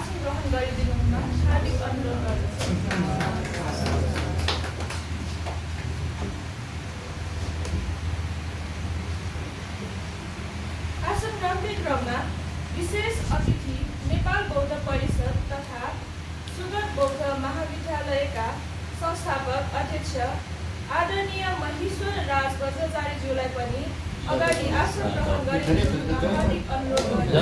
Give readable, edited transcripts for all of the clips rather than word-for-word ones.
आसन ग्रहण गरिदिनु हुन हार्दिक अनुरोध गर्दछु। आसन ग्रहणकै क्रममा विशेष अतिथि नेपाल बौद्ध परिषद तथा सुगत बौद्ध महाविद्यालयका संस्थापक अध्यक्ष आदरणीय महेश्वर राज बज्राचार्यज्यूलाई पनि अगाडि आसन ग्रहण गरिदिनु हुन हार्दिक अनुरोध गर्दछु।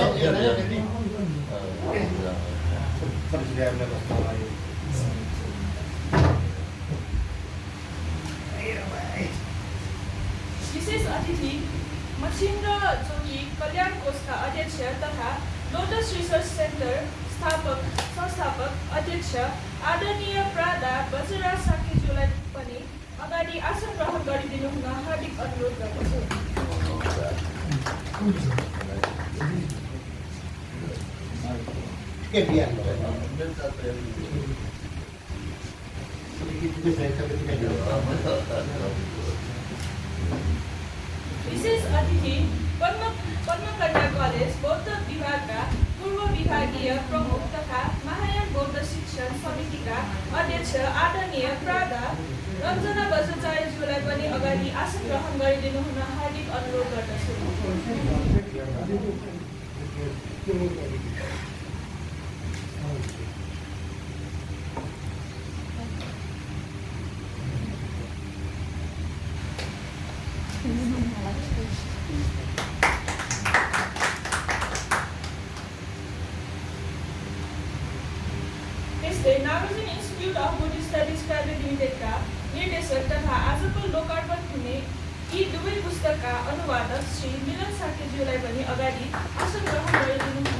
विशेष अतिथि मच्छिन्द्र जोगी कल्याण कोषका अध्यक्ष तथा लोटस रिसर्च सेन्टर संस्थापक अध्यक्ष आदरणीय प्रादा बज्रराज साकेज्यूलाई पनि अगाडि आसन ग्रहण गरिदिनु हुन हार्दिक अनुरोध गर्दछु। विशेष अतिथि पद्मकन्या कलेज बौद्ध विभागका पूर्व विभागीय प्रमुख तथा महायान बौद्ध शिक्षण समितिका अध्यक्ष आदरणीय प्रादा रञ्जना बज्राचार्यज्यूलाई पनि अगाडि आसन ग्रहण गरिदिनु हुन हार्दिक अनुरोध गर्दछु। त्यस्तै Nagarjuna institute of Buddhist studies private लिमिटेडका निर्देशक तथा आजको लोकार्पण हुने यी दुवै पुस्तकका अनुवादक श्री मिलन साकेज्यूलाई पनि अगाडि आसन ग्रहण गरिदिनु हुन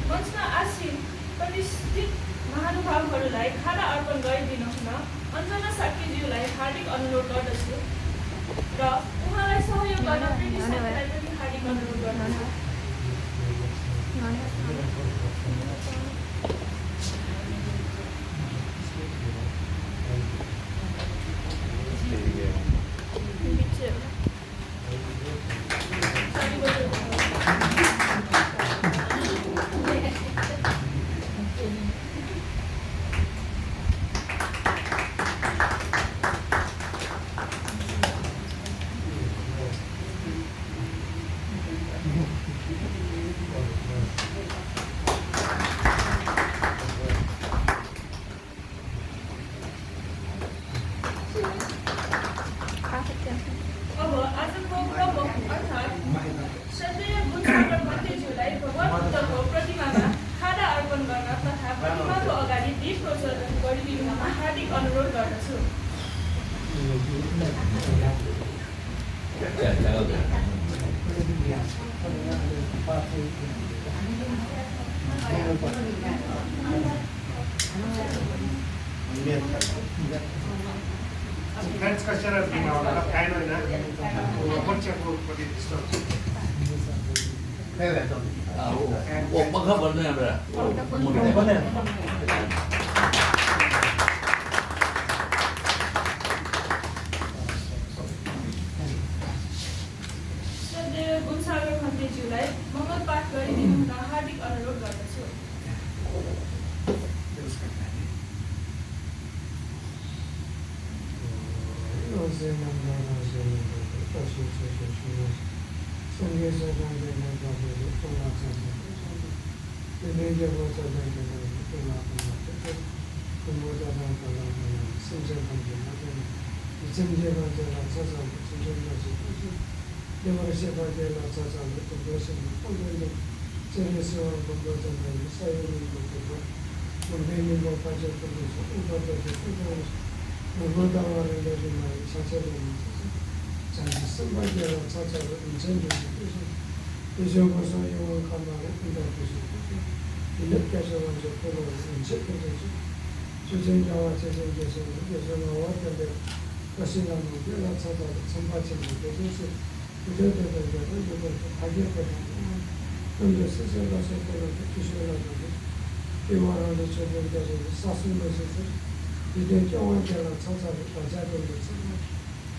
मञ्चमा आसीन प्रतिष्ठित महानुभावहरूलाई खाना अर्पण गरिदिनु हुन अञ्जना साकेज्यूलाई हार्दिक अनुरोध गर्दछु र उहाँलाई सहयोग गर्न प्रीति साकेलाई पनि हार्दिक अनुरोध गर्दछु। अब आजको प्रमुख अर्थात् श्रद्धेय गुणसागर मन्त्रीज्यूलाई भगवान बुद्धको प्रतिमामा खाना अर्पण गर्न तथा प्रतिमाको अगाडि दीप प्रज्वलन गरिदिनु हुन हार्दिक अनुरोध गर्दछु। Friends, कचरा बिना होला खाएन हैन बच्चाको प्रति त्यस्तो वो पंखा बंद है हमरा श्रद्धेय गुणसागर मन्त्रीज्यूलाई मङ्गल पाठ गरिदिनु हुन हार्दिक अनुरोध गर्दछु।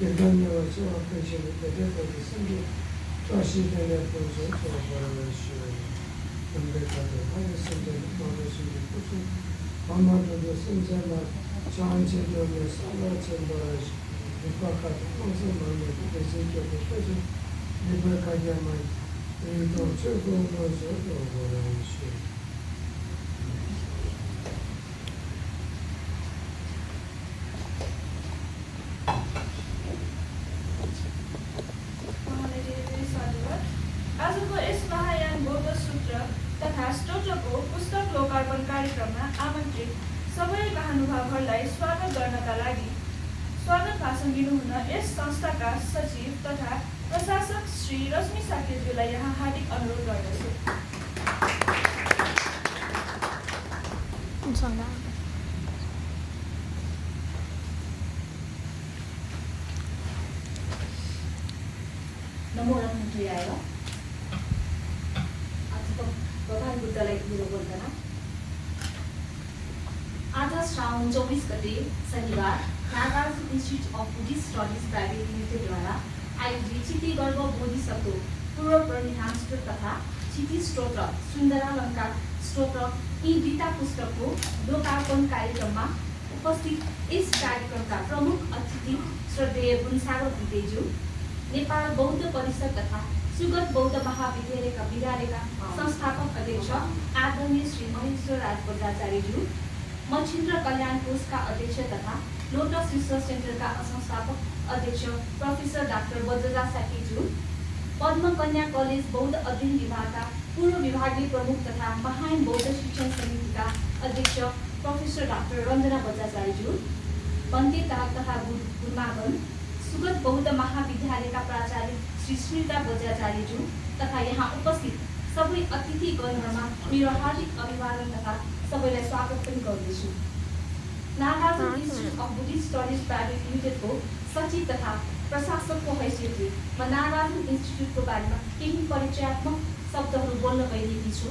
예단녀와 저학교시를 대대적인 좌시대의 본선 저거를 시원 연백하게 하였음들 마무시를 부수 마마도도 선자나 저한체도의 살라천바라 육박하게 항상 마음에 대신적으로 빼서 예백하게만 일도 즐거우면서 저거를 시원 उहाँले धेरै साधुवाद। आजको यस महायान बौद्ध सूत्र तथा स्तोत्रको पुस्तक लोकार्पण कार्यक्रममा आमन्त्रित सबै महानुभावहरूलाई स्वागत गर्नका लागि स्वागत भाषण दिनुहुन यस संस्थाका सचिव तथा प्रशासक श्री रश्मि साकेतज्यूलाई यहाँ हार्दिक अनुरोध गर्दछु। नमो बुद्धयाय आजको भगवान् बुद्धलाई मेरो वन्दना। आज श्रावण 24 गते शनिबार Nagarjuna institute of Buddhist studies private लिमिटेडद्वारा आयोजित क्षितिगर्भ बोधिसत्व पूर्व प्रणिधान स्तोत्र तथा क्षिति स्तोत्र सुन्दरालङ्कार स्तोत्र यी दुईटा पुस्तकको लोकार्पण कार्यक्रममा उपस्थित यस कार्यक्रमका प्रमुख अतिथि श्रद्धेय गुणसागर भितेज्यू, नेपाल बौद्ध परिषद तथा सुगत बौद्ध महाविद्यालयका बिरारेका संस्थापक अध्यक्ष आदरणीय श्री महेश्वर राज बज्राचार्यज्यू, मच्छिन्द्र कल्याण कोषका अध्यक्ष तथा लोटस रिसर्च सेन्टरका संस्थापक अध्यक्ष प्रोफेसर डाक्टर बज्रराज साकेज्यू, पद्म कन्या कलेज बौद्ध अध्ययन विभागका पूर्व विभागीय प्रमुख तथा महायान बौद्ध शिक्षण समितिका अध्यक्ष प्रोफेसर डाक्टर रञ्जना बज्राचार्यज्यू, बन्ते तथा गुरुमागन, सुगत बौद्ध महाविद्यालयका प्राचार्य श्री स्मृता बज्राचार्यज्यू तथा यहाँ उपस्थित सबै अतिथिगणहरूमा मेरो हार्दिक अभिवादन तथा सबैलाई स्वागत पनि गर्दछु। Nagarjuna institute of Buddhist studies private लिमिटेडको सचिव तथा प्रशासकको हैसियतले म नागार्जुन इन्स्टिट्युटको बारेमा केही परिचयात्मक शब्दहरू बोल्न गइरहेकी छु।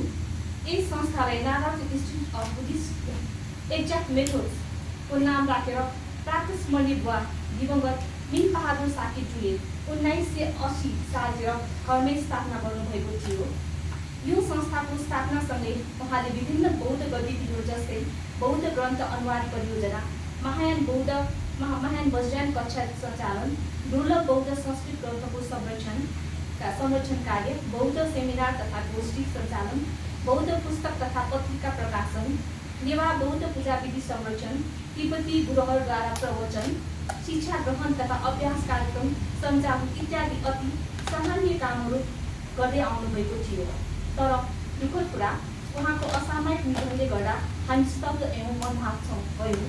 यस संस्थालाई Nagarjuna institute of Buddhist exact मेथड्सको नाम राखेर प्रात स्मरणीय बुवा दिवंगत मिन बहादुर साकेतज्यूले 1980 सालतिर घरमै स्थापना गर्नुभएको थियो। यो संस्थाको स्थापनासँगै उहाँले विभिन्न बौद्ध गतिविधिहरू जस्तै बौद्ध ग्रन्थ अनुवाद परियोजना, महायान वज्रयान कक्षा सञ्चालन, दुर्लभ बौद्ध संस्कृत ग्रन्थको संरक्षण कार्य, बौद्ध सेमिनार तथा गोष्ठी सञ्चालन, बौद्ध पुस्तक तथा पत्रिका प्रकाशन, नेवा बौद्ध पूजाविधि संरक्षण, तिब्बती गुरुहरूद्वारा प्रवचन, शिक्षा ग्रहण तथा अभ्यास कार्यक्रम सञ्चालन इत्यादि अति सामान्य कामहरू गर्दै आउनुभएको थियो। तर दुःखद कुरा उहाँको असामयिक निधनले गर्दा हामी स्तब्ध एवं मर्माहत भयौँ।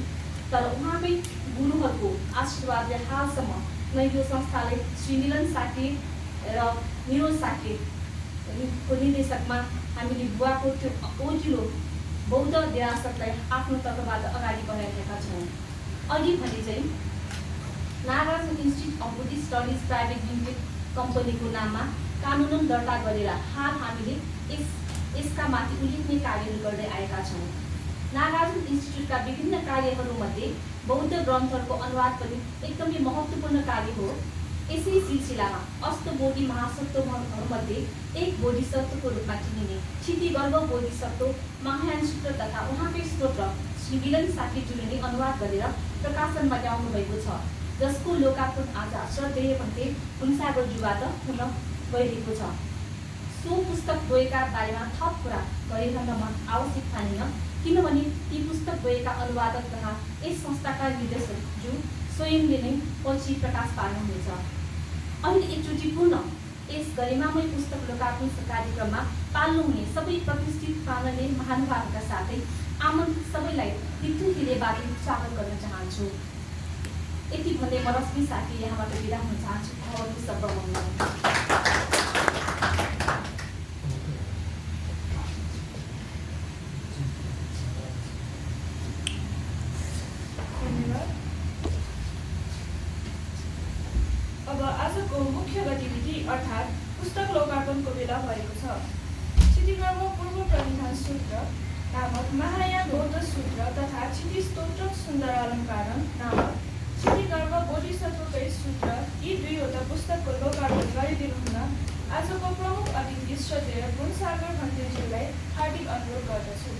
तर उहाँकै गुरुहरूको आशीर्वादले हालसम्म नै यो संस्थाले श्री मिलन साकेत र निरोज साकेतको निर्देशकमा हामीले बुवाको त्यो ओजिलो बौद्ध विरासतलाई आफ्नो तर्फबाट अगाडि बढाइरहेका छौँ। अघि भने चाहिँ Nagarjuna institute of Buddhist studies private limited कम्पनीको नाममा कानुन दर्ता गरेर हाल हामीले यसका माथि उल्लेखनीय कार्यहरू गर्दै आएका छौँ। नागार्जुन इन्स्टिट्युटका विभिन्न कार्यहरूमध्ये बौद्ध ग्रन्थहरूको अनुवाद पनि एकदमै महत्त्वपूर्ण कार्य हो। यसै सिलसिलामा अष्टबोधि महासत्वहरूमध्ये एक बोधिसत्वको रूपमा चिनिने क्षितिगर्भ बोधिसत्व महायान सूत्र तथा उहाँकै स्तोत्र श्री मिलन साकेतज्यूले नै अनुवाद गरेर प्रकाशनमा ल्याउनु भएको छ, जसको लोकार्पण आज श्रद्धेय भन्ते गुणसागरज्यूबाट हुन गइरहेको छ। सो पुस्तक द्वयका बारेमा थप कुरा गरिरहन आवश्यक ठानिन, किनभने ती पुस्तक द्वयका अनुवादक तथा यस संस्थाका निर्देशकज्यू स्वयंले नै पछि प्रकाश पार्नुहुनेछ। अहिले एकचोटि पुनः यस गरिमामय पुस्तक लोकार्पण कार्यक्रममा पाल्नु हुने सबै प्रतिष्ठित पावनले महानुभावका साथै आमन्त्रित सबैलाई तीर्थु हृदयबाट स्वागत गर्न चाहन्छु। यति भन्दै म रश्मि साकी यहाँबाट बिदा हुन चाहन्छु। भगवती सर्वमङ्गल। अब आजको मुख्य गतिविधि अर्थात् पुस्तक लोकार्पणको बेला भएको छ। क्षितिगर्भ पूर्व प्रणिधान सूत्र नामक महायान बौद्ध सूत्र तथा क्षिति स्तोत्र सुन्दरालङ्कार नामक क्षिति आदिधर्म बोधिसत्वकै सूत्र यी दुईवटा पुस्तकको लोकार्पण गरिदिनु हुन आजको प्रमुख अतिथि श्रद्धेय गुणसागर भण्टेज्यूलाई हार्दिक अनुरोध गर्दछु।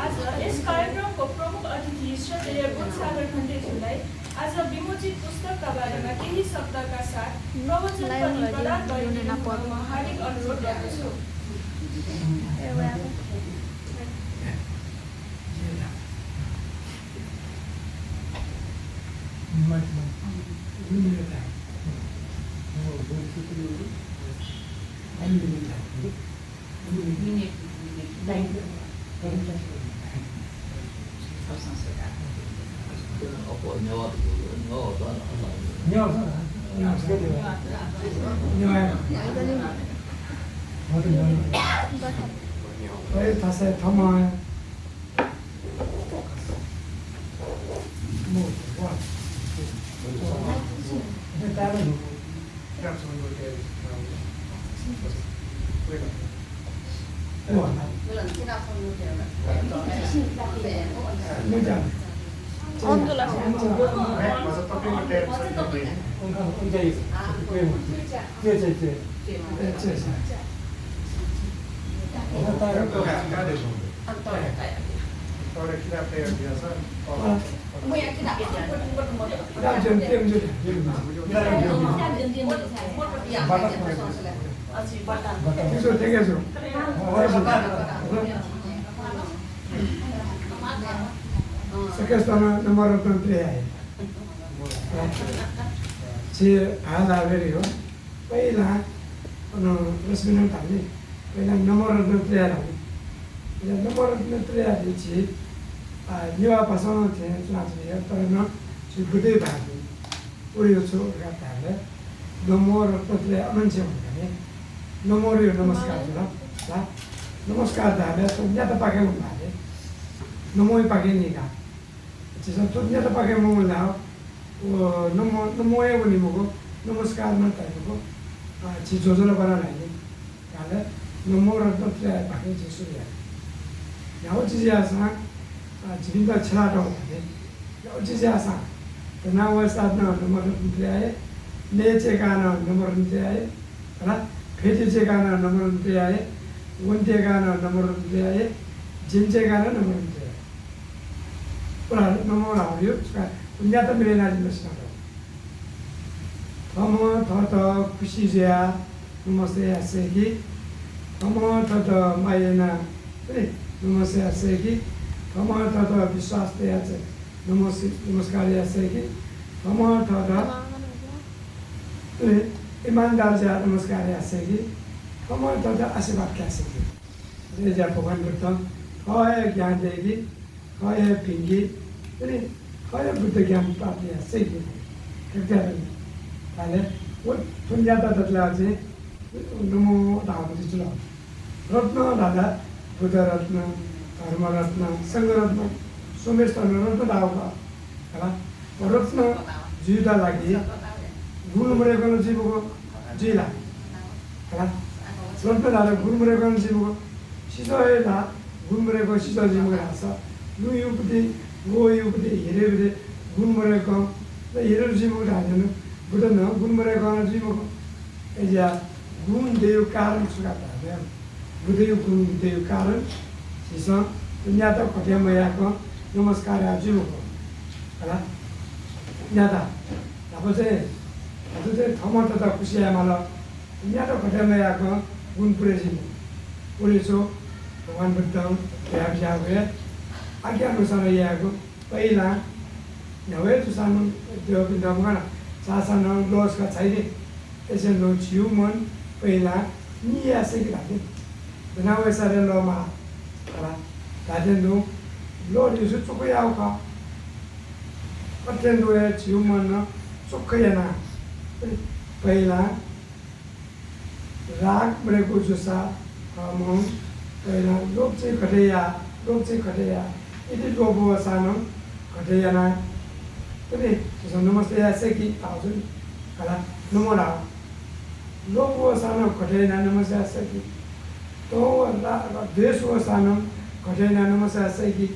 आज यस कार्यक्रमको प्रमुख अतिथि श्रद्धेय गुणसागर भण्टेज्यूलाई आज विमोचित पुस्तकका बारेमा केही शब्दका साथ प्रवचन पनि प्रदान गरिदिनु हुन म हार्दिक अनुरोध गर्दछु। nomor menteri si ada beri ho पहिला रश्मिन थाले पहिला nomor menteri ada ya nomor menteri ada si युवा भाषामा थिए चुनाव तर न si बुद्धि भाषा उयो छु गाताले nomor menteri मान्छे भन्ने nomor यो नमस्कार ल नमस्कार दाले तो न्याता पाके भन्ने नमोइ पाके नि का त्यसो त न्याता पाके म ला नमोए पनि मको नमस्कार न ताको छि जोजोला बना लाइने काले nomor menteri पाके जेसु या याउ जियासा जिबिंदा छला दो ने याउ जियासा तना वसाद न nomor menteri आए नेचे गाना nomor menteri आए है फेटी से गाना nomor menteri आए वंटे गाना nomor menteri आए जिनचे गाना nomor menteri आए पूरा nomor आयो उसका दुनिया तो मिले ना जिनसे हम तो खुशी से नमस्ते ऐसे की हम तो मायना नमस्ते ऐसे की हम तो विश्वास ते ऐसे नमस्कार ऐसे की हम तो ईमानदार से नमस्कार ऐसे की हम तो आशीर्वाद कैसे की ये जब भगवान बुद्ध है ज्ञान देगी है पिंगी है बुद्ध ज्ञान प्राप्त ऐसे की कहते हैं पहले वो तुम जाता ततला से नमो दावती चलो रत्न दादा बुद्ध रत्न धर्म रत्न संघ रत्न सोमेश रत्न दावका है रत्न जीवता लगी गुरु मरे कौन जीव को जीला है रत्न दादा गुरु मरे कौन जीव को सीधा है ना गुरु मरे को सीधा जीव को रास्ता लू युक्ति वो युक्ति हिरे बिरे गुरु मरे को तो हिरे जीव को डालने बुद्ध न गुण मरे कौन जीव को ऐसा गुण देव कारण सुखाता है बुद्धि गुण देव कारण जिसमें दुनिया तो कठिन मया को नमस्कार आजीव को है दुनिया था अब से थमत तो खुशी है माला दुनिया तो कठिन मया को गुण पूरे जीव पूरे सो भगवान बुद्ध व्याप जाओगे आगे अनुसार ये को पहला नवे तो सामने देव बिंदा मगाना सासन लोस का चाहिए ese no human pela ni ya se grave na we sa re lo ma kala ta den do lo ri su ko ya ka paten do ya human na so ka ya na pela राग बड़े को जुसा हम पहला लोग से कटेया इधर लोग वो सानम कटेया ना तो नहीं तो नमस्ते ऐसे कि ताज़ुन कला नमोरा लोग वो सानम कटेया नमस्ते ऐसे कि तो देश वो सानम कटेया नमस्ते ऐसे कि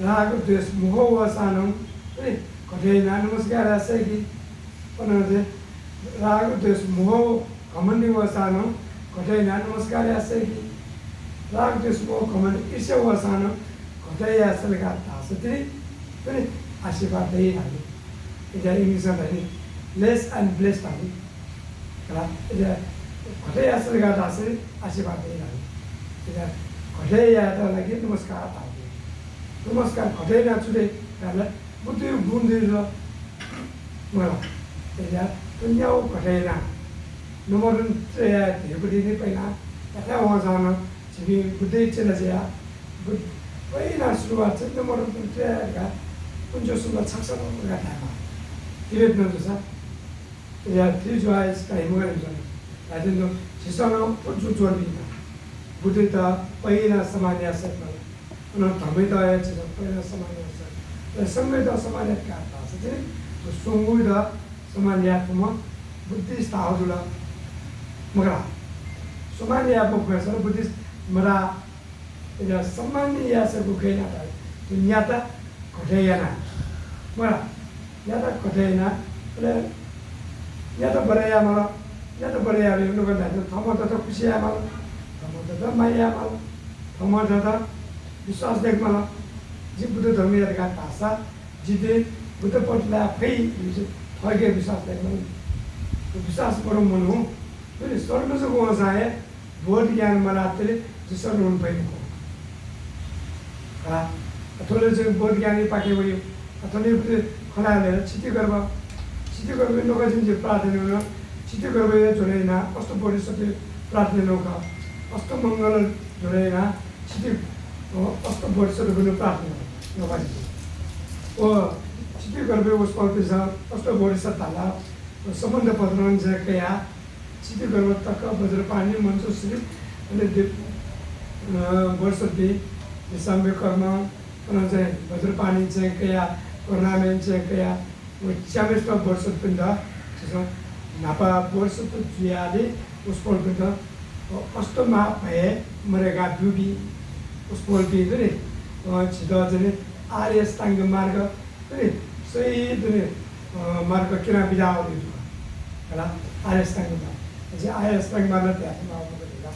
राग देश मुह वो सानम कटेया नमस्ते ऐसे कि पनोदे राग देश मुह कमंडी वसानो कठै ना नमस्कार ऐसे की राग देशमो कमंड इसे वसानो कठै ऐसे का तासते पनि आशीर्वाद दे हाले इधर इंग्लिश में नहीं लेस एंड ब्लेस्ड हाले कला इधर कठै ऐसे का तासे आशीर्वाद दे हाले इधर कठै या तो लगे नमस्कार हाले नमस्कार कठै ना चुले कला बुद्धि बुंदी लो मला इधर दुनिया वो कठै ना nomor saya diberi ini pernah kata orang sana jadi budaya cina saya pernah suruh saya nomor saya kan punjau sudah saksa orang kata apa tidak nanti sah ya tujuan sekali mungkin jadi ada tu sesuatu punjau jual bina budaya pernah samanya saya orang kami dah ya cina pernah samanya saya sampai dah samanya kata jadi sungguh dah samanya cuma budaya tahu dulu मगरा सोमालिया बुकेसर Buddhist मरा या सम्मानिया से बुकेना था तो न्याता कठेना मरा न्याता कठेना ले न्याता बरेया मला न्याता बरेया ले नु गदा थमो त खुशिया मला थमो त माया मला थमो त विश्वास देख मला जी बुद्ध धर्मीय का भाषा जिते बुद्ध पटला फै थगे विश्वास देख मला विश्वास परम मनु तो स्वर्ग से कौन सा है बोध ज्ञान मनाते जिसर नून पे को हाँ अथोले से बोध ज्ञान ही पाके वही अथोले खला ले चित्ती करवा नौका जिनसे प्रार्थना होना चित्ती करवा ये जोड़े ना अस्त बोधी सत्य प्रार्थना नौका अस्त मंगल जोड़े ना चित्ती अस्त बोधी सत्य गुण प्रार्थना नौका जी वो चित्ती करवा उस पर पिसा अस्त बोधी सत्य ला संबंध पत्रों से क्या चित्ती करवा तक वज्रपाणी मंचो श्री अने वर्षपी निसंबे कर्म अने वज्रपाणी से क्या टूर्नामेंट से क्या वो 40 वर्ष पिंडा जिसमें नापा वर्ष तो जियाली उस पोल पिंडा अष्टमा भये मरेगा दुबी उस पोल पिंडा ने चिदा जने आर्य स्थांग मार्ग ने सही जने मार्ग किना बिजाओ दी कला आर्य स्थांग मार्ग जे आर्य स्थांग मार्ग ते आत्मा बोलेगा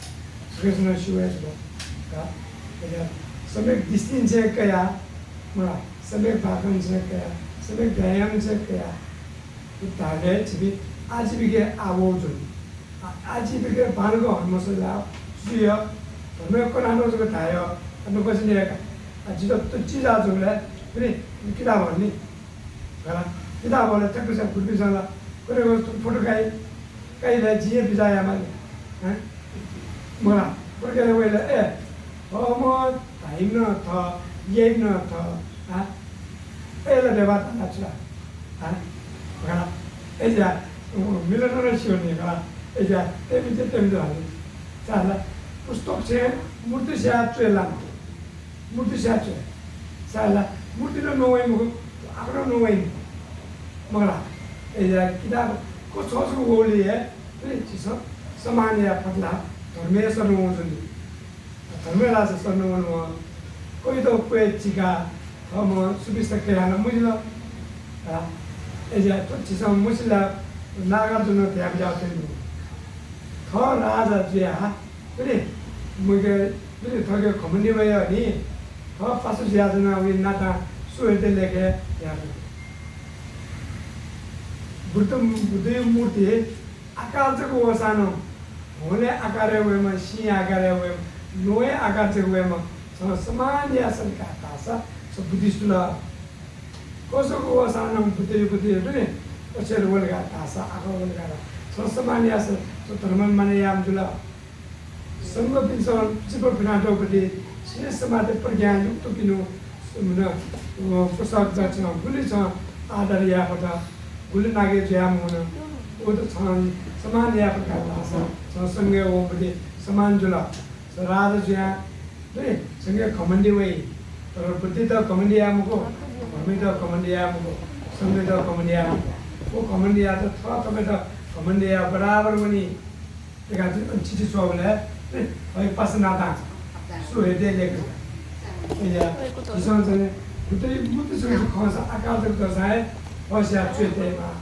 कृष्ण शिव है जो का ये समय डिस्टेंस है क्या मरा समय भागन से क्या समय व्यायाम से क्या उतारे छिपी आज भी के आवाज़ आज भी के बालको हम मसला सुयो हमें को नानो जो तायो हमें कुछ नहीं है आज तो चीज़ आज हो रहा है फिर किताब नहीं करा किताब वाले तक से कुछ भी जाना कोई वस्तु फोटो कई ले जिये बिजाया माने हैं मरा पर क्या हुआ ले हम टाइम ना था ये ना था हाँ पहले देवात अच्छा हाँ करा ऐसा मिलन रशियो नहीं करा ऐसा तेमिज़ आले साला पुस्तक से मूर्ति से आचुए लांटे मूर्ति से आचुए साला मूर्ति तो नोए मुझे आकड़ा नोए मगला ऐसा किताब को सोच को बोली है तो चीज़ सामान्य पतला धर्मेश सर्वोजनी धर्मेश सर्वोजनी कोई तो कोई चिका हम सुबिस्ता के आना मुझे ना ऐसा तो चीज़ हम मुझे ला नागार्जुन त्याग जाते हैं थो राजा जिया तो मुझे थोड़े कम्युनिटी में यार नहीं थो फास्ट जिया तो ना वो नाटा सुहेते लेके यार बुद्ध मूर्ति आकार से को वसानो होने आकार है वो में शी आकार है वो नोए आकार से वो में समान या सन का तासा सब बुद्धिस्ट ला कोसो को वसानो बुद्ध तो Ocer wolga tasa ako wolga sosmani as so terman mane yam jula sanggo pinson super pinato pati sine samade pergyan to pinu sumna pusat jachna guli cha adar ya pata guli nage jam hona वो तो समान या प्रकार का संगे वो बड़े समान जुला राज जो है संगे कमंडी वही और प्रति तो कमंडी या मुको मम्मी तो कमंडी या मुको संगे तो कमंडी या वो कमंडी या तो थोड़ा तो बेटा कमंडी या बराबर बनी एक आदमी अच्छी चीज चौबल है वही पसंद आता सो है दे लेकर ये किसान से मुझे सुन कौन सा आकार तक तो साहे और से आप चुते माँ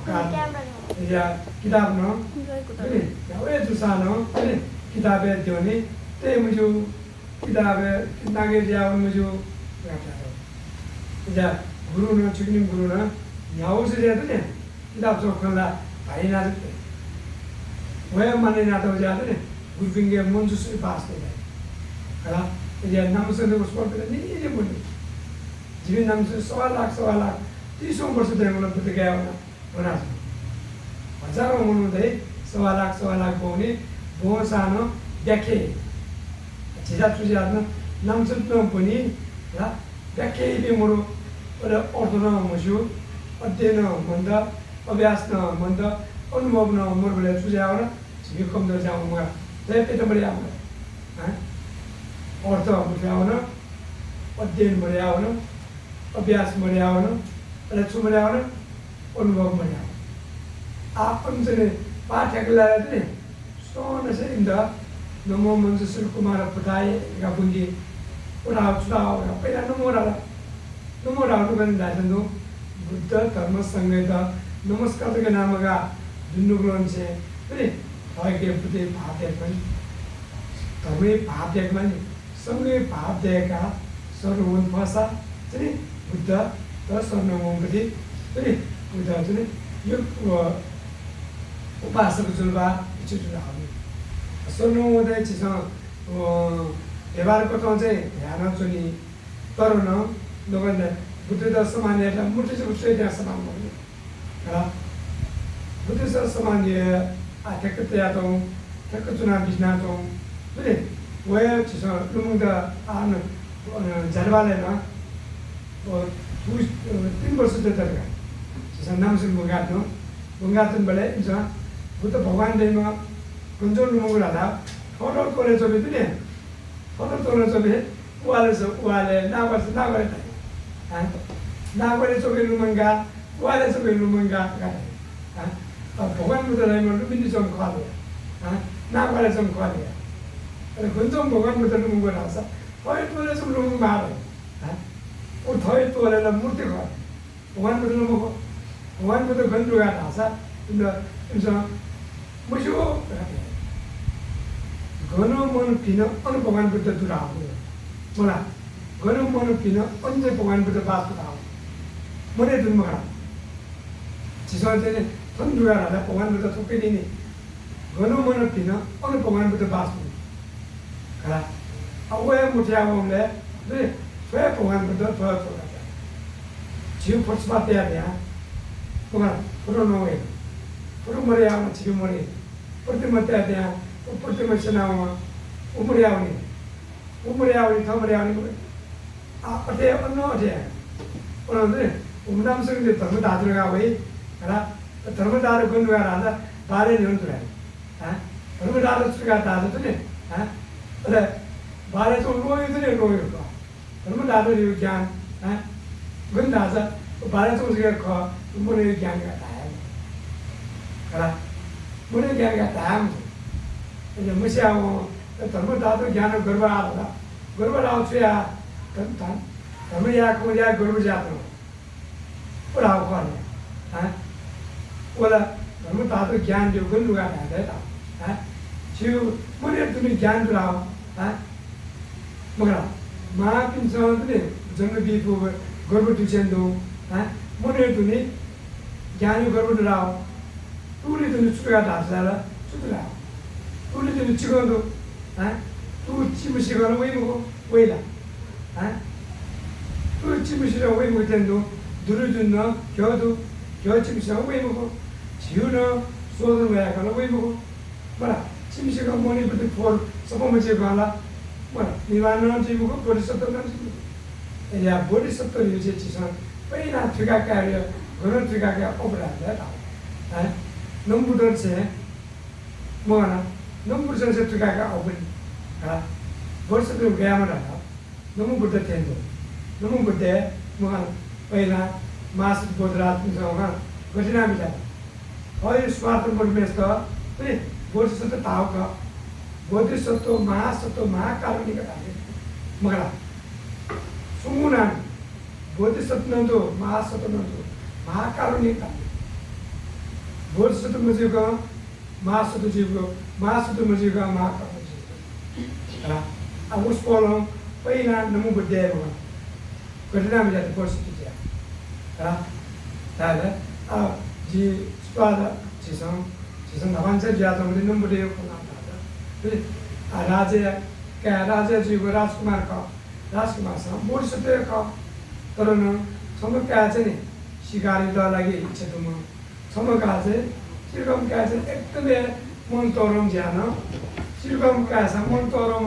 या किताब न या वे जुसानो किताबे दियोनी ते मुझे किताबे नागे जावन मुझे या गुरु न चुकनी गुरु न याओ से जाते ने किताब जो खला भाई ना वे माने ना तो जाते ने गुरु फिंगे मन से पास हो जाए हला या नाम से तो उसको पे नहीं ये बोली जीवन नाम से 1.5 लाख 30 वर्ष तक मतलब तो गया होना हजारों मनुदे 1.5 लाख बोने बहुत सानो देखे चिजा चुजा न नाम से तो बनी ला देखे भी मरो और ऑर्डर मजू अध्ययन मंद अभ्यास न मंद अनुभव न मर बले चुजा और जिबी कम दर जाऊंगा ते पे तो बढ़िया हैं और तो बढ़िया होना अध्ययन बढ़िया होना अभ्यास बढ़िया होना और चु बढ़िया होना अनुभव बढ़िया आपन से पाठ अगला रहते सोने से इंदा नमो मंजूर कुमार पढ़ाए का बुंदी उड़ाव चुड़ाव का पहला नमो राव तो बन दाजन दो बुद्ध धर्म संगीत नमस्कार के नाम का दुनुग्लोन से अरे भाई के बुद्धि भाव देख मन धर्मे भाव देख मन संगे भाव देखा सर्वोन भाषा चले बुद्ध तो सर्वोन बुद्धि अरे बुद्ध चले यो उपासक जुलबा इच्छुक जुलावी सोनो उदय चिसा व्यवहार को तो जे ध्यान चुनी करो न लोगन बुद्ध द समान है मूर्ति से उच्च है समान बोले है बुद्ध से समान है आते कते या तो तक चुना बिजना तो बोले वो चिसा लुंग द आन जलवाले ना और 3 वर्ष तक चिसा नाम से मुगात बले इंसा बुद्ध भगवान देमा कुंजों लुंग रहा फोटो कोले तो भी ने फोटो तो तो भी वाले ना वाले हैं ना वाले तो भी लुंगा वाले तो भी लुंगा का हैं अब भगवान बुद्ध ने मतलब बिंदी जों खा लिया हैं ना वाले जों खा लिया अरे कुंजों भगवान बुद्ध ने मुंगा रहा सा और तो वाले सब लुंग मार हैं और थोड़े तो वाले मूर्ति खा भगवान बुद्ध ने मुंगा भगवान बुद्ध गंजू का रहा सा इंसा मुझे घनो मन पिन अन भगवान बुद्ध दुराव मोला घनो मन पिन अन भगवान बुद्ध बात दुराव मरे दुन मगा जिसो तेने थन दुरा रहा भगवान बुद्ध थोपे नहीं घनो मन पिन अन भगवान बुद्ध बात करा अब वो मुझे आओ हमले दे वे भगवान बुद्ध थोड़ा थोड़ा जीव फर्स्ट बात याद है भगवान पुरो नोए पुरो मरे आओ जीव मरे प्रति मत याद है प्रति मत चनावा उमरे आओ नहीं था मरे आओ नहीं आप अटे अन्नो अटे और अंदर उम्रम से भी धर्म दादर का वही है ना धर्म दादर कौन हुआ रहा था बारे नहीं होता है धर्म दादर का दादर तो नहीं है अरे बारे तो रोए तो नहीं रोए होगा धर्म दादर जो ज्ञान है गुण दादर बारे तो उसके खा मुझे ज्ञान का टाइम है ना मुझे ज्ञान का टाइम ये मुझे आओ धर्म दादर ज्ञान गर्व आ रहा गर्व आओ से आ धर्म या को या गर्व जाते हो और आओ कौन है बोला धर्म दादर ज्ञान जो गुण लुगा है हाँ शिव मुझे तुम्हें ज्ञान दुराओ हाँ मगर माँ पिंचों तुमने जन्म भी को गर्व तुझें दो हाँ मुझे तुम्हें ज्ञान गर्व दुराओ तूने तुम्हें चुका दासाला चुका तूने तुम्हें चिकन दो हाँ तू चिमचिकन वही ला हाँ तू चिमचिकन वही मुझे दो दुरुजुन न 겨 침시가 왜 먹어 지우는 소들 왜 가나 왜 먹어 뭐라 침시가 뭐니 부터 볼 서범지 가라 뭐라 니와는 지우고 보리서도 지우고 야 보리서도 유지 지선 왜나 들어가까요 그런 들어가까 오버라다 아 넘부들세 뭐나 넘부들세 들어가까 오버 아 보리서도 가야만 너무 부터 텐도 너무 부터 뭐나 왜나 मासिक बोधराज मिसाउगा गठिना मिला और स्वार्थ परमेश्वर तो बोधिसत्व ताव का बोधिसत्व महाकारुणिक तावे मगला सुमुना बोधिसत्व नंदो महासत्व नंदो महाकारुणिक तावे बोधिसत्व मुझे का महासत्व जीव को महासत्व मुझे का महाकारुणिक जीव अब उस पोलों पहिला नमो बुद्धे मगला गठिना मिला बोधिसत्व 다음에 지 스파다 지성 나반세 자동의 넘버를 권한다. 그 राजे जी को राजकुमार सा बोधिसत्व का तरन समय क्या है नहीं शिकारी तो अलग ही इच्छा तुम समय क्या है सिर्फ क्या है एकदम मन तोरम जाना सिर्फ क्या है मन तोरम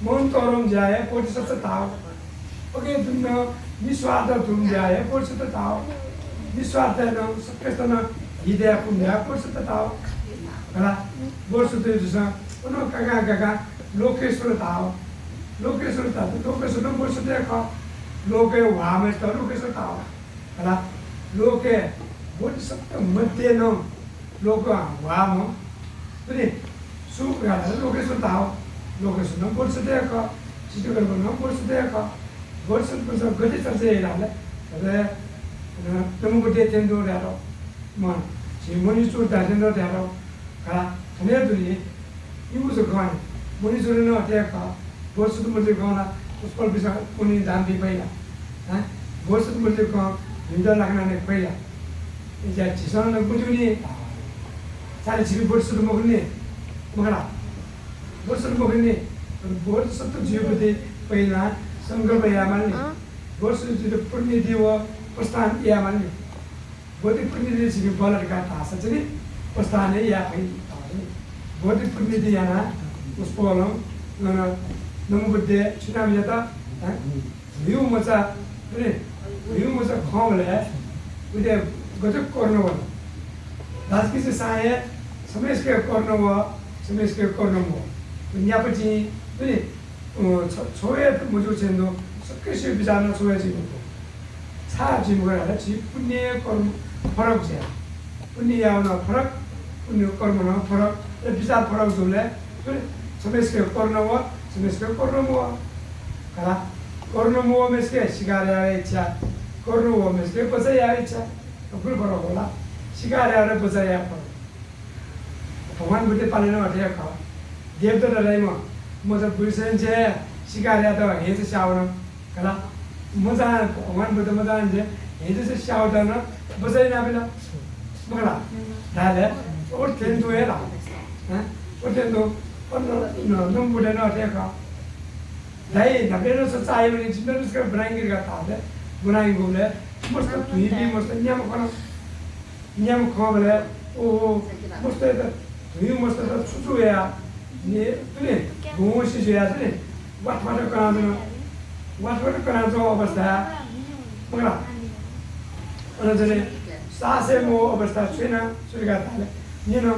मन तोरम जाए बोधिसत्व ताव ओके तुम निस्वार्थ तुम जाए बोधिसत्व ताव निस्वार्थ न सकृष्ण हृदय पुण्य बोधिसत्व ताव कला बोधिसत्व जिसं उन्होंने कगा लोकेश्वर ताव लोकेश्वर बोधिसत्व का लोके वामे तो लोकेश्वर ताव कला लोके बोधिसत्व मध्य न लोक वाम तो नहीं सुख गाला लोकेश्वर ताव लोकेश्वर न बोधिसत्व का चित्र करने न बोधिसत्व का बोधिसत्व सब गति चलते हैं लाले अरे तुम बुद्धि तेंदु डालो मान जीवनी चूर डालेंदो डालो कला हमें तो ये यूज़ कौन मुनीश्वर ने अटैक का बोधिसत्व मुझे कौन उस पर भी मुनी दान भी पाया हैं बोधिसत्व मुझे कौन हिंदू लगना ने पाया ये जिसान ने कुछ भी नहीं सारे जीव बोधिसत्व मुगने मगला बोधिसत्व मुगने बोधिसत्व जीव बुद्धि पाया संकल्प या मानने बोधिसत्व पुण्य दिव प्रस्थान या मानने बोधि पुण्य दिव जीव बालर का तासा चली प्रस्थान है या कहीं बोधि पुण्य दिया ना उस पोलों नमो बुद्धे चुनाव जाता व्यू मचा खाओले उधर गजब करने वाला दास किसी साये समय के करने वो दुनिया पर जी तो छोए मुझे चेंदो सबके से बिजारना छोए जी मुझको छा जी मुझे है जी पुण्य कर्म फरक जे पुण्य या ना फरक पुण्य कर्म ना फरक बिजार फरक जोले समय के करने वो कला करने वो में से शिकार यार इच्छा करने वो में से बचा यार इच्छा तो फिर बड़ा बोला शिकार यार बचा यार पर भगवान बुद्धि पालने में अटैक का देवता लड़ाई में मुझे बुझे जे शिकार यार तो ये से शावना कला मुझे भगवान बुद्धि मुझे जे ये से शावना ना बचा ना बिना मगला डाले और तेंदु है ला हैं और तेंदु नम बुढ़े ना अटैक का नहीं नब्बे से चाहे मैंने जितना उसका बनाएंगे करता है बनाएंगे बोले मस्त तुझी भी मस्त नियम खा बोले ओ मस्त है तुझी मस्त है सुसु है ये तुझे घूम सी जो है वाट करना तो अवस्था मगला अनजने सासे मो अवस्था चुना चुका था ये ना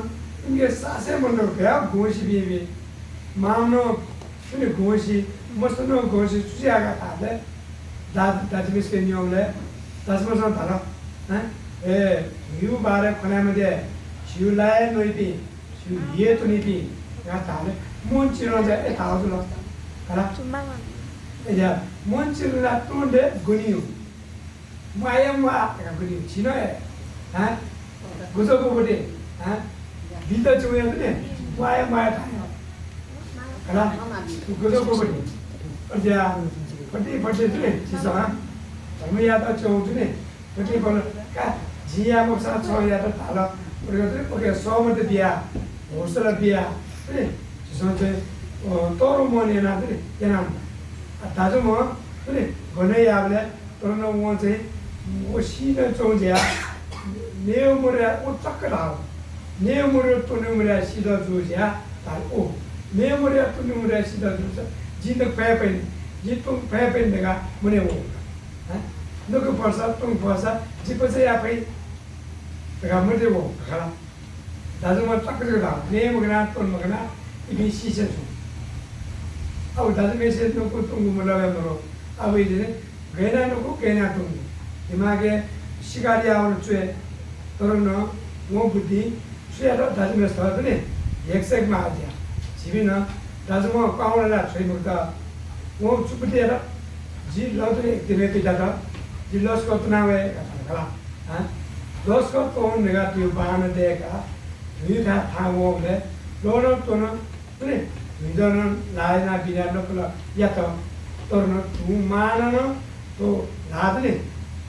इनके सासे मंडल क्या घोषी भी मानो सुने घोषी मस्त नो घोषी चुची आगा था ले दाद मिस के नियम ले दास मस्त था ना यू बारे खाने में दे शिव लाए नोई पी शिव ये तो नहीं पी क्या था ले मन चिरो जाए था तो लो करा या मन चिरो ला तो दे गुनियो माया क्या गुनियो चिनो है हाँ गुजो को बोले हाँ बीता चुके हैं तो माया था कला तो गुजो को बोले और जा पट्टी तो चीज़ हाँ हमें याद आ चौक तो पट्टी बोले क्या जिया मुझ साथ सौ याद था ला और कहते ओके 100 मत दिया हौसला दिया तो चीज़ों तोरो मोने ना तो ये ना ताज़ो मो तो घने याद ले तो ना वो से 我西的中间，你有没得我这个了？你有没得不能没得西的中间？但哦，你有没得不能没得西的中间？今的拍拍，今东拍拍那个没得我，啊，那个拍啥东拍啥，今不是也拍，那个没得我，好了。但是我这个了，你有没得东没得，一边西些中。अब दाजुभाइ नुको टुङ्गुमा लगाउनु अब इले गैना नुको गैना टुङ्गु हिमागे शिकारी आउनु चुए तर न म बुद्धि सुएर दाजुभाइ छ पनि एकसेकमा आज्या छिबिन दाजु म काउनला छैन त म चुपटिएर जी लौटे एकदिने पिता त जी लसको तनावे कला ह लसको तोन नेगेटिभ बान देका दुईटा थामोले लोन तोन पनि विदन लायना बिना नकल या तो न तू मानन तो लादने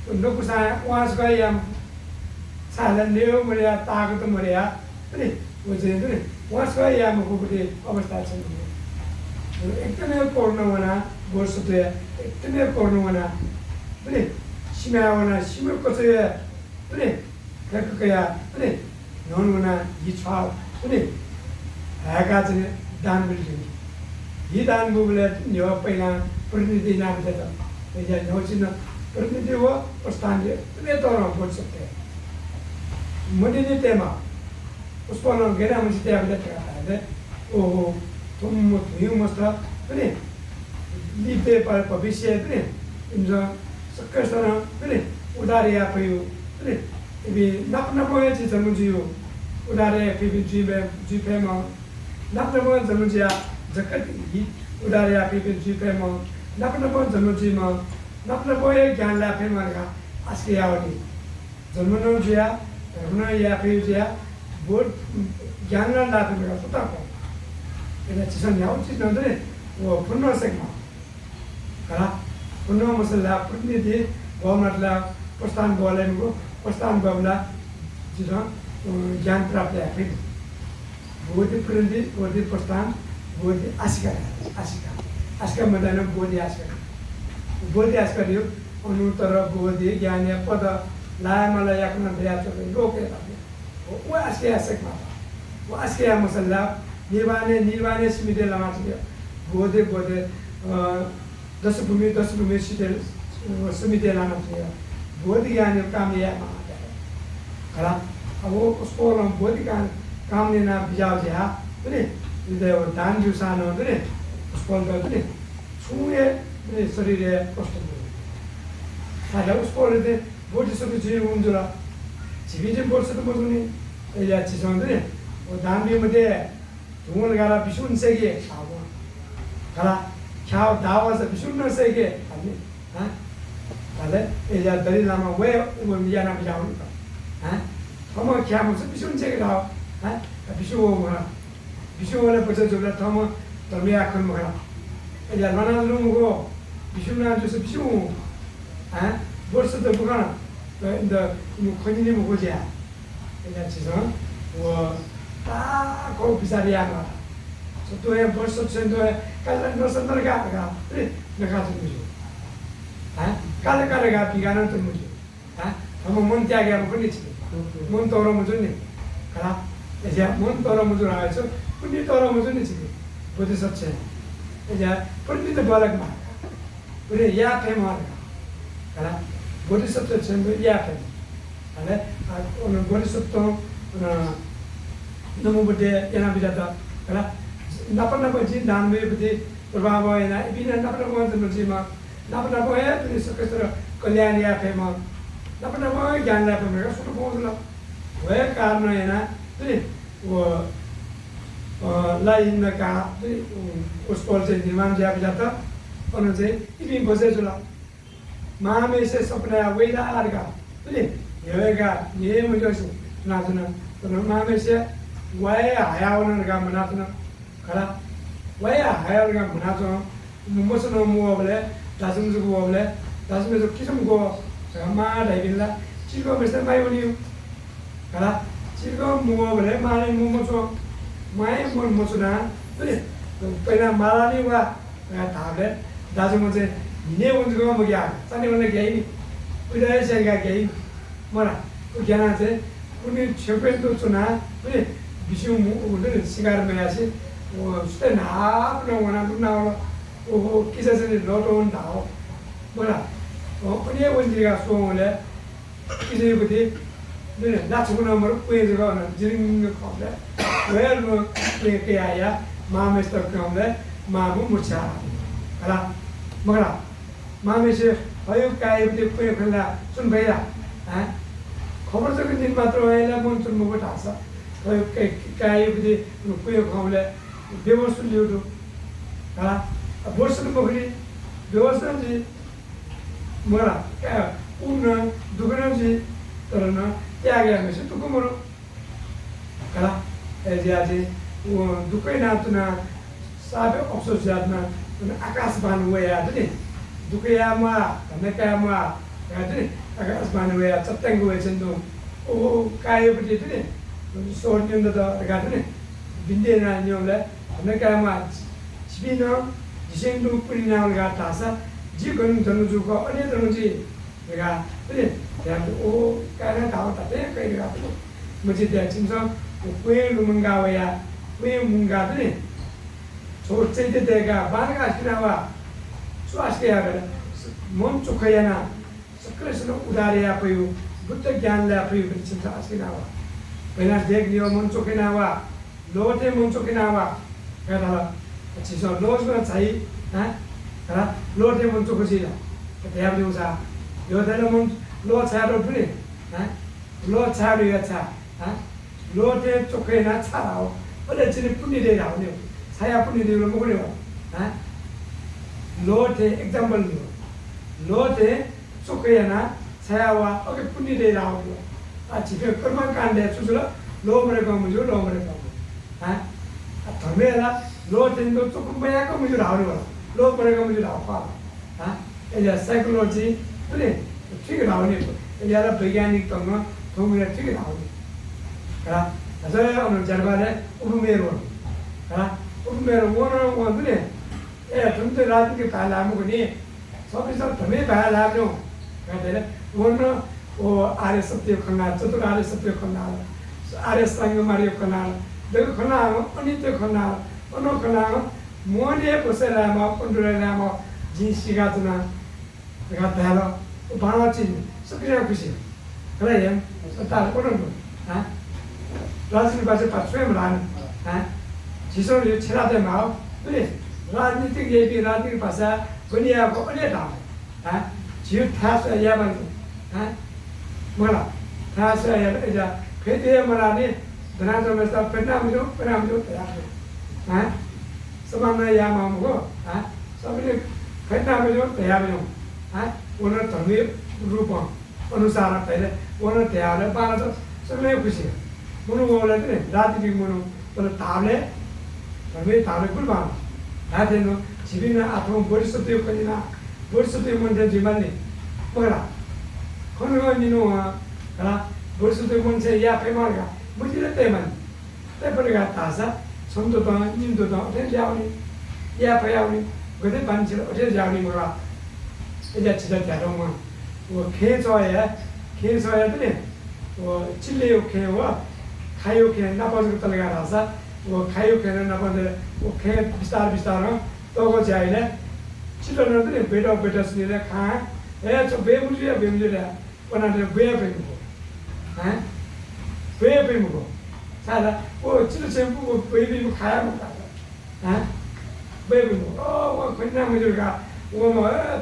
तो नकुसा वास गया साला नेओ मरिया ताकत मरिया पनि वजे पनि वास गया मकोबे अवस्था छ एकदमै कोर्न वना गोर्सते एकदमै कोर्न वना पनि सिमावना सिम कसै पनि ककया पनि नन वना यिछा पनि हाका चाहिँ दान बिल्डिङ यी दान बुबले यो पहिला प्रतिनिधि नाम थे तो ये नौचिन प्रतिनिधि हो प्रस्थान ये तुम्हें तो ना बोल सकते हैं मुझे नहीं तेमा उसको ना गेरा मुझे ते अभी तक आता है ओहो तुम मस्ता नहीं लीपे पर भविष्य नहीं इनका सक्कर सना नहीं उधारी आप यू नहीं इबी नप नपोए चीज़ मुझे यू उधारी फिर जीपे में नपनपन जनुजिया जगत ही उदारे आपी पे जीपे म नपनपन जनुजिमा नपनपोए ज्ञान लाफे मरगा आस्के आवडी जन्मनुजिया रुना याफे जिया बोर्ड ज्ञान लाफे मरगा सुता को एला चिसन याउ चिस नदरे वो पुनः सेकमा कला पुनः मसला प्रतिनिधि गवर्नमेंटला प्रस्थान बोलेनको प्रस्थान बबला जिसा ज्ञान प्राप्त याफे बोधि प्रतिनिधि बोधि प्रस्थान बोधि आशिका मैदान बोधि आशिका यो अनुत्तर बोधि ज्ञान पद लाया मलाई आफ्नो भ्याच लोके वो आशिका वो आशिका मसला निर्वाणे समिति लामा थियो बोधि दशभूमि समिति लामा थियो बोधि ज्ञान काम या खला अब उसको बोधि काम लेना बिजाव जा पनि इदे दान जुसान हो पनि उसको पनि छुए पनि शरीर कष्ट हो साला उसको ले बोडी सब जी उंजला जीवी जे बोर्स त बोल्ने या चिसन पनि ओ दान बि मध्ये धुन गाला बिसुन सेगे अब खला ख्याव दावा से बिसुन न सेगे अनि ह अले एजा दरी लामा वे उ मियाना बिजाव ह हम ख्याव से बिसुन सेगे दाव बिसु वाला पचा जोला थम तमे आखन महा या लना लुमगो बिसु ना जो बिसु हैं वर्ष त बुगा द खनिनि मगो जा या छिस वो ता को बिसारिया मा सो तो है वर्ष छ तो है काला न संदर का न का बिसु हैं काले गा बिगान त मुजु हैं हम मन त्यागे पनि छ मन तोरो मुजु नि कला एजा मन तोरो मुजु आएछ पुण्य तोरो मुजु नि छ बुझे सच्छ एजा पुण्य त बालक मा पुरे या पे मार कला बुझे सच्छ छ या पे अले उन बुझे सच्छ नमो बटे एना बिजाता कला नपन बजी नामवे बटे प्रभाव एना बिना नपन बज बजीमा नपन बय पुरे सकस्त्र कल्याण या पे मा नपन बय ज्ञान ला पे मा सुन बोला वे कारण एना वो लाइन में का उस पॉल से निर्माण जा जाता और से इतनी बसे चला माँ में से सपना वेला आरगा तो ये मुझे ना सुना तो माँ में से वाय आया उन्होंने का मना सुना खड़ा वाय आया उनका मना सुना मुझसे ना मुँह बोले दासम से को बोले दासम में जो किस्म को माँ डाइबिला चिल्को में से माय बोली खड़ा चिल्को मुँह बोले माने मुँह मचो माय मन मचुना तो पहला माला नहीं हुआ मैं थाले दासम में से ने उनको मगिया साने वाले क्या ही udah saya kayak mana ujian aja uni cepet tuh cuna uni bisa udah sigar menyasi sudah nak nongana nongana kisah sendiri lorong tahu mana uni unjiga soalnya kisah itu nih nak cuma nomor kue juga na jiring kau well kayak ya mama stok kau mamu mucha kalau mana mama sih ayo kayak itu kue kena sun bayar खबर चाहिँ दिन मात्र आइला मन चुन मको ढासा काई बदे कुयो खाउले व्यवस्था लियो हा वर्ष मखरी व्यवस्था जी मरा का उन दुगना जी तरना त्याग यामे से तुको मरो कला एजे आजे वो दुकै नातना साबे अफसोस यादना आकाश बान वया दे दुकैयामा धनकामा यादे आकाश बान वया चत्तंग वया चन्दो ओ कायो बदे दे सोर्निन द गादने बिन्दे ना न्योले धनकामा छिबिनो जिसेंदु पुनिना गा तासा जिगन जनुजुको अनि जनुजी गा दे या ओ काना दाव ताते kai गा मुझे त्या चिमसम कुए लुमंगा वया कुए मुंगा दे छोटे देगा बारगा किनावा स्वास्थ्य यार मन चोखयाना सक्रेसन उदारिया पयु बुद्ध ज्ञान ला पयु चिंता आस्किनावा पहिला देख लियो मन चोखनावा लोटे मन चोखनावा कदा चिसो लोज में चाहिँ ह लोटे मन चोखसिला त्यहाँ दिउँसा यो देले मन लो छाडो पनि ह लो छाडो या छ ह लोटे चोखना छाडो अले चिनि पुनि they राउने saya pun ini belum boleh kan, lote example ni, lote sukayana saya awak oke pun ini dia lau tu, jika kerman kande susula lo mereka muncul, kan, tapi lah lote itu cukup banyak kamu muncul lau ni, lo mereka muncul lau apa, kan, ini psikologi tu ni, ठीक lau ni, ini ada वैज्ञानिक तंग, थोड़ा ठीक lau ni, kan, asal orang jargon le, umumero, kan. मेरे वो ने ए तुम तो रात के पहला मुझे नहीं सब तुम्हें पहला आप लोग कहते हैं वो आर्य सत्य खन्ना चतुर आर्य सत्य खन्ना आर्य संग मारियो खन्ना देखो खन्ना अनित्य खन्ना अनो खन्ना मोने पोसे राम पंडुरे राम जी सिगा तुना कहते हैं लो बाणा चीज सबके खुशी कल ये तार कौन हाँ राजनीति बाजे पाछे मलान हाँ जिसों ये छिराते माओ तो ये राजनीतिक ये भी राजनीतिक भाषा दुनिया को अन्य डाल हाँ जीव था से ये बन हाँ मला था से ये जा फिर ये मला ने धनाजो में सब परिणाम जो तैयार है हाँ समाना या मामू को हाँ सब ये परिणाम जो तैयार है हाँ उन्हें धर्मी रूप अनुसार पहले उन्हें तैयार है बारह तो सब में खुशी है मुनु बोले थे राजनीतिक मुनु बोले ताले tapi tahu pun bang, ada no, cipina atau boris setiap kali na, boris setiap mana di mana, mana, kalau ni no, kalau boris setiap mana saya ya pemar ga, mesti le teman, tapi ga tasa, sonto to, ninto to, ada jauh ni, ya payah ni, gede pancil, ada jauh ni mula, ada cerita tiada orang, वो खेल soya तो नहीं, वो चिल्ले okay वो खाई okay ना pass को तलगा रहा सा वो खाई ओके ना पास वो खेल विस्तार तो वो जाए चिल्लो ना तो नहीं बेटा सुनिए ना खां तो बेमुझे वरना तो बे मुको सारा वो चिल्लो चेंपू वो बेबी को खाया मुका बेबी मुको वो खन्ना मुझे का वो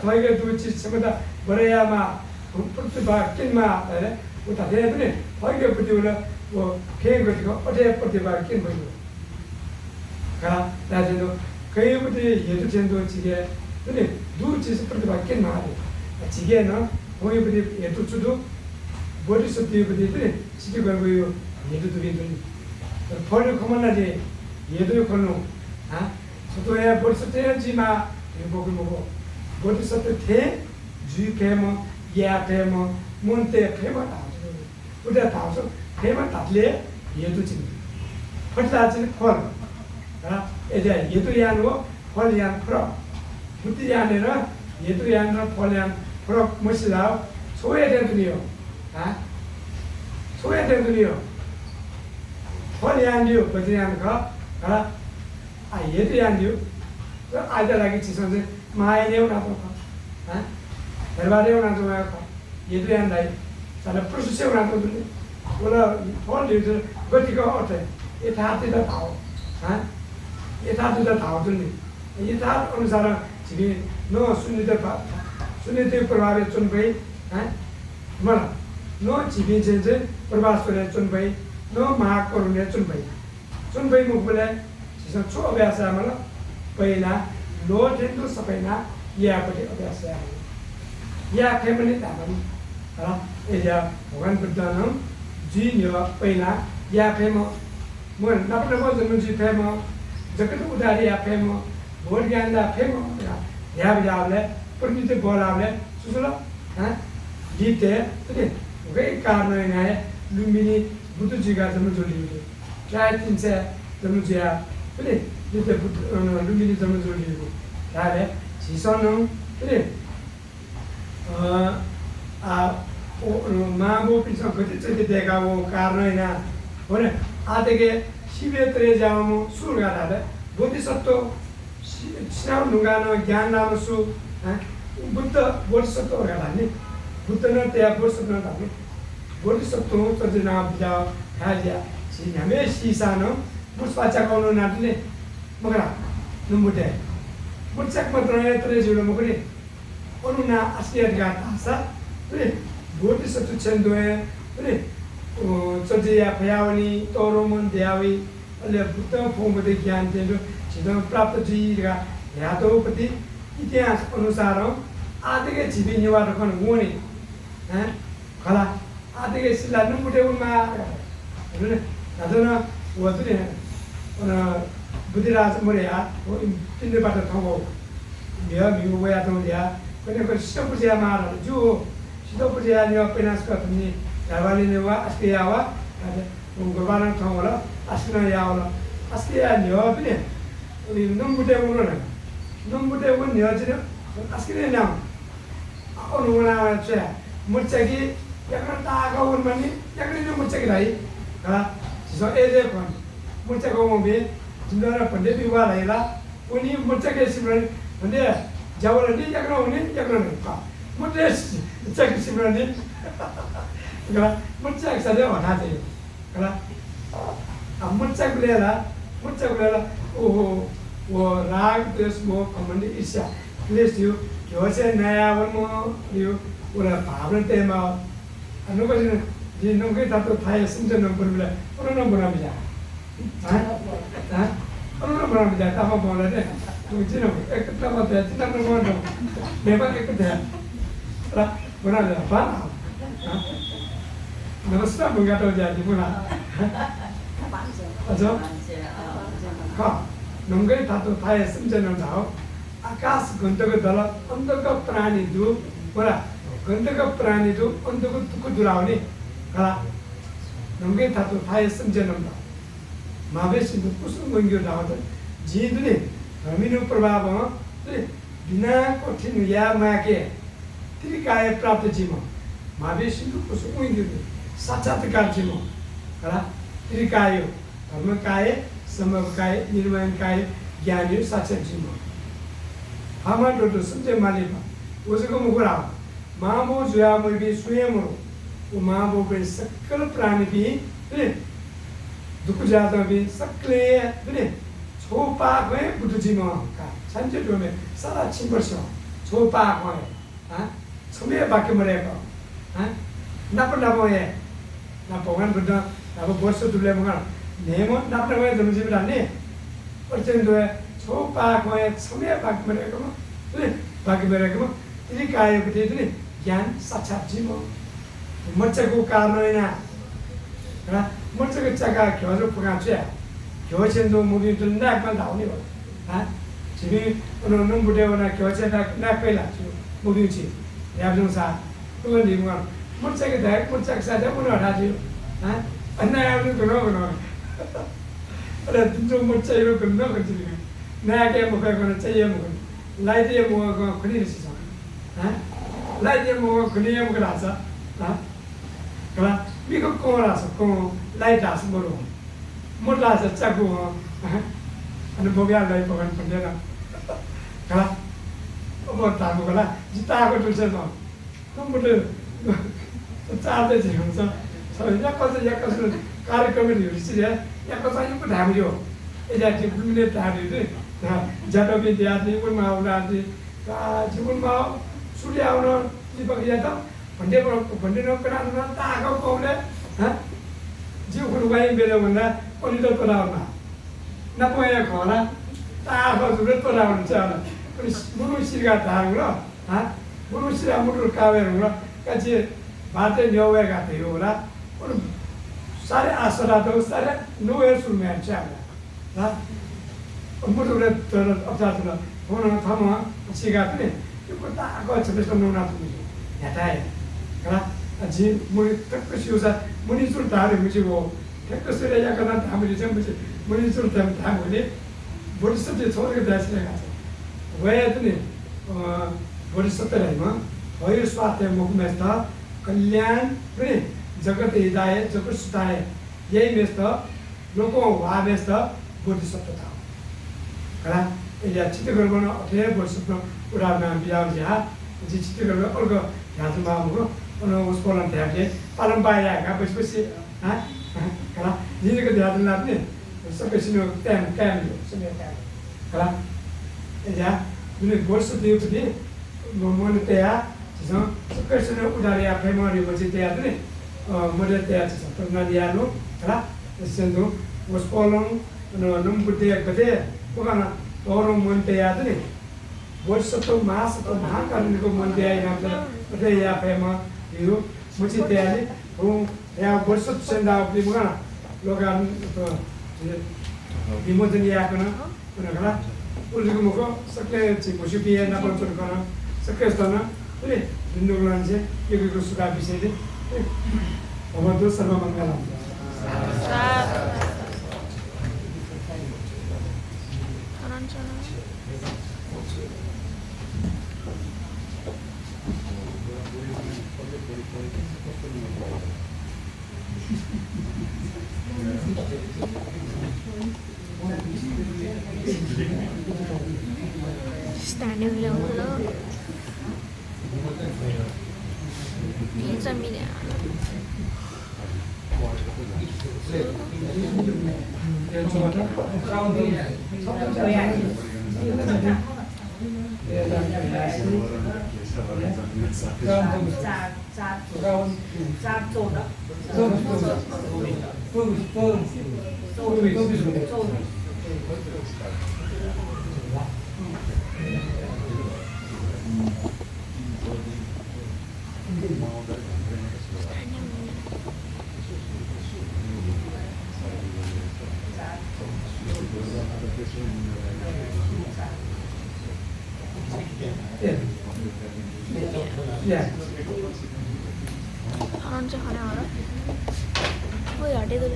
थोड़ी के दो चीज समझा बड़े या माँ प्रतिभा किन माँ है वो ताकि है तो नहीं थोड़ी के प्रतिभा वो खेल करती को अटे प्रतिभा किन बनी कहाँ ताकि तो कई बच्चे ये तो चंदो चीज़ तो नहीं दूर चीज़ प्रतिभा किन माँ है चीज़ ना वही बच्चे ये तो चुदो बड़ी सत्य बच्चे तो नहीं चीज़ कर गई हो ये तो भी तो नहीं फल कमाना जे ये तो करो हाँ तो ये बड़ी सत्य जी माँ ये बोको बड़ी सत्य थे जी के मो या के मो मुंते के मो उधर ताऊं के मो ताले ये तो चीज़ फटता चीज़ फल हाँ ये तो यान वो फल यान फ्रॉक बुद्धि यान है ना ये तो यान ना फल यान फ्रॉक मशीलाओ 소외 되더니요. 아? 소외 되더니요. 홀이 안 돼요. 버티지 않는 거. 아? 얘도 안 돼요. 그 아이들에게 지선세 많이 내어놔도 아? 대바리 내어놔도 거. 얘도 안 돼. 자네 프로스 세워놔도 돼. 원래 홀리들 버티가 어때? 이 다들 다 아? 이 다들 다 오더니 이 다 어느 사람 집이 너 순위들 प्रभावित चुन भई हैं मला नो जीवी जे प्रभाव करे चुन भई नो महाग करुने चुन भई मुखले जिस छो अभ्यास है मला पहिला लो ठेन्दो सबैना यापटि अभ्यास है या फेमनि तामनि हला एजा भगवान बुद्धनो जी न्यो पहिला या फेम मन नपनको जन्म जी फेम जगत उदारी या फेम भोट ज्ञान दा फेम या बजावले परमिते बोलावले सुसुला हाँ गीते तो वही कारण है लुम्बिनी बुद्ध जी का जन्म जोड़ी हुई क्या तीन से जन्म जिया तो गीते लुम्बिनी जन्म जोड़ी हुई क्या है सीसों तो माँ वो पिछले कति चलते देखा वो कारण है ना वो ने आते के शिवे तेरे जामो सुर गा रहा है बोधिसत्व स्नान नुगानो ज्ञान नाम सु बुद्ध बोधिसत्व गा नि बुद्ध न त्या बोधिसत्व न नि बोधिसत्व तो जो नाम जाओ हाजिया सी हमें सीसानो पुष्पाचा कौनो नाटने मगरा नमुदे मुझसे मतलब है तेरे जुड़ो मगरे उन्होंने अस्तियात गा तासा तेरे बोधिसत्व चंदो है तेरे चर्चिया फयावनी तोरोमन दियावी अल्ले बुद्ध फोंबदे ज्ञान चंदो जिधर प्राप्त जीगा यादवपति इतिहास अनुसार आधे के जीवी निवार रखन गुणी हैं खला आधे के सिला नुमुटे उनमा है ना वो तो नहीं है बुद्धिराज मरिया वो तीन बात थांगो बिया बियो वो याद हो गया कोई कोई सिद्धपुजिया मार जो सिद्धपुजिया ने अपने नाश कर तुमने जावाली ने हुआ अस्तिया हुआ वो गुरबान थांगोला अस्तिया यावला अस्तिया ने हुआ अपने नम्बुटे उन्होंने नम्बुटे उन न्याजिने अस्किने नाम उन्होंने आया मुझसे कि याकन तागा उन मनी याकन ने मुझसे कि राई हाँ जिसो ऐसे कौन मुझसे को वो भी जिन्होंने पंडे भी हुआ रहेला उन्हीं मुझसे के सिमरन पंडे जावल नहीं याकन उन्हीं याकन नहीं का मुझसे के सिमरन नहीं क्या मुझसे एक साथ होना चाहिए क्या अब मुझसे को लेला वो राग द्वेष मोह घमंड ईर्ष्या क्लेश यो क्योंसे नया वर्मो यो उरा भावना तेमा अनुको जी नंगे तातो थाय समझ न परमिला उन्होंने बना मिला हाँ हाँ उन्होंने बना मिला तामा बोला ने तो जिनो एक तामा ते जितना न बोलो मेवा एक ते रा बना ले बा नमस्कार बुंगा तो जाती बुना अच्छा का नंगे तातो थाय समझ न जाओ आकाश गंतव्य दल अंतक प्राणी दु बोला गंतक प्राणी दु अंतक तुक दुरावनी कला नंगे तातो थाय समझ न जाओ मावे सिंधु कुसुम मंगियो दावत जी दुने हमिनु प्रभाव बिना कठिन या माके त्रिकाय प्राप्त जीव मावे सिंधु कुसुम मंगियो साक्षात्कार जीव कला त्रिकाय धर्म काय समव काय निर्माण काय ज्ञानी साक्षात जीव हमारे डॉक्टर संजय मालिका उसको मुकरा माँ वो जो है मुझे भी स्वयं वो माँ वो भी सकल प्राणी भी ने दुख जाता भी सकले ने छोपा गए बुद्ध जी माँ का संजय जो में सारा छिपर से छोपा गए हाँ समय बाकी मरेगा हाँ ना ये ना भगवान बुद्ध ना वो बहुत से दुले मगर नेमो ना पर गए जन्म जीवन डालने और चंदो है छोपा गए समय बाकी मरेगा तो बाकी मरेगा मो इन्हीं काय को दे तो ज्ञान साक्षात जीव मच्छर को कारण है ना है मच्छर के चक्का क्यों जो पुकार चुया क्यों चंदो मुझे तो ना कल धावने वाला हाँ जिन्हें उन्होंने बुढ़े होना क्यों चंदा ना पहला चुया मुझे ची यार जो सा तो नहीं मुझे मच्छर के दायक मच्छर के साथ उन्होंने हटा दियो हाँ अन्ना यार जो करो अरे तुम जो मच्छर यो करना कर चुके नया क्या मुझे करना चाहिए मुझे लाइट ये मुझे खुली नहीं सीसा हाँ lai dia mo kunia mo kerasa, kalau miko kau rasa kau lai das moro, moro rasa cagu, anu boga lai bukan pendera, kalau oh tahu kalau jita aku tu saya kau moro चाहते थे हम सब या कसो कार्यक्रम रिसिज या कसो यो को धामरियो एजा टिपुले धामरि रे जाटो के दियाले को माउला दे का जीवन मा सूर्य आउन दीपक या त भन्ने न करा न ताको कोले ह जीव को गई बेले भन्दा पनि त कराउन नपया खला ताको जुरे कराउन छ अनि मुनु सिरगा धाङ र ह मुनु सिरा मुटु कावेर र काजे बातें जो वे गाते हो ना और सारे आसरा तो सारे नो है सुन में अच्छा है ना और मुझे उन्हें तो अपना तो ना वो ना था वहाँ अच्छी गाते हैं जो कोई ताको अच्छे से तो ना तो मुझे याद है ना जी मुझे तक कुछ यूज़ मुझे सुन तारे मुझे वो तक कुछ रेजा करना था मुझे सुन था मुझे बड़ी सब जो छोड़ के दास लगा था वह तो नहीं बड़ी सत्तर है माँ वही स्वास्थ्य मुख में था कल्याण पनि जगत हिदाय जगत सुताय यही मेस्त लोको भावेस्त बोधिसत्वता कला या चित्तगर बन अठे वर्षमा उडामा बियाउ झा जि चित्तगर अर्ग ह्याजमा मगो अनि उसकोलन थ्याके पालन पाया का पछपछि ह कला जिनेको ध्यान लाग्ने सबै सिनो टाइम समय टाइम कला या जुन वर्ष दियो पनि मन तया कैसे उधारी आप हमारी बच्चे तैयार नहीं मरे तैयार से सब ना दिया लो है इससे तो वो स्कॉलों नम बुद्धि एक बते वो कहना और मन तैयार नहीं वो सब तो मास तो भाग करने को मन तैयार ना बते या फेमा ये मुझे तैयारी वो या वो सब सेंडा अपनी बुआ लोग आन तो इमोशन या करना उन्हें कहा उन्हें मुझको सकले चिपचिप भी है ना पर तो करना सकले स्ताना अरे हिंदुगलान से ये भी कुछ सुधार विषय दे और दो सर्व मंगलम Standing level. Pizza media. Yeah. कौन सा खाना वाला वो याटे तो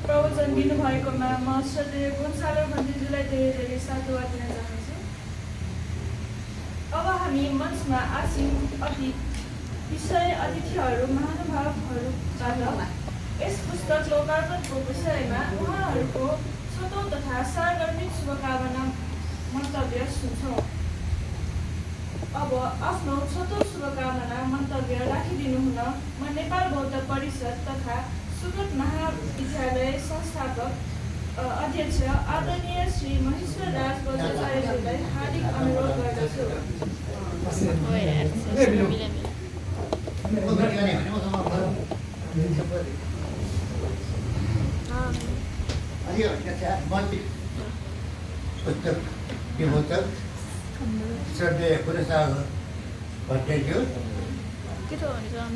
प्रवचन दिनुभएकोमा म श्रद्धेय गुणसागर मन्दिरजीलाई धेरै धेरै साधुवाद दिन चाहन्छु। अब हामी मञ्चमा आसीन विषय अतिथिहरू महानुभावहरूबाट यस पुस्तक लोकार्पणको विषयमा उहाँहरूको छोटो तथा सारगर्भित शुभकामना मन्तव्य सुन्छौँ। अब आफ्नो छोटो शुभकामना मन्तव्य राखिदिनु हुन म नेपाल बौद्ध परिषद तथा सुगत महाविद्यालय संस्थापक अध्यक्ष आदरणीय श्री महेश्वर राज बौद्धाचार्यज्यूलाई हार्दिक अनुरोध गर्दछु। पुस्तक विमोचक श्रद्धेय गुणसागर भट्टज्यू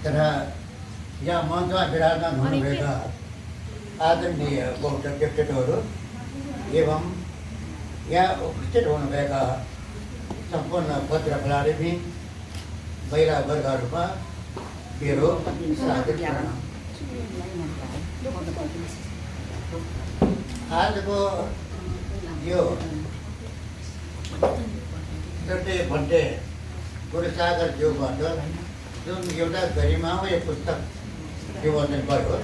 तथा यहाँ मञ्चमा विराजमान हुनुभएका आदरणीय बौद्ध व्यक्तित्वहरू एवं यहाँ उपस्थित हुनुभएका सम्पूर्ण भद्र खेलाडी महिला वर्गहरूमा मेरो स्वागत प्रणाम। आजको यो चट्टे भन्टे गुरुसागर ज्यूबाट जुन एउटा गरिमामय पुस्तक विमोचन भयो,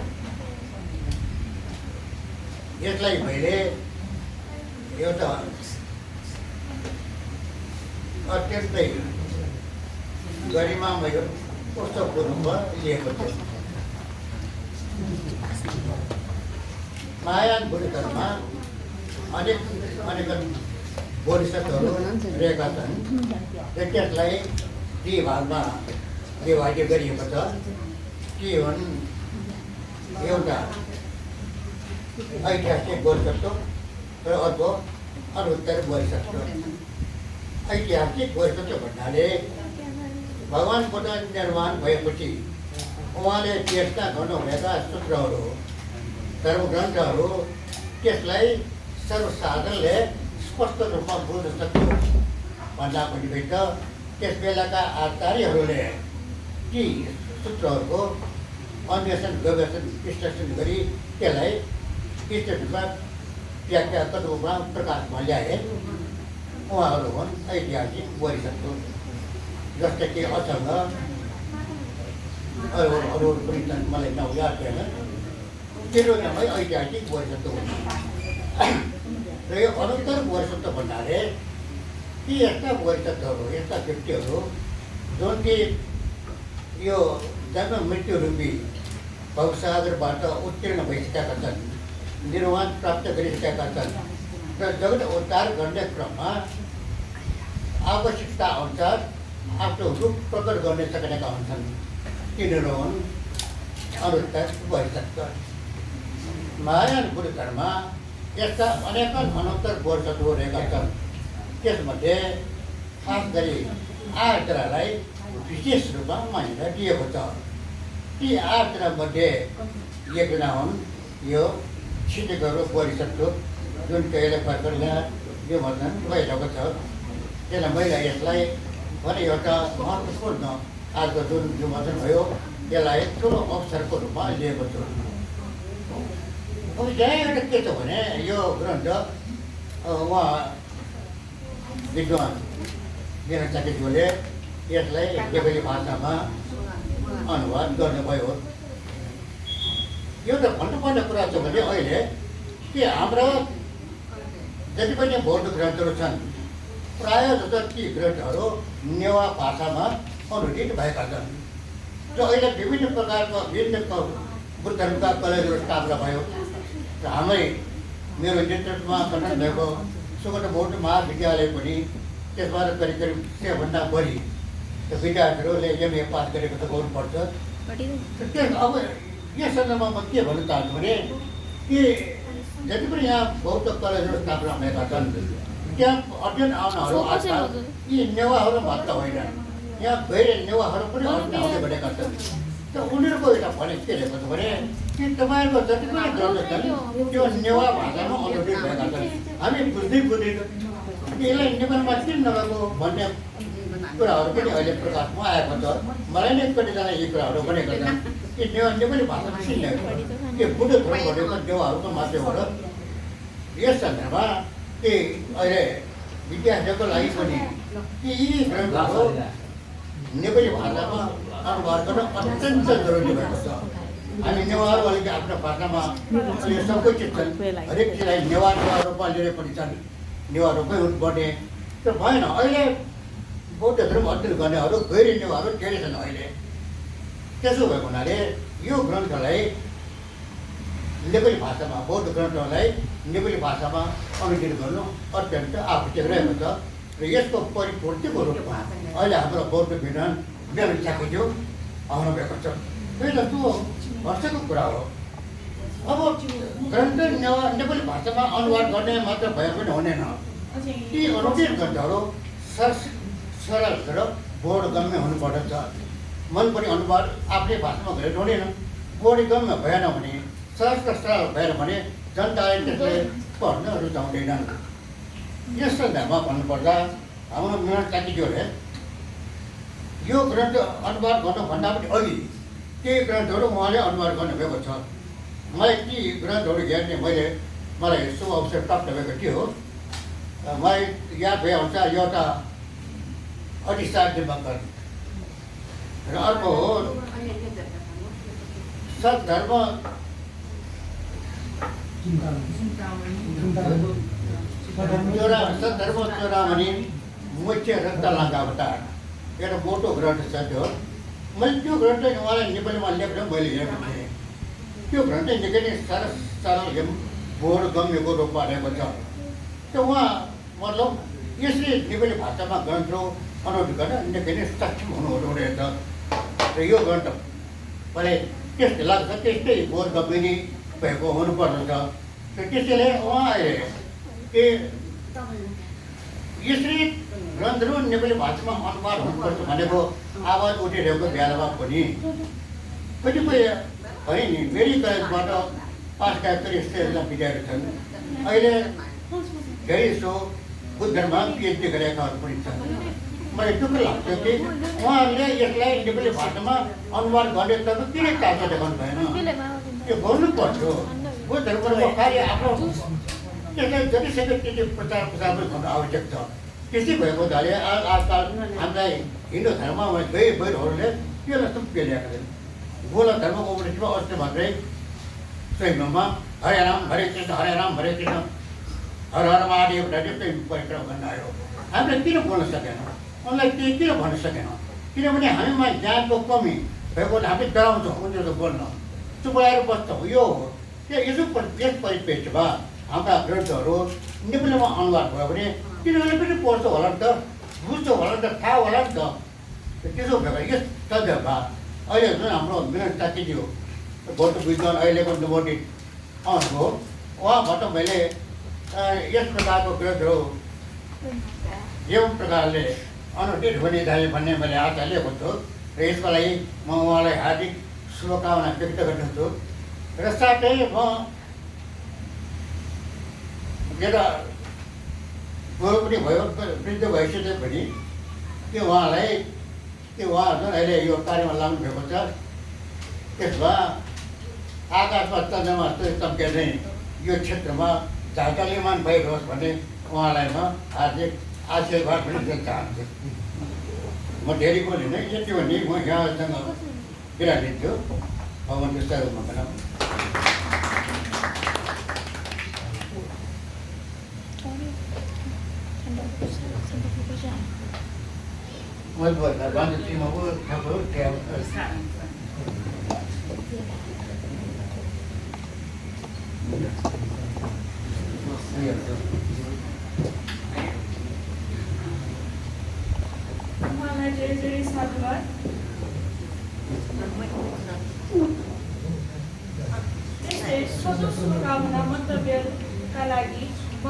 यसलाई मैले एउटा अत्यन्तै गरिमामय पुस्तकको रूपमा लिएको थियो। महायान बुद्धिज्ममा अनेक बोधिसत्वहरू रहेका छन् र त्यसलाई दुई भागमा विभाजित गरिएको छ। ती हुन् एउटा ऐतिहासिक बोधिसत्व र अर्को अनुत्तर बोधिसत्व। ऐतिहासिक बोधिसत्व भन्नाले भगवान बुद्ध निर्माण भएपछि उहाँले चेष्टा गर्नुभएका सूत्रहरू, धर्मग्रन्थहरू, त्यसलाई सर्वसाधारणले स्पष्ट रूपमा बुझ्न सक्यो भन्दा पनि भेट्छ। त्यस बेलाका आचार्यहरूले ती सूत्रहरूको अन्वेषण गवेषण विश्लेषण गरी त्यसलाई विस्तृत रूपमा व्याख्याको रूपमा प्रकाशमा ल्याए। उहाँहरू हुन् ऐतिहासिक बोधिसत्व। जस्तै कि असँग अरू पनि छन्, मलाई नाउँ याद भएन, तेरो नामै ऐतिहासिक बोधिसत्व हुन्। र यो अनुत्तर बोधिसत्व भन्नाले ती यस्ता बोधिसत्वहरू, यस्ता व्यक्तिहरू जुन कि यो जन्म मृत्यु रूपी भवसागरबाट उत्तीर्ण भइसकेका छन्, निर्वाण प्राप्त गरिसकेका छन् र जगत उद्धार गर्ने क्रममा आवश्यकता अनुसार आफ्नो रूप प्रकट गर्न सकेका हुन्छन्। तिनीहरू हुन् अनुत्तर बोधिसत्व। महायान बुद्धिज्ममा यस्ता अनेकौँ अनुत्तर बोधिसत्वहरू रहेका छन्। त्यसमध्ये खास गरी आठजनालाई विशेष रूपमा मान्यता दिएको छ। ती आठजनामध्ये एकजना हुन् यो क्षितिजहरू बोधिसत्व, जुन कहिले भर्खर यहाँ विमोचन भइरहेको छ। त्यसलाई मैले यसलाई भने एउटा महत्त्वपूर्ण आजको जुन विमोचन भयो त्यसलाई ठुलो अवसरको रूपमा लिएको छु। अब यहाँ एउटा के छ भने यो ग्रन्थ उहाँ विद्वान वीरेन्द्र चाकीज्यूले यसलाई नेपाली भाषामा अनुवाद गर्नुभयो। यो त भन्नुपर्ने कुरा छ भने अहिले कि हाम्रो जति पनि बौद्ध ग्रन्थहरू छन् प्रायः जस्तो ती ग्रन्थहरू नेवा भाषामा अनुदित भएका छन्। र अहिले विभिन्न प्रकारको विभिन्न बुद्ध धर्मका कलेजहरू स्थापना भयो। र हाम्रै मेरो नेतृत्वमा गठन भएको सुगत बौद्ध महाविद्यालय पनि त्यसबाट करिब 100 भन्दा बढी विद्यार्थीहरूले एमए पास गरेको त गर्नुपर्छ। अब यस सन्दर्भमा म के भन्न चाहन्छु भने कि जति पनि यहाँ बौद्ध कलेजहरू स्थापना भएका छन् त्यहाँ अध्ययन आउनहरू आजकल यी नेवाहरू मात्र होइन, यहाँ गैर नेवाहरू पनि अध्ययन आउने भनेका छन्। त उनीहरूको एउटा भने के रहेको छ भने कि तपाईँहरूको जति पनि ग्रन्थ छन् त्यो नेवा भाषामा अनुदित भएका छन्। हामी बुझ्दैन यसलाई नेपालमा किन नभएको भन्ने कुराहरू पनि अहिले प्रकाशमा आएको छ। मलाई नै कतिजना यी कुराहरू भनेका छन् कि नेपाली भाषामा किन के बुद्ध धर्म भनेको नेवाहरूको मात्रै हो र यस सन्दर्भमा कि अहिले विद्यार्थीको लागि पनि कि यी ग्रन्थहरू नेपाली भाषामा अनुवाद गर्न अत्यन्त जरुरी भएको छ। हामी नेवारहरू अलिकति आफ्नो भाषामा सङ्कुचित छन्, हरेक चिजलाई नेवारका रूपमा लिएर पनि छन्, नेवारहरूकै हुनुपर्ने त भएन। अहिले बौद्ध धर्म अध्ययन गर्नेहरू गैर नेवारहरू धेरै छन् अहिले। त्यसो भएको हुनाले यो ग्रन्थलाई नेपाली भाषामा, बौद्ध ग्रन्थलाई नेपाली भाषामा अनुदित गर्नु अत्यन्त आवश्यक रहेको छ। र यसको परिपूर्तिको रूपमा अहिले हाम्रो बौद्ध विद्वान वीरेन्द्र चाकीज्यू आउनुभएको छ। त्यो त्यो हर्षको कुरा हो। अब ग्रन्थ नेपाली भाषामा अनुवाद गर्ने मात्र भए पनि हुँदैन। ती अनुदित ग्रन्थहरू सरल र बोधगम्य हुनुपर्दछ। मन पर्ने अनुवाद आफ्नै भाषामा गरेर हुँदैन बोधगम्य भएन भने सहज र सरल भएन भने जनताले त्यसलाई पढ्न रुचाउँदैनन्। यस सन्दर्भमा भन्नुपर्दा हाम्रो मिलन काकीज्यूले यो ग्रन्थ अनुवाद गर्नुभन्दा पनि अघि केही ग्रन्थहरू उहाँले अनुवाद गर्नुभएको छ। मलाई ती ग्रन्थहरू हेर्ने मलाई शुभ अवसर प्राप्त भएको थियो। मलाई याद भएअनुसार एउटा अधिसार दिवाकर र अर्को हो सद्धर्म चोरामणि मुख्य रक्त लागा अवतार एउटा मोटो ग्रन्थ छ त्यो। मैले त्यो ग्रन्थ उहाँलाई नेपालीमा लेख्न मैले हेरेको थिएँ। त्यो ग्रन्थ निकै नै सरल बोधगम्यको रूपमा रहेको छ। त्यो उहाँ मतलब यसले नेपाली भाषामा ग्रन्थ अनुवाद गर्न निकै नै सक्षम हुनुहुँदो रहेछ र यो ग्रन्थ मलाई त्यस्तै लाग्छ त्यस्तै बोधगम्य नै भएको हुनुपर्छ र त्यसैले उहाँले यसरी ग्रन्थहरू नेपाली भाषामा अनुवाद हुनुपर्छ भनेको आवाज उठिरहेको बेलामा पनि कतिपय है नि मेरी कलेजबाट पास गरेका यस्ता विद्यार्थी छन्। अहिले धेरै सो बुद्ध धर्ममा पिएचडी गरेकाहरू पनि छन्। मलाई दुःख लाग्छ कि उहाँहरूले यसलाई नेपाली भाषामा अनुवाद गर्ने त किन चासो देखाउनु भएन? त्यो गर्नुपर्छ। बुद्ध धर्मको कार्य आफ्नो त्यसलाई जतिसक्दो त्यति प्रचार प्रसार गर्नु आवश्यक छ। त्यसै भएको हुनाले आजकल हामीलाई हिन्दू धर्ममा गैरहरूले त्यसलाई सुम्पिएर ल्याएका छन्। गोला धर्मको उपनिषदमा अस्ति भन्दै स्वयंमा हरे राम हरे कृष्ण हर हर महादेव त्यस्तै परिक्रम गर्न आयो। हामीले किन बोल्न सकेनौँ? उनलाई त्यही किन भन्न सकेनौँ? किनभने हामीमा ज्ञानको कमी भएको हामीले डराउँछौँ उनीहरू बोल्न, चुपाएर बस्छौँ। यो हो यस परिप्रेक्ष्यमा हाम्रा ग्रन्थहरू नेपालीमा अनुवाद भयो भने तिनीहरूले पनि पढ्छ होला नि त, बुझ्छ होला नि त, थाहा होला नि त। त्यसो भएको यस सन्दर्भमा अहिले जुन हाम्रो मिलन साथीज्यू भौत विद्वान अहिलेको नवोदित आउनुभयो, उहाँबाट मैले यस प्रकारको ग्रन्थहरू यो प्रकारले अनुदित हुने जाने भन्ने मैले आशा लिएको छु र यसको लागि म उहाँलाई हार्दिक शुभकामना व्यक्त गर्दछु। र साथै म मेरो बुढो पनि भयो, वृद्ध भइसके पनि उहाँ जुन अहिले यो कार्यमा लाग्नु भएको छ त्यसमा आकाशमा चन्द्रमा जस्तो चम्के नै यो क्षेत्रमा झाकालिमान भइरहोस् भन्ने उहाँलाई म हार्दिक आशीर्वाद पनि दिन चाहन्छु। म धेरै बोलिनँ, यति भने म यहाँसँग बिदा दिन्छु। भगवान्को सहयोगमा भनौँ। Muy buena, cuando hicimos un café, उहाँलाई धेरै धेरै साधुवाद। त्यस्तै छोटो शुभकामना मन्तव्यका लागि म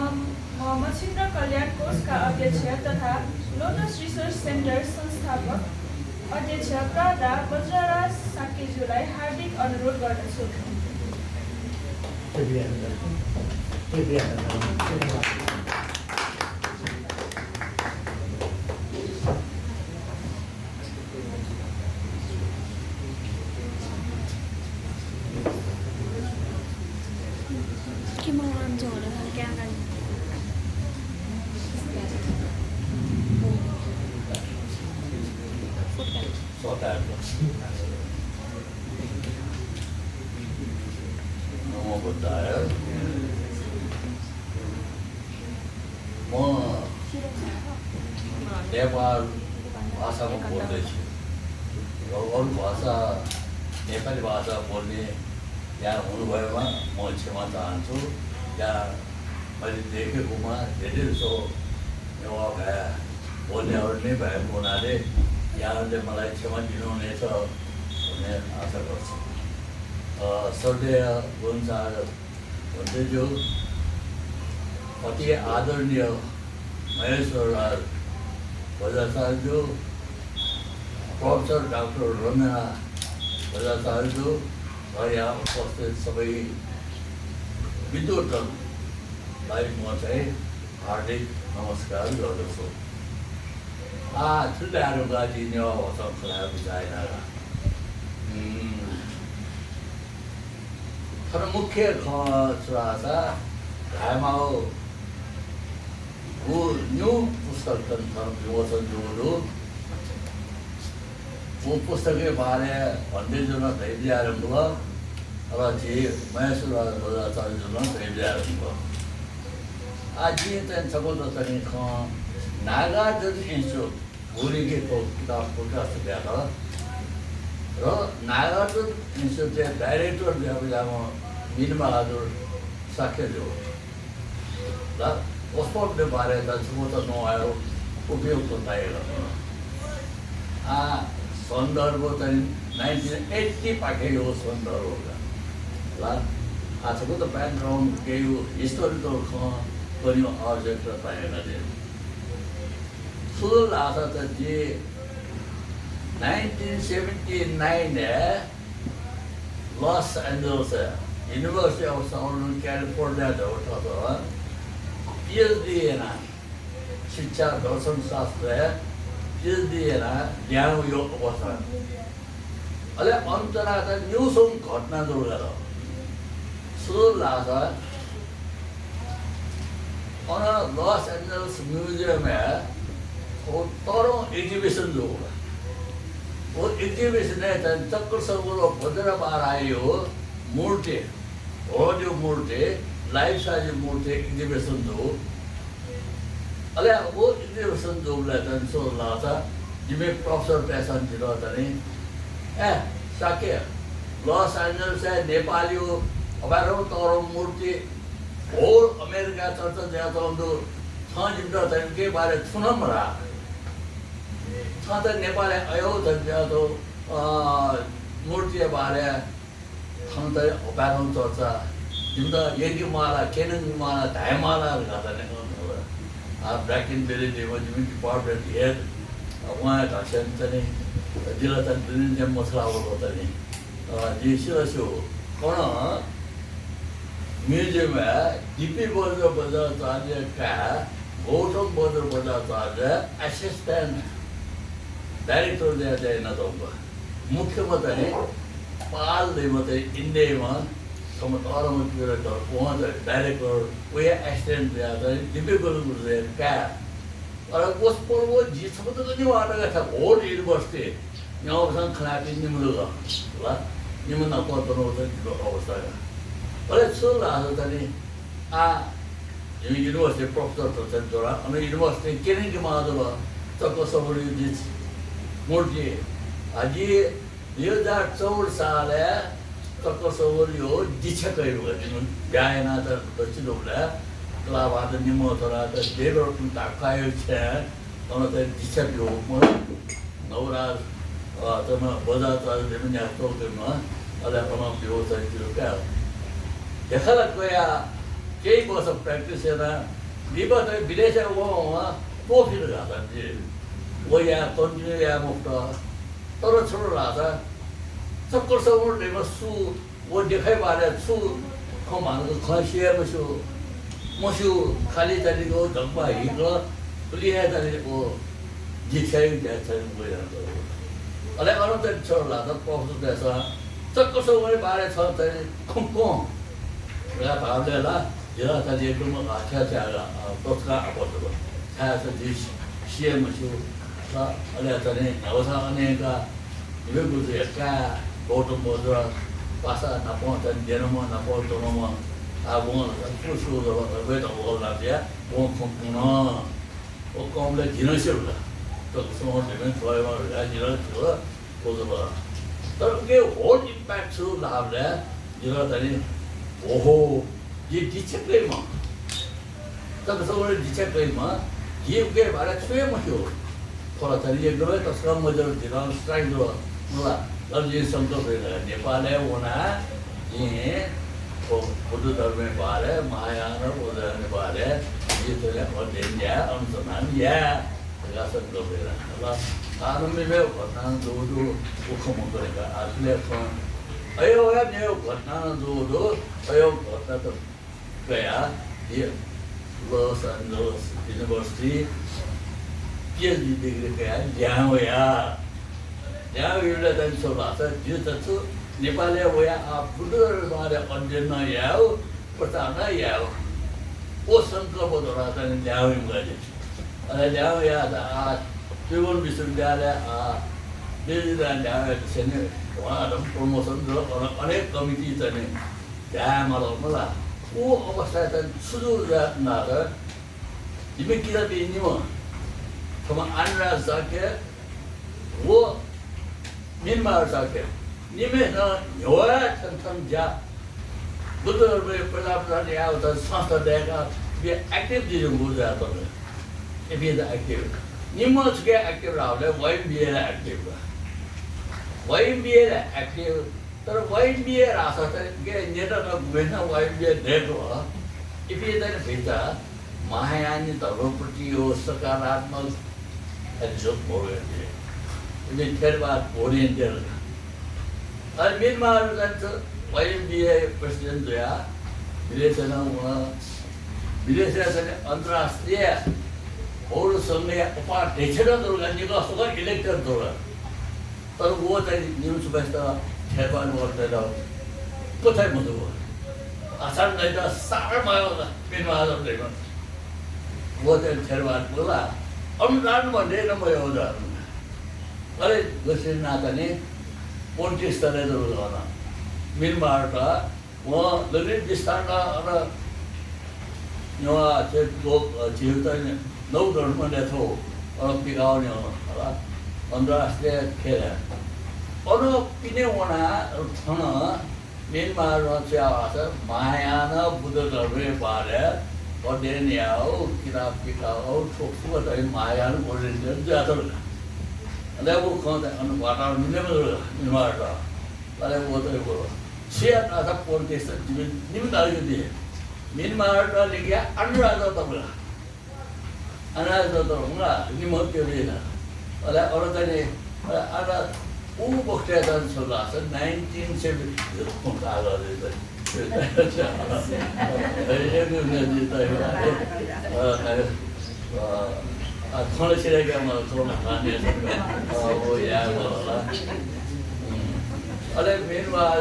मच्छिन्द्र कल्याण कोषका अध्यक्ष तथा लोटस रिसर्च सेन्टर संस्थापक अध्यक्ष प्रदा वज्रराज साकेज्यूलाई हार्दिक अनुरोध गर्दछु। कि म आउँछु होला क्या गर्नु नमो बुद्धाय। म नेपाल भाषामा बोल्दैछु र अरू भाषा नेपाली भाषा बोल्ने यहाँ हुनुभएमा म क्षमा चाहन्छु। यहाँ मैले देखेकोमा धेरै जसो नेवा भए बोल्नेहरू नै भएको हुनाले यहाँहरूले मलाई क्षमा दिनुहुनेछ भन्ने आशा गर्छु। श्रद्धेय गुणसार भन्दैज्यू, अति आदरणीय महेश्वर बजाज साहबज्यू, प्रोफेसर डाक्टर रमना बजाचार्यज्यू र यहाँ उपस्थित सबै विद्वजनलाई म चाहिँ हार्दिक नमस्कार गर्दछु। ठुलाहरूका नेवा भाषा खुलाएर बुझाएन तर मुख्य खरासा घायमाओ वो न्यू पुस्तक विमोचन जो वो पुस्तक के बारे भन्दै जुन धैर्य आरम्भ भयो र जे महेश्वर बजाचार्य जुन धैर्य आरम्भ भयो आज चाहिँ सबैत चाहिँ नागार्जुन इन्स्टिट्युट भोलिको किताब प्रकाश भएका र नागार्जुन इन्स्टिट्युट डाइरेक्टर बेलामा मिनबहादुर साक्यज्यू र उसले बारे त सबैत नआयो उपयोग पाएको सन्दर्भ चाहिँ 1980 पाखे हो सन्दर्भ ल आजको त ब्याकग्राउन्ड केही हिस्टोरिकल पनि आवश्यकता पाएन सुरु आशा त जे 1979 Los Angeles University of Southern California एउटा PhD शिक्षा दर्शन शास्त्र PhD ल्याउ यो अवस्था अहिले अन्तरा त न्युसोङ घटना जोडेर सुरु लाग्छ और लॉस एंजल्स म्यूजियम है वो तोरों एग्जीबिशन जो होगा वो एग्जीबिशन है चक्कर सबको भद्र बार आई हो मूर्ति और जो मूर्ति लाइफ साइज मूर्ति एग्जीबिशन जो अले वो एग्जीबिशन जो लेते हैं सो लाता जिम्मे प्रोफेसर पैसा दिलाता नहीं साके लॉस एंजल्स है नेपालियों हमारे तोरों मूर्ति होल अमेरिका चर्चा जाता हूँ तो जिम्दा के बारे सुनम रहा तो नेपाल आयो तो मूर्ति बारे चर्चा जिम्दा यज्ञ माला केनङ माला धायमाला ब्ल्याक एन्ड बेली डिपार्टमेन्ट हेड उहाँ घाँसन चाहिँ जिल्ला चाहिँ मसला जी शिवसो कौन म्यूजियम है डीपी बोर्डर बजाचार्य का गौतम बोर्डर बजाचार्य असिस्टेंट डायरेक्टर दिया न तो मुख्य मत है पाल दे मत इंडिया में समतौर में क्यूरेटर वहाँ डायरेक्टर वो असिस्टेंट दिया था डीपी बोर्डर का और उस पर वो जी सब तो नहीं वाला था और यूनिवर्सिटी यहाँ पर खराबी निम्न निम्न पद अवस्था का अरे सुन रहा था नहीं यूनिवर्सिटी प्रोफेसर तो चंद्रा अने यूनिवर्सिटी केने के माधव तक सबरी जिस मूर्ति आज ये 2014 साल है तक सबरी हो दिशा कहीं होगा जिन्होंने ब्यायना तो बच्चे लोग ले क्लाब आते निम्न थोड़ा तो देवर तुम ताकायो छे और तो दिशा भी हो मत नवराज तो मैं बजा तो जमीन या तो करना अरे अपना भी हो सकती क्या देखा लगता है कई बहुत सब प्रैक्टिस है ना लिबा तो विदेश है वो तो फिर रहा था जी वो या कंटिन्यू या मुफ्त तो छोड़ रहा था सबको सब उन्हें बस सू वो दिखाई बारे सू हम आने खासियत है मशू खाली तरी को धब्बा ही को लिया तरी को जिसे जैसे वो यार अरे कौन तो छोड़ रहा था प्रोफेसर जैसा सबको सब उन्हें बारे छोड़ तरी कौन मैं भाव ले ला जिला तरी एक लोग अच्छा चाहेगा तो उसका अपोज़ हो क्या ऐसा जिस शेयर मशू का अरे तरी अवसर अनेक का ये कुछ क्या गौतम बोधरा पासा नापों तन जेनों नापों तोनों अब वो कुछ हो वे तो वो लाते वो कंपना वो कॉम्प्ले जिनों ला तो उसमें डिफेंस वाले वाले जिनों चला वो तो बड़ा तो के होल इम्पैक्ट शो लाभ ले जिला तरी ओहो ये डिस्प्ले मां तब सब वाले डिस्प्ले मां ये के बारे स्वयं मशहूर थोड़ा तरी ये गए तो सब मज़ा जिला स्ट्राइक जो ना अब ये संतोष है नेपाल है वो ना ये वो बुद्ध धर्म में बाहर है महायान बुद्ध धर्म बाहर है ये तो है और दिन या अनुसंधान या लगा संतोष है ना 사람이 매우 걷나는 도도 오커먼 거니까 아슬레 건 어여야 매우 걷나는 도도 어여 걷나도 그야 이 로스 앤젤레스 유니버시티 PhD degree 그야 양호야 양호를 단 소라서 주저서 नेपालले वया फुटबल बारे अन्जन याओ प्रताना याओ ओ संकल्प द्वारा तने ल्याउ गजे अरे ल्याउ या त्रिभुवन विश्वविद्यालय दिल्लीमा ल्याउ छने उहाँहरु प्रमोसन र अनेक कमिटी तने ल्यामल मला ओ अवस्था त सुदूर नार इमे किरा बेनिमो थमा अनरा जाके वो मिनमार जाके निमेना योया थम जा बुद्धहरुले प्रजापति आउँदा संस्था दिएका बे एक्टिभ दिनु बुझा त इफ इज एक्टिभ निमोच के एक्टिभ रावले वाइबीए एक्टिभ वाइबीए एक्टिभ तर वाइबीए रासा त के नेता न गुएन वाइबीए देखो इफ इज दैन भिता महायानी धर्मप्रति यो सकारात्मक एजो बोले इमे थेरबाद ओरिएन्टेड अनि मिनमार जान्छ वाइबीए प्रेसिडेन्ट जोया विदेशना विदेशना चाहिँ अन्तर्राष्ट्रिय पौर संघ उपाध्यक्ष दुर्गा सगळं इलेक्टेड दुर्गा तर वो चाहिँ न्यूज बेस्ट ठेबान वर्तेर कतै मधु आसान नै त सारा मायो मिनमार देमा वो चाहिँ ठेबान बोला अनुदान भन्ने न म एउटा अरे गसे नाताने पोन्टिस तले दुर्गा मिनमारका व ललित विस्तारका र नवा चाहिँ जीवता नौ धर्मले थो ओलम्पिक आउने होला अन्तर्राष्ट्रिय खेल अरू पिने वना थन मिनमार चाहिँ आवाज मायान बुद्ध धर्म बारे पढेनियाओ किताब पिकाओ ठोक्सु त मायान बोलिन्छ जातर अले वो खोद अन वाटर मिनमार का अले वो तो बोलो सिया नाथा पोन्टिस निम्न दि मिनमार का लिया अनुराधा तबला अनुराधा तबला निमत्यो दिना अले अरतने अरा उ बक्ते दन सोलास 1970 को काला दे खाने से क्या मतलब थोड़ा खाने वो यार बोला अरे मेन बार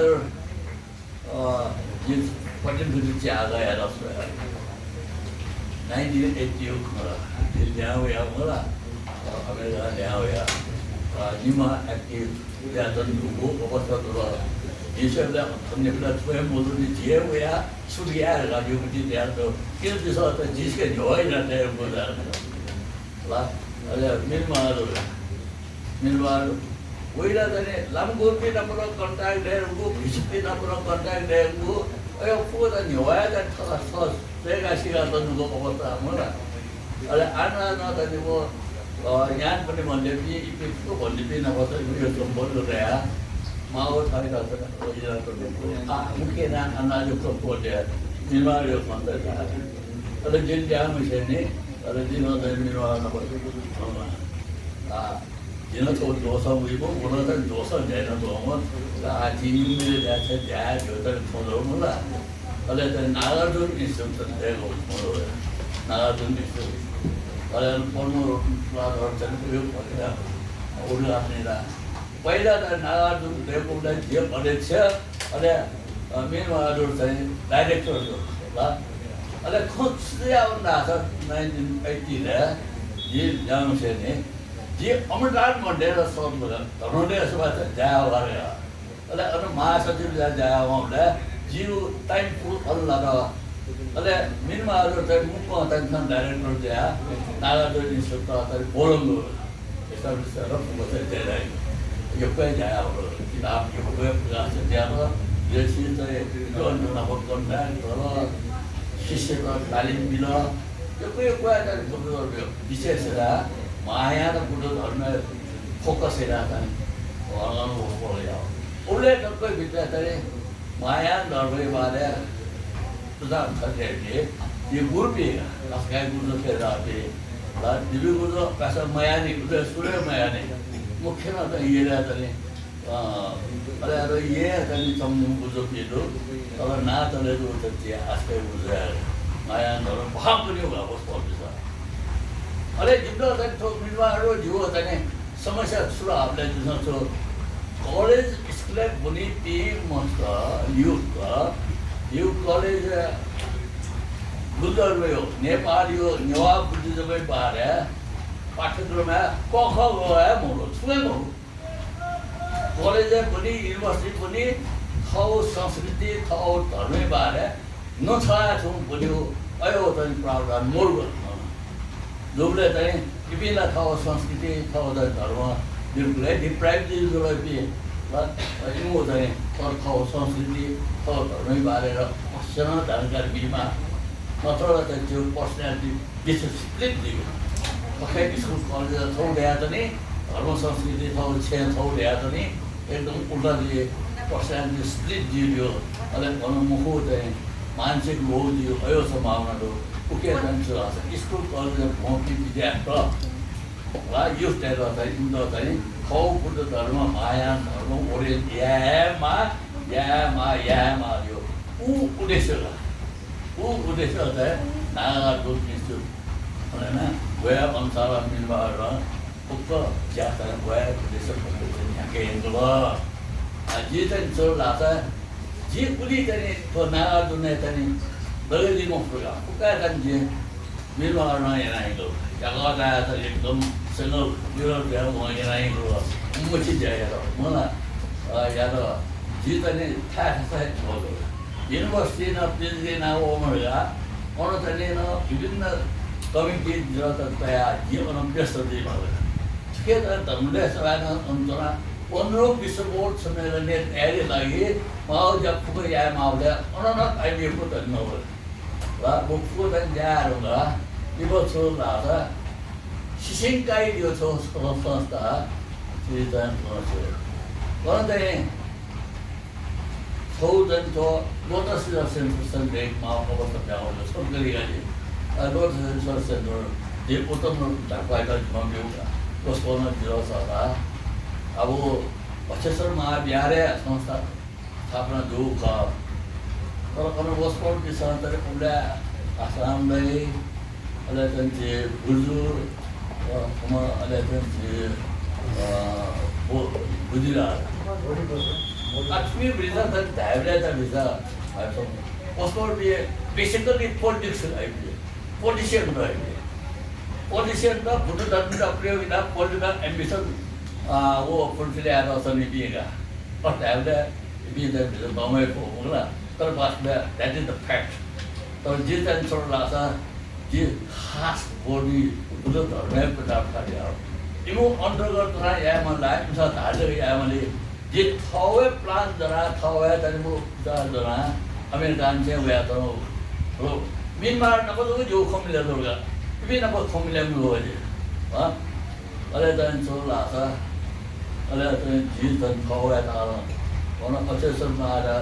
जिस पटन फिर चागा यार उसमें 1980 को दिल्ली में या बोला अमेरिका में या निमा एक्टिव या तो वो अवस्था तो ये सब ना हमने अपना स्वयं मोदो ने जिए हुए या सुरिया राज्यों में जिते यार तो किस दिशा तो जिसके जो है ना तेरे को ला अरे मिनमार वहीला तने लामगोपी नम्बर कन्ट्याक्ट दे उनको भिसपी नम्बर कन्ट्याक्ट दे उनको अयो पूरा न्योया त थस तेगा सिगा त नुको अवस्था होला अरे आना न त वो ज्ञान पनि भन्ने कि इफेक्टको भन्ने पनि नभए त यो सम्बन्ध रहा माओ थाई त ओइला त मुख्य ना अनाजो प्रपोटे मिनमार यो भन्दा अरे जिन जाम छैन अरे जिनो त मिनो नभए जिनो तो दोसा उइबो बोला त दोसा जैन दोमा जिनी मिले जाछ जाय जो त फोलो होला अले त नागार्जुन इन्स्टिट्युट देगो फोलो नागार्जुन इन्स्टिट्युट अले फोनो प्लाट चाहिँ प्रयोग गरेर उडा आफ्नेला पहिला त नागार्जुन देगोलाई जे अध्यक्ष अले मेन आदर चाहिँ डाइरेक्टर होला अले खुद आउना छ 1980 ले ये जाम से ने ये अमरदान मंडेर सब धर्मले सभा जाया गरे अले अन महासचिव जाया वले जिउ टाइम फुल अल्लाह अले मिनमा अरु चाहिँ मुख अत्यन्त डाइरेक्टर जाया नागार्जुन इन्स्टिट्युट त बोलंगो एस्टाब्लिश र बसे देला यो पे जाया हो किताब यो पे प्रकाश जाया ये चीज चाहिँ यो नभो कन्ट्याक्ट र शिष्यको तालिम दिन यो कुरा चाहिँ बुद्ध विशेष माया र बुद्ध धर्म फोकस हेर्दा गर्नु पर्यो उसले टक्कै भित्र चाहिँ माया धर्म बारे प्रधान छथे यो गुरुपी असगाय गुरु खेर आते ला दिव्य गुरु कासा माया नि सूर्य माया नि मुख्यमा त 얘네들이 그래도 얘들이 좀 부족해도 또 나들도 듣지 아스테 부자 마야 너는 화분이 가고 싶어서 अरे जितना तक तो मिलवारो जो होता है समस्या सुरा आपने जिसमें तो कॉलेज स्कूल बुनी टीम मस्ता यूथ कॉलेज बुद्धर में हो नेपाल यो नेवा बुद्धिज्म में बाहर है पाठ्यक्रम है कौखा हुआ है मोरो छुए मोरो कॉलेज बुनी यूनिवर्सिटी बुनी खाओ संस्कृति खाओ धर्म में बाहर है न छाया तुम बुनियो आयो तो प्रावधान मोरो लोगले चाहिँ विभिन्न ठाउँ संस्कृति ठाउँ धर्म बिल्कुलै डिप्राइभ दिनुलाई पनि इमो चाहिँ तर ठाउँ संस्कृति ठाउँ धर्मै बारेर क्वेसन जानकारी बिमा नत्र चाहिँ त्यो पर्सनालिटी विशेष स्प्लिट दियो पक्कै स्कुल कलेज ठाउँ ल्याए पनि धर्म संस्कृति ठाउँ ठाउँ ल्याए पनि एकदम उल्टा दिए पर्सनालिटी स्प्लिट दियो अहिले भनौँ मुखो चाहिँ मानसिक लोभ दियो अयो सम्भावनाहरू उके जान्छ स्कुल कलेज भौँकी विद्यार्थी वा युथ टेर चाहिँ उनीहरू चाहिँ खाउ बुद्ध धर्म माया धर्म ओरिएन्ट यामा यो उद्देश्य चाहिँ नागा डोक्निछु होइन गया अनुसार मिलबार उक्त ज्यादा गया उद्देश्य यहाँकै हेर्नु जे चाहिँ चोर लाग्छ जे कुली चाहिँ त्यो नागा डुने चाहिँ बगैर मुफ्त का जे मिलवा रहा है ना इनको क्या कहता है तो एकदम सिंगल यूरोप जो है वो ये ना इनको मुझे जाएगा मोना यार जीता ने था बोलो यूनिवर्सिटी ना प्लीज ना वो मरेगा और तो ने ना विभिन्न कमिटी जो तो तैयार जीवन में व्यस्त दी मारे ठीक है तो हमने सवाल ना उनका 15-20 बोर्ड सम्मेलन ने ऐसे लगी माउ जब फुक यार माउले उन्होंने आईबी को तो नहीं 와 목표는 야로가 이것도 나다 시신까지 이어서 서서다 일단 그렇죠. 그런데 서울은 또 로터스가 센터선데 마음으로 나오는 선들이가지 로터스 센터 이 어떤 걸 나빠가 좀 배우가 그거는 들어서다 아부 어째서 마비아래 संस्था स्थापना दुका तर कनो वस्पोर्ट के साथ तरह पुला आसाम में अलग तंजे बुजुर्ग हम अलग तंजे वो Gujarat actually visa that divided the visa also वस्पोर्ट V basically politics है politician है politician का बुद्ध धर्म का प्रयोग ना political ambition वो fulfill यार ऐसा नहीं पिएगा और divided भी इधर भी तो हमें को बोला तर बात that is the fact तर जे चाहिँ छोड लाग्छ जे खास बडी बुद्ध धर्म प्रचार कार्य इमो अन्तर्गत रहा या मलाई उसा धार्य या मैले जे थवे प्लान जरा थवे तनिमो जरा अमेरिकन चाहिँ उया त हो मिनमार नबदो जो खमिले दोगा बिना ब खमिले मु हो जे ह अले त छोड लाग्छ अले त जे त थवे त ona अचेसन मारा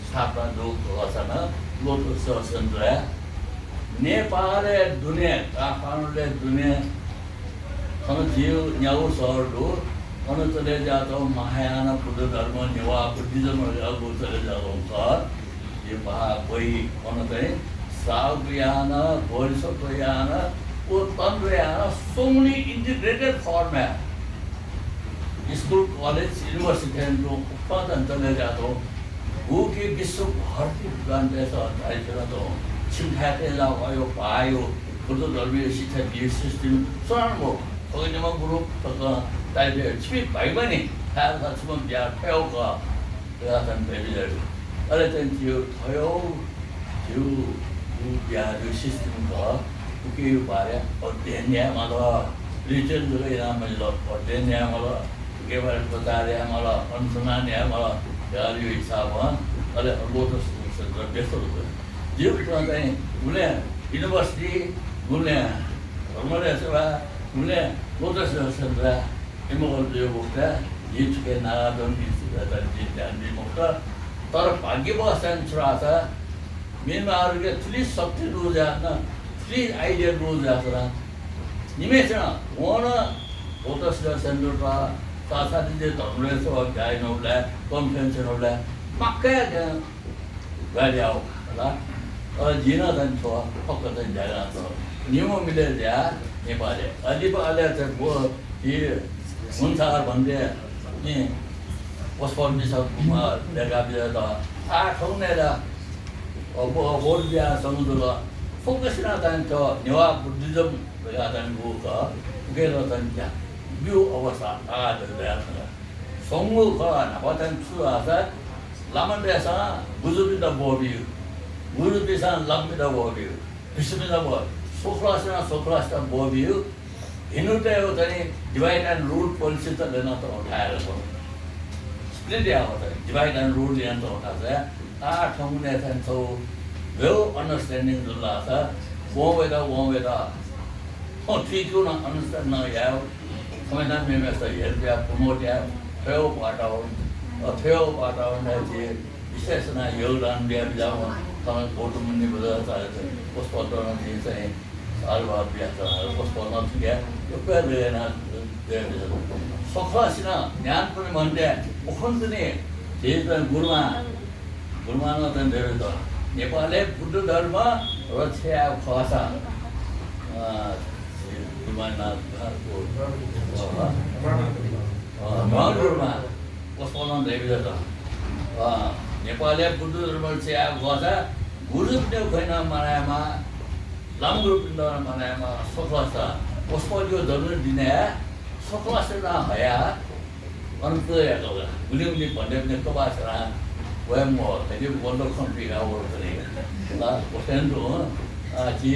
स्थापना लोक असना लोटस सन्द्र नेपाल दुनिया काठमाडौँ दुनिया हम जीव न्याउ सहरको अनुतले जातो महायान बुद्ध धर्म नेवा बुद्धिज्म अगो चले जातो सर ये बहा कोही अनुतै साउयान बोरिसोयान ओ तन्त्रयान so many integrated format school college university को उत्पादन चले जातो वो के विश्व भर की दुकान जैसा चाहिए तो छिंठाते जाओ आयो पायो बुद्ध धर्मीय शिक्षा दिए सिस्टम सोन वो कोई नमक ग्रुप तो ताइबे छिपी भाई बने थाहा छ छुम बिया पेउका रातन बेबिलर अरे त त्यो भयो त्यो बिया जो सिस्टम का के बारे अध्ययन या मला रिटर्न गरे नाम ल अध्ययन या मला केवल बतारे मला अनुसंधान या मला यो हिसाब अरे लोटस सेन्टर बेस्तो जो चाहिँ उले युनिभर्सिटी उले हमारे सेवा उले लोटस सेन्टर इमोल यो बोक्दा ये के नादन इन्स्टिट्युट त ध्यान दिमुक्ता तर भाग्यवश सेन्टर मेनमा अरूले थ्री शक्ति रोज न थ्री आइडिया रोज आसरा निमेषण वोन लोटस सेन्टर साथसाथै धर्मले अध्यायहरूलाई कन्फेन्सनहरूलाई पक्कै गाडी आऊ होला जिन चाहिँ छ पक्क चाहिँ झ्यागा छ नियम मिलेर झ्या नेपाली अहिले पो अहिले चाहिँ हुन्छ भन्दै नि पशुपन विषयमा देखा बिहा त आठौँ नै अब बोल बिहा समुद्र फोकस चाहिँ छ नेवा बुद्धिज्म चाहिँ गएको गेर चाहिँ त्यहाँ बिउ अवस्था आएर सङ्गो खतन सुहासा लामन बेसा गुजुबिदा बोबियो गुरुबिसा लम्बिदा बोबियो विश्वबिदा बो सोखलासना बोबियो हिँड्नु त चाहिँ डिभाइड एन्ड रुल पोलिसी त लिन त उठाएर स्प्लिट आएको त डिभाइड एन्ड रुल लिन त उठाएको छ ठाउँले चाहिँ छौ वेल अन्डरस्ट्यान्डिङ जुन लाग्छ वहाँ ठिक न अन्डरस्ट्यान्ड नयाव संविधान व्यवस्था हेर्या प्रमोट या ठेव वातावरण विशेष योगदान दिया जाऊँ तपाईँ फोटो मुनि बजाएर पुष्पन चाहिँ सालबाद बिहा पुष्पन क्या यो पेन सखलासिन ज्ञान पनि भन्ने ओखन पनि त्यही गुरुमा चाहिँ धेरै त नेपाली बुद्ध धर्म र छ्या खसा गुरुमा पुष्पन देवी त नेपाली बुद्ध धर्म छ्या खसा गुरु खैन मनाएमा लाम गुरु मनाएमा सखलास पुष्पको जन्म दिने सखलास हया अनुप्रेरक गुलिउली भन्ने पनि कबासरा वयम हैदि वन्डर कन्ट्री आवडतले ला ओसेन्डो जी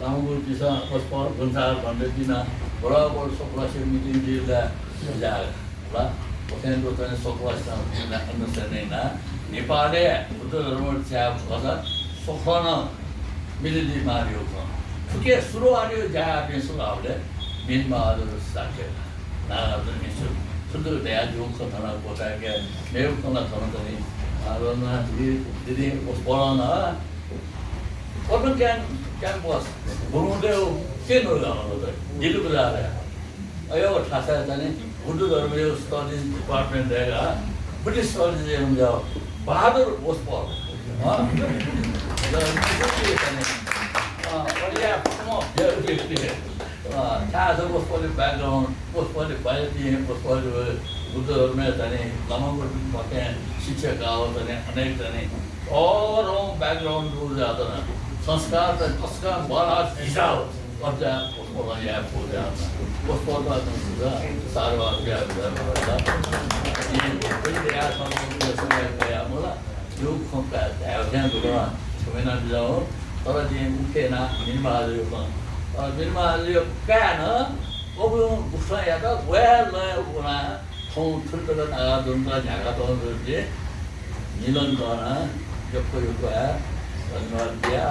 रामगुरु पिसा पुष्प गुन्सार भन्ने दिन बराबर सखलास मिटिङ दिला जा ला ओसेन्डो चाहिँ सखलास दिन अन्डरस्ट्यान्डिङ ना नेपाली बुद्ध धर्म छ्या खसा सखन मिलिदि मारियो ठुके सुरु आयो जा बेसुलाले मिनमा अदर साके ना अदर मिसु सुन्दर दया जो खतना कोटा के मेरो खना खना पनि आरोना दिदी पुष्पन ओपन क्यान बस बुरुदे के नलाउनु त दिलु बजारे अयो ठासा चाहिँ बुद्ध धर्म यो स्टडिज डिपार्टमेन्ट रहेगा ब्रिटिश स्टडिज हम जाओ बहादुर पुष्प थाहा छ पुष्पले ब्याकग्राउन्ड पुष्पले बाहिर पुष्पले बुद्ध धर्म चाहिँ लामाको त्यहाँ शिक्षक आओ चाहिँ अनेक चाहिँ और ब्याकग्राउन्ड जाँदैन संस्कार त कसका बडा हिसाब कब्जा पुष्पलाई यहाँ पूजा पुष्पमा सारवार मलाई यो खोपका त्यहाँ छुमेना जाऊ तर चाहिँ मुख्य निर्माण निर्माण कहाँ अब उसमा या त वेल नयाँ ठाउँ ठुल्ठुलो जुन झागा ठाउँ मिलन गर्न यो धन्यवाद दिया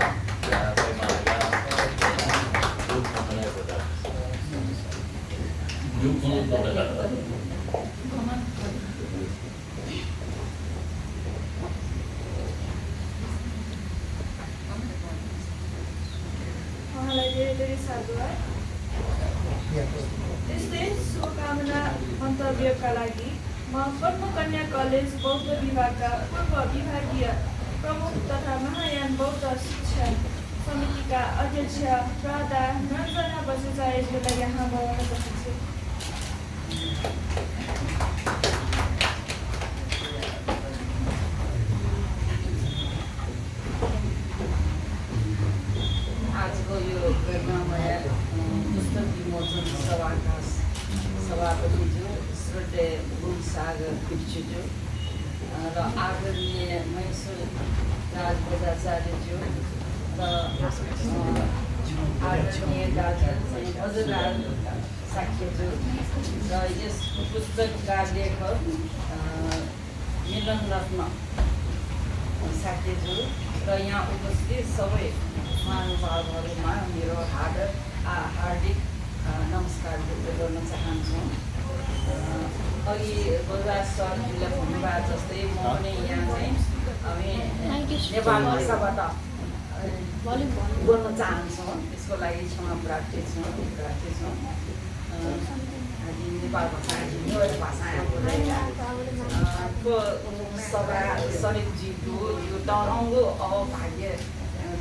उहाँलाई धेरै धेरै साधुवाद। त्यस्तै शुभकामना मन्तव्यका लागि म पद्मकन्या कलेज बौद्ध विभागका पूर्व विभागीय प्रमुख तथा महायान बौद्ध शिक्षा समितिका अध्यक्ष प्रादा रञ्जना बसुचार्यज्यूलाई यहाँ बोलाउन चाहन्छु। आजको यो प्रेरणामय पुस्तक विमोचन सभाका सभापतिज्यू श्रद्धेय गुणसागर भिक्षुज्यू र आदरणीय महेश्वर राज बजाचार्यज्यू र आदरणीय दाजु हजुरराज साक्यज्यू र यस पुस्तकका लेखक मिलन रत्न साक्यज्यू र यहाँ उपस्थित सबै महानुभावहरूमा मेरो हार्दिक नमस्कार व्यक्त गर्न चाहन्छु। अघि बलराज सरले भन्नुभएको जस्तै म पनि यहाँ चाहिँ नेपाल भाषाबाट बोल्न चाहन्छौँ, त्यसको लागि क्षमा प्रार्थी छौँ। नेपाल भाषा यो भाषा को सभा शरीफजीको यो तरङ्गो अभाग्य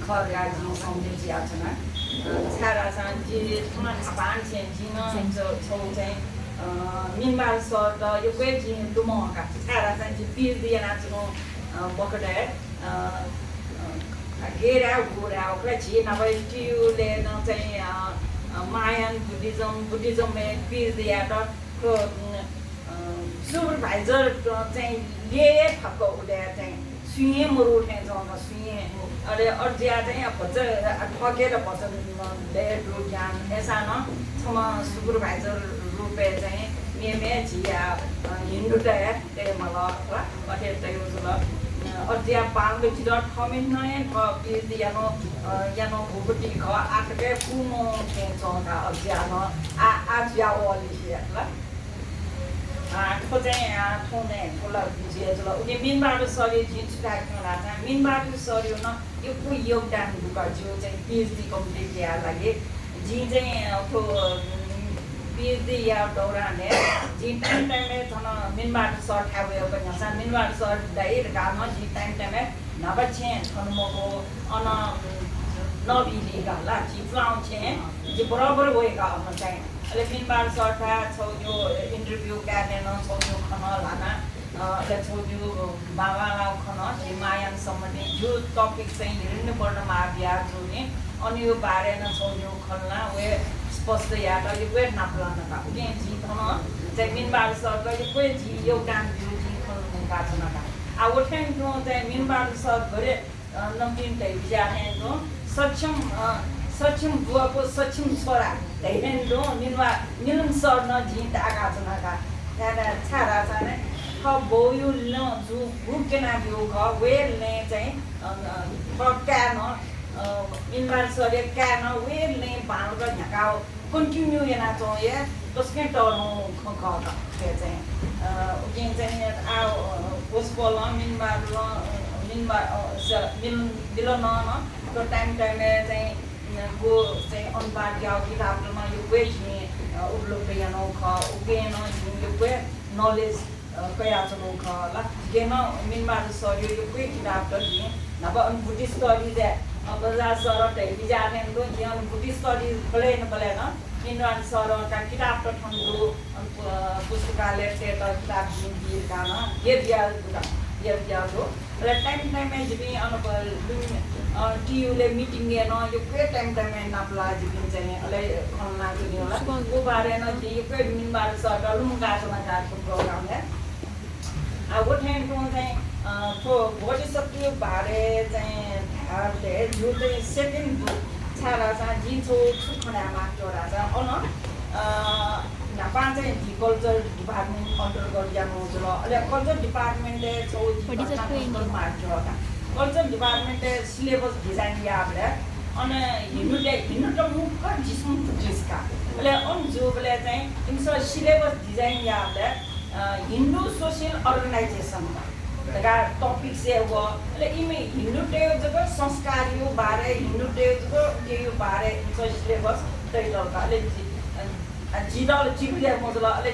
खरगा जी सम्झेपछि आछना छारा जी ठुना थापान छे जिन छौ चाहिँ मिनबार सर द यो क्वे जी दुमका छारा जी पीर दिए नाच्नु बकडे गेरा गोरा ओकरा जी नभए टियुले न चाहिँ मायन बुद्धिज्म में पीर दिया तो सुपरभाइजर चाहिँ ले ठक्क उडे चाहिँ सुये मरु ठे जन सुये अरे अर्जिया चाहिँ भन्छ ठकेर भन्छ ले दु ज्ञान ऐसा न छम सुपरभाइजर रुपे चाहिँ मेमे जिया हिन्दू तया ते मला अथे तयो जुल अर्जिया पांग जिद ठमे नय क पीर दिया नो यानो भुगटी ख आटके पुमो ठे जगा अर्जिया न आ ज्या ओली ल को चाहिँ ठोने ठोला बुझिए जुल उनी मिनबार सरी जिन्स राख्नु लाग्छ मिनबार सरी न यो को योगदान दुका जो चाहिँ पीएचडी कम्प्लिट या लागि जी चाहिँ ठो पीएचडी या दौरान जी टाइम में थन मिनबार सर ठावे पनि छ मिनबार सर दाइ गाम जी टाइम में नबछे थनमको अन नबिले गाला जी फ्लाउ छे जी बराबर होएगा हम चाहिँ अहिले मिनबार सर था छौ यो इन्टरभ्यू गर्ने न छौ यो खन लाना ले छौ यो बाबा लाउ खन जी मायान सम्बन्धी जो टपिक चाहिँ हिँड्नु पर्न माबिया जो नि अनि यो बारे न छौ यो खनला वे स्पष्ट या त यो वे नाप्लान का के जी खन चाहिँ मिनबार सर क यो कोइ जी योगदान दियो जी खन का छन का आ ओठेन जो चाहिँ मिनबार सर गरे नम्बिन तै बिजाने जो सक्षम बुवाको सक्षम छोरा धेरै दो मिलन सर न जित आगा छनका त्यादा छारा छने ख बोयु न जु गुकेना बिउ ख वेल ने चाहिँ पक्का न मिनबार सर का न वेल ने बाल र झकाउ continue yana to ye tosken tono ख के चाहिँ उके चाहिँ आ उसबल मिनबार मिलन न तो टाइम चाहिँ को चाहिँ अनुवाद या किताबमा यो वेज नि उपलब्ध या नौ ख उकेन यो पे नलेज कया छ नौ ख ल गेन मिनबार सर यो पे किताब त नि नब अनुभूति स्टडी दे अब जा सर त बिजाने दो नि अनुभूति स्टडी बले न मिनबार सर का किताब त ठन्डो पुस्तकालय से त किताब दिए कान ये दिया हो र टाइम में जिबी अनुभव टियुले मिटिङ न यो के टाइम में नाप्ला जिबिन चाहिँ अले खन्ना जुनि होला को बारे न जे यो के मिनबार सर लुंगा समाचारको प्रोग्राम है आ वो ठेन को चाहिँ तो बोधिसत्व बारे चाहिँ थाले यो चाहिँ सेकेन्ड बुक छारा चाहिँ जिन्सो सुखना माटोरा चाहिँ अन चाहिँ कल्चर डिपार्टमेन्ट अन्तर्गत जानु जुल अहिले कल्चर डिपार्टमेन्टले छौ कल्चर डिपार्टमेन्ट सिलेबस डिजाइन याबले अनि हिन्नु त मुख जिस्म जिसका अहिले अन जो बले चाहिँ इनसो सिलेबस डिजाइन याबले हिन्दू सोशल अर्गनाइजेसन का टपिक से हो अहिले इमे हिन्दू टेयो जको संस्कार यो बारे हिन्दू टेयो जको यो बारे इनसो सिलेबस तैलो काले जिदल चिपिया मजल अहिले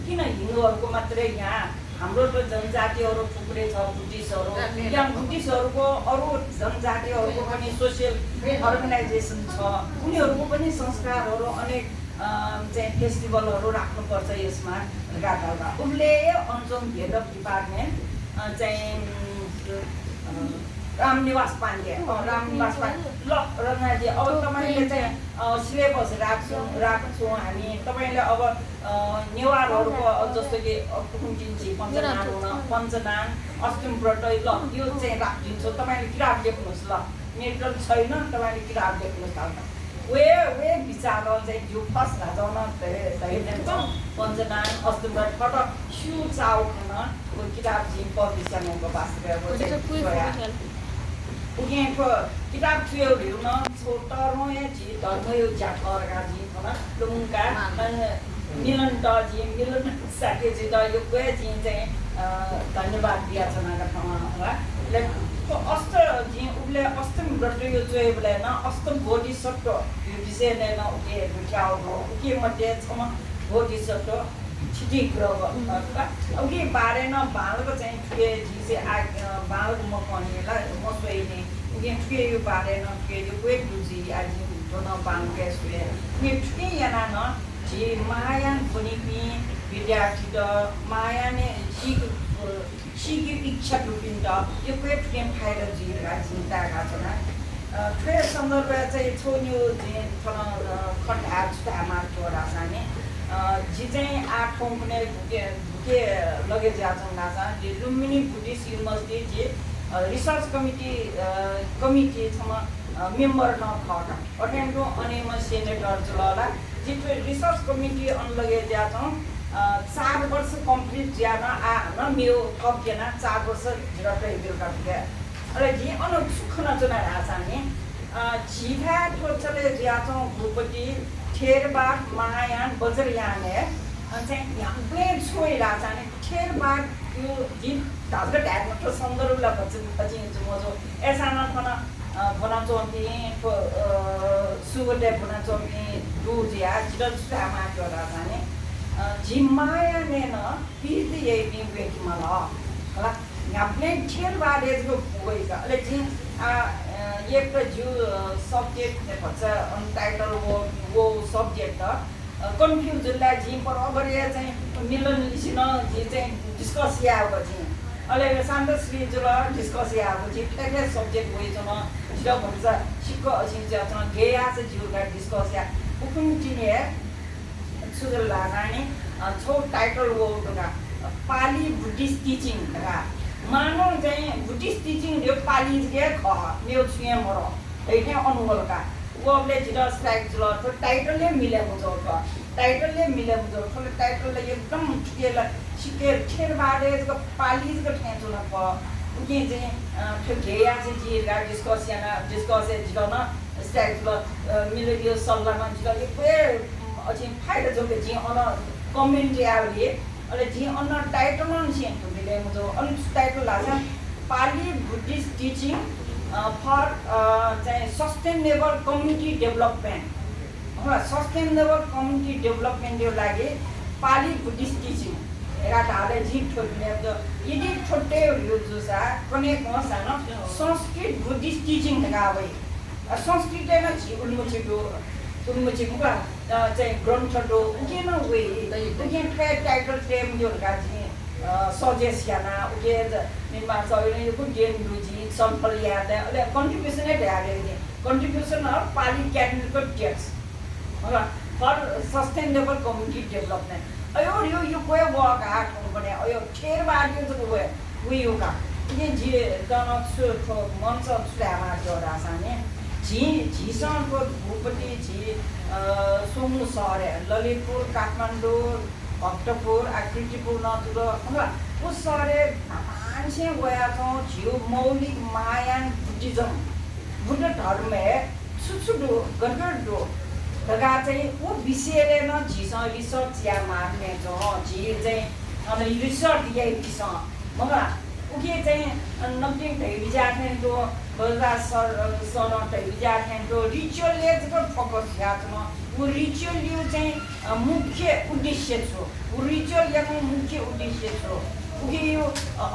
किन हिन्दूहरुको मात्रै यहाँ हाम्रो त जनजातिहरु थुप्रै छ बुद्धिस्टहरु यहाँ बुद्धिस्टहरुको अरु जनजातिहरुको पनि सोशल अर्गनाइजेसन छ उनीहरुको पनि संस्कारहरु अनेक चाहिँ फेस्टिभलहरु राख्नुपर्छ यसमा गातालमा उले अञ्चल डेभलप डिपार्टमेन्ट चाहिँ रामनिवास पाण्डे ल रनाजी अब तपाईले चाहिँ सिलेबस राख्छौँ हामी तपाईले अब नेवारहरुको जस्तो कि कुकुमचिन्ची पञ्चदान अष्टम व्रत ल यो चाहिँ राखिदिन्छु तपाईले किताब लेख्नुहोस् ल मेटल छैन तपाईले किताब लेख्नुहोस् त वे विचार चाहिँ जो फर्स्ट राजाउन धेरै पञ्चदान अष्टम व्रत फट स्यु चाउ खान किताब जी पब्लिसनको वास्तव उनीहरुको किताब थियो न छोटरो या जी धर्म यो जाकरका जी थना लुङका मिलन त जी मिलन साके जी त यो गए जी चाहिँ धन्यवाद दिया छनाका ठाउँमा होला ले अष्ट जी उले अष्टम व्रत यो चाहिँ बोले न अष्टम बोधि सत्व यो विषय नै न उके बुझाउ हो के मध्ये छम बोधिसत्व छिटी ग्रह अघि बारेन बालको चाहिँ ठुके झिसे बालको म कनेला म सोइने उगे ठुके यो बारेन ठुके यो वेट दुजी आज दोन बाल के सुए उगे ठुके याना न झि मायान बनिपि विद्यार्थी द मायाने सिकी इच्छा टुपिन्द यो वेट ठुके फाइदा जी चिन्ता गाछना ठुके सन्दर्भ चाहिँ छोन्यो जे थन खटा छुटामा छोरा साने जी चाहिँ 8 ठाउँ कुनै भुके लगे जाछन् नासा जे लुम्बिनी बुद्धिस्ट युनिभर्सिटी जे रिसर्च कमिटी छम मेम्बर न खटा अटेन्डो अनि म सेनेटर जुलला जे रिसर्च कमिटी अन लगे जाछन् 4 वर्ष कम्प्लिट ज्यान आ न मेरो कप जना 4 वर्ष जिरटै बेलका के अरे जी अन सुख न चुना रासाने झिठा ठोचले ज्याछौँ भूपति ठेरबार मायान बजरयाने चाहिँ हामीले छोइरहेको छ नि ठेरबार यो दिन धाजको ढ्याकमा त सन्दर्भलाई भन्छ मजो एसाना थन भना चोम्पी सुगटे भना चोम्पी दुजिया जिरो छुटामा गरेर जाने झिमायाने न पिर्ति यही नि बेकीमा ल होला हामीले ठेरबार यसको भइछ अहिले झि एक त जो सब्जेक्ट भन्छ अनटाइटल वो सब्जेक्ट कन्फ्युजनलाई जी बराबर चाहिँ मिलन लिसिन जी चाहिँ डिस्कस आएको जी अहिले शान्तश्री जुल डिस्कस आएको जी ठ्याक्कै सब्जेक्ट भइछ न जिरो भन्छ सिक्क असिन्छ गेया चाहिँ जिउका डिस्कस या उकुन चिने सुजल लागाने छौ टाइटल वो पाली बुद्धिस्ट टिचिङ मानव चाहिँ बुद्धिस्ट टिचिङ यो पाली के ख मेरो छुए मर हैन अनुभवका वबले जिरो स्ट्राइक जुल तो टाइटलले मिलेको छ टाइटलले मिलेको छ फले टाइटलले एकदम ठिकेला सिके ठेर बारेको पालीको ठेचो न प उके चाहिँ ठेया चाहिँ जिरा डिस्कस जिरो न स्ट्राइक जुल मिले यो सल्लाहमा जिरो पे अझै फाइदा जोके जी अन कमेन्ट आउले अले जी अन टाइटल न सेन्ट मिले मुजो अन टाइटल लासा पाली बुद्धिस्ट टिचिङ फर चाहिँ सस्टेनेबल कम्युनिटी डेभलपमेन्ट होला सस्टेनेबल कम्युनिटी डेभलपमेन्टको लागि पाली बुद्धिस्ट टिचिङ एकाले जी ठोक्ने यदि छोटे यो जुसा कने कसान संस्कृत बुद्धिस्ट टिचिङ गावे संस्कृतमा जी उन्मुचिको चाहिँ ग्रन्थ दो उके न वे उके टाइटल टेम यो गाजी सजेस्ट याना उके निर्माण सबै को गेम रुजि सम्पल याद अहिले कन्ट्रिब्युसन नै ढाले कन्ट्रिब्युसन अफ पाली क्याबिनेटको ट्याक्स होला फर सस्टेनेबल कम्युनिटी डेभलपमेन्ट अयो यो कोही वर्क आठ भने अयो ठेर बाड्यो जको वे यो का ये जे गन मञ्च सुलामा जोरा साने झिसँगको भूपति झि सोमु सहर ललितपुर काठमाडौँ भक्तपुर आकृतिपुर नजुर होला उस सहरे मान्छे गया छौँ झिउ मौलिक मायान बुद्धिज्म बुद्ध धर्म सुसुडो गडगडो दगा चाहिँ वो विषयले न झिसँग रिसर्च या मार्ने छ झि चाहिँ अनि रिसर्च यही विषय मगा उके चाहिँ नम्टिङ विद्यार्थीको बल्दा सर विद्यार्थीको रिचुअलले चाहिँ फोकस गर्छ वो रिचुअल यो चाहिँ मुख्य उद्देश्य छ वो रिचुअल यहाँ मुख्य उद्देश्य छ उके यो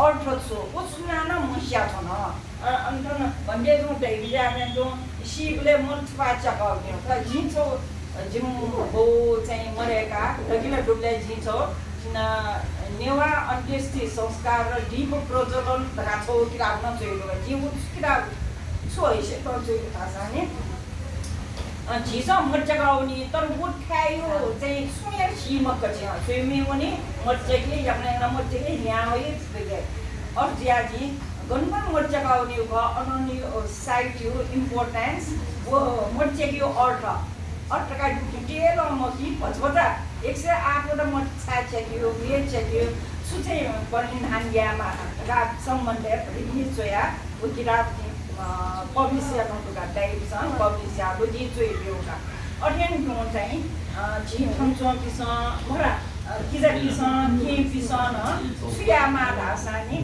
अर्थ छ वो सुनान मुस्या छ न अन्त भन्दै जो विद्यार्थीको शिवले मन पाचक त जिन्छौ जिम हो चाहिँ मरेका रगिला डुब्ले जिन्छौ नेवा अन्त्येष्टि संस्कार र दीप प्रज्वलन राछौ किताब न जोइलो जीव किताब सो हिसे त जोइलो थासाने झिसा मर्चगाउनी तर बुट खायो चाहिँ सुयर सीमक छ स्विमिङ पनि मर्चके यमना मर्चके यहाँ है त्यसले और ज्याजी गनबन मर्चगाउनी भ अनन्य साइट यो इम्पोर्टेन्स वो मर्चके अर्थ का डिटेल मकी भजभजा 108 वटा मर्चा चेक्यो मेल चेक्यो सुचे पनि नान्यामा रात सम्बन्धित रिलिज जोया वो किताब पब्लिश गर्नुको का टाइप छ पब्लिश यालो जी जोइयोका अध्ययन गर्नु चाहिँ जी थन्चो पिस मरा किजा पिस के पिस न सुयामा भाषानी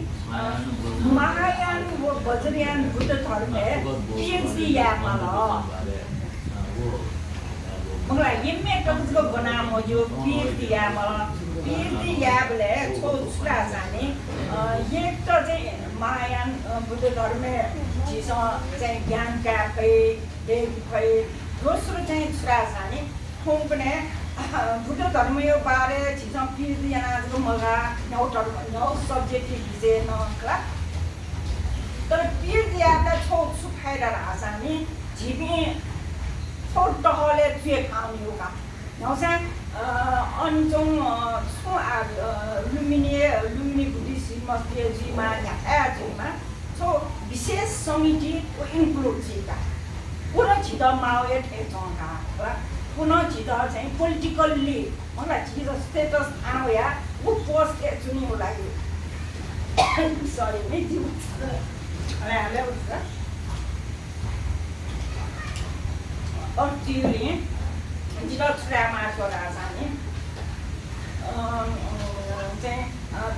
महायान वो बजरियान बुद्ध धर्म पीएचडी यामा ल 뭔가 인맥도 बनामोयो पिर्दियामा पिर्दियाले छोरासानी एक त चाहिँ मायान बुद्ध धर्म चाहिँ ज्ञानका खै देवी खै दोस्रो चाहिँ छोरासानी खुम्पने बुद्ध धर्म यो बारे छिसं पिर्दियानाको मगा नौ सब्जेक्ट दिजे नक्ला तर पिर्दियाले छोट सुखाएर रासानी झिपी छोट टहले चुए खाउने होगा नौसा अन्चों सो लुमिनी बुद्धिस्ट मस्ती जीमा या जीमा सो विशेष समिति को इन्क्लुड छिका पुनः छिदा माओए ठेचोंगा पुनः छिदा चाहिँ पोलिटिकल्ली मलाई छिदा स्टेटस आयो या वो पोस्ट के चुनी होला यो सरी मैं जी अरे उसका और तिउरी जिल्ला छुरामा छोरा जाने चाहिँ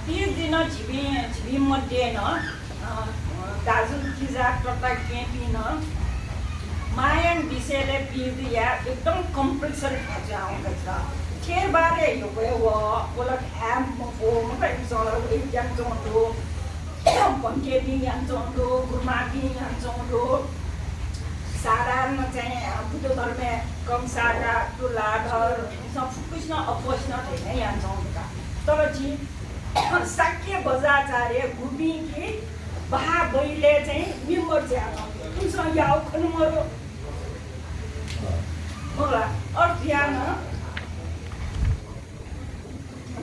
30 दिन छिबी मध्ये न दाजु किजा टटा केपी न मायन विषयले पिर्दिया एकदम कम्पल्सरी खाँचो आउँदैछ खेर बारे यो गयो वलक एम को मतलब इजोला एकदम जोंदो पंकेबी यान्चोंदो गुरमाकी यान्चोंदो साधारण चाहिँ बुद्ध धर्म कमसागा तुलाधर सब कृष्ण अपोष्ण थिएन यान्चोंदो तर जी साक्य बजाचार्य गुबी कि बहा बैले चाहिँ निम्बर ज्यादा तुमसँग याउ खनु मरो होला अर्थ यान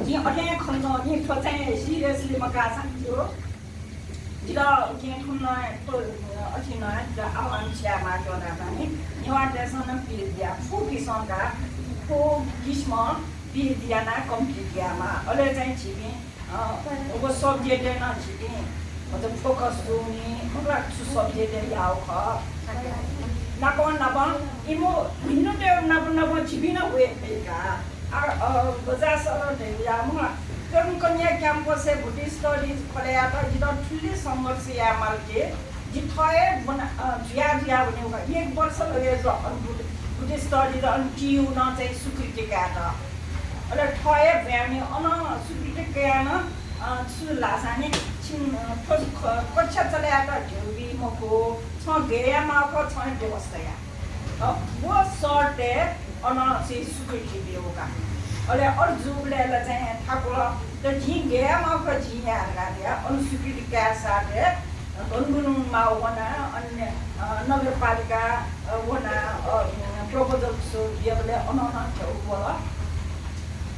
जी अटे खन्न नि तो चाहिँ सिरियसली मका साथ्यो जिरा के खन्न तो अठिन ज आवान छ्यामा जोना पनि नेवाटेसन पिर्दिया फुकिसंका को किस्म पिर्दियाना कम्प्लिटियामा अले चाहिँ छिबी वो सब्जेक्ट न छिबी मतलब फोकस हुने मतलब सब्जेक्ट याउ ख नपन इमो भिन्न नपन छिबी न हुए का बजार सर या म कन्या क्याम्पस है बुद्धिस्ट स्टडीज पढाया त जित ठुले संघर्ष या मालके जिथए जिया भनेको 1 वर्ष लगेको बुद्धिस्ट स्टडीज अनि टियु न चाहिँ स्वीकृति काट अले ठए भ्याउने अन स्वीकृति कान छु लासाने छिन कक्षा चलाया त ढेउरी मको छ गेया माको छ व्यवस्था या वो सर्टे अन से स्वीकृति दियोगा अले जुगले चाहिँ ठाकुर त झि गेया माको झिया गाडिया अनुस्वीकृति का साथे गनगुन मावना अन्य नगरपालिका वना प्रपोजल सो दियोले अनन ठेउको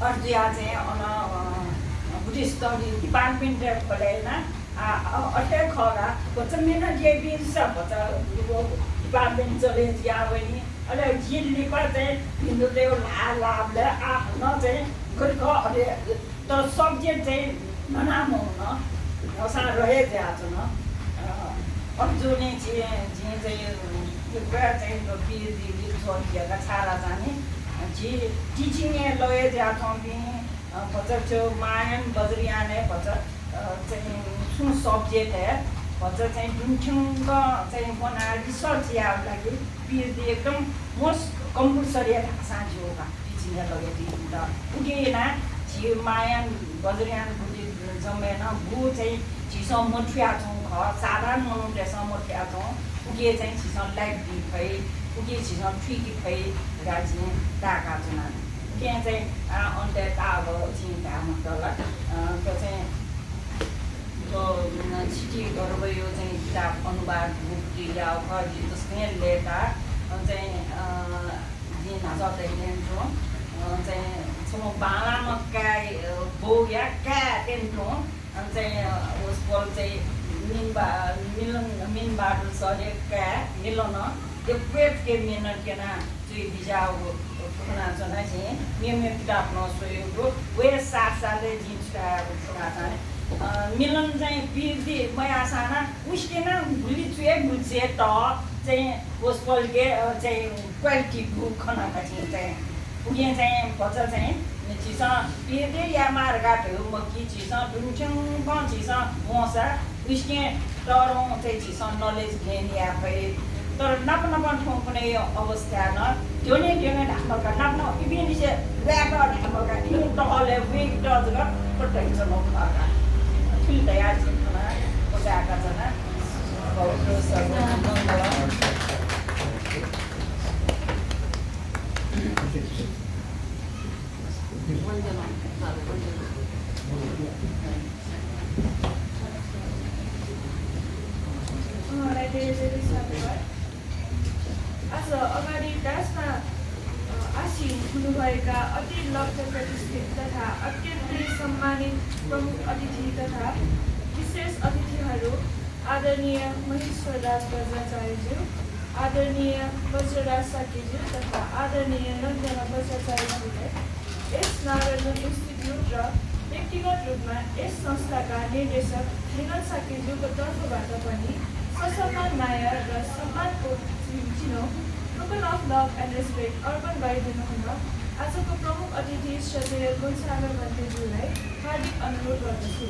अर्जिया चाहिँ अन बुद्धिस्ट स्टडी डिपार्टमेन्ट खोलेना अटे खरा बचमेना जे बिसा बचा डिपार्टमेन्ट चले जिया वनी अले जिल्ली पर चाहिँ हिन्दू देव लाभले आ न चाहिँ गरको अले त सब्जेक्ट चाहिँ ननामो न नसा रहे जाछ न अर्जुने चाहिँ यो कुरा चाहिँ पिएचडी छोडिएका छारा जाने जी टिचिङ लए जाछौँ कि भन्छ मायन बजरियाने भन्छ चाहिँ सुन सब्जेक्ट है भन्छ चाहिँ दुन्छुङ चाहिँ बना रिसर्च या लागि पिएचडी एकदम मोस्ट कम्पल्सरी साँझी होगा टिचिङ लगे टिचिङ त उगेना जी मायन बजरियान बुद्धि जमेन भू चाहिँ छिसो मोठिया छौँ साधारण मनुष्यसँग मोठिया छौँ उगे चाहिँ छिसो लाइफ दि खै उगे छिसो ठिकी खै गाजी ताका चुना के चाहिँ अन्त ताब चिन्ता मतलब त्यो चाहिँ तो छिटी गर्यो यो चाहिँ किताब अनुवाद बुक दिया खजी त्यसले लेटा चाहिँ दिन जतै लेन्थ्यो चाहिँ smo बालामा काय बोया का टेन्थो चाहिँ उस बोल चाहिँ मिन बाटो सरे का मिलन त्यो पेट के मेहनत केना चाहिँ बिजाउ खुना जना चाहिँ मेमे किताब नसोयो वे साले जिन्सका खुना चाहिँ मिलन चाहिँ बिर्दी मयासाना उस्केना भुली चुए बुझे त चाहिँ उस बोल के चाहिँ क्वालिटी बुक खनाका चाहिँ उगे चाहिँ भन्छ चाहिँ छिसा पिर्दे या मार्गाटो मकी छिसा दुन्छङ प छिसा मोसा उस्के तरौँ चाहिँ छिसा नलेज गेन या भए तर नप ठाउँ कुनै अवस्था न Dia dah makan nak ini saya dah dah makan ini dah lebih dah juga pertanyaan semua kan. Tidak ya sih karena udah agak sana. Kalau terus आज अगाडि डान्समा आसीन हुनुभएका अति लक्ष्य प्रतिष्ठित तथा अत्यन्तै सम्मानित प्रमुख अतिथि तथा विशेष अतिथिहरू आदरणीय महेश्वर राज बज्राचार्यज्यू, आदरणीय वज्रराज साकेज्यू तथा आदरणीय नन्दना बज्राचार्यज्यूले यस नारायण इन्स्टिट्युट र व्यक्तिगत रूपमा यस संस्थाका निर्देशक मिलन साकेज्यूको तर्फबाट पनि ससम्मान माया र सम्मानको चिनो token of love and respect अर्पण गरिदिनु हुन आजको प्रमुख अतिथि श्रद्धेय गुणसागर मन्त्रीज्यूलाई हार्दिक अनुरोध गर्दछु।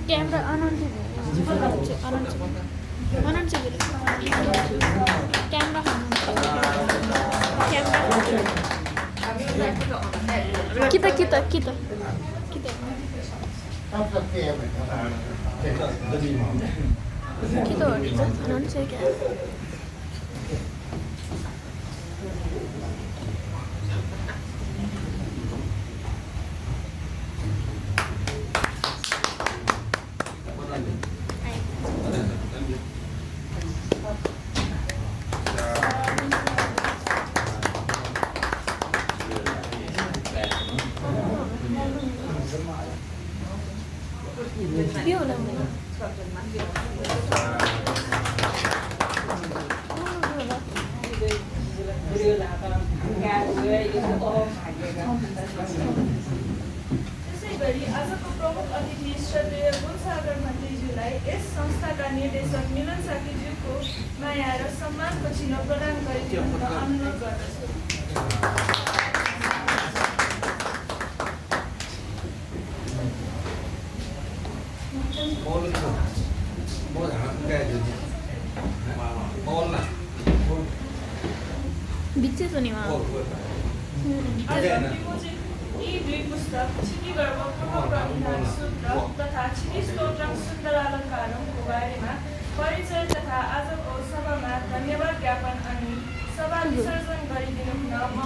कैमरा आनंद camera kita kita anon sih kan त्यसैगरी आजको प्रमुख अतिथि श्रद्धेय गुणसागर मन्त्रीज्यूलाई यस संस्थाका निर्देशक मिलन साकेज्यूको माया र सम्मानको चिनो प्रदान गरिदिनु हुन अनुरोध गर्दछु। बिचे तो नहीं वहाँ यी दुई पुस्तक क्षितिगर्भ प्रमोद सूत्र तथा क्षिति स्तोत्रम सुन्दर अलङ्कारमको बारेमा परिचय तथा आजको सभामा धन्यवाद ज्ञापन अनि सभा विसर्जन गरिदिनु हुन म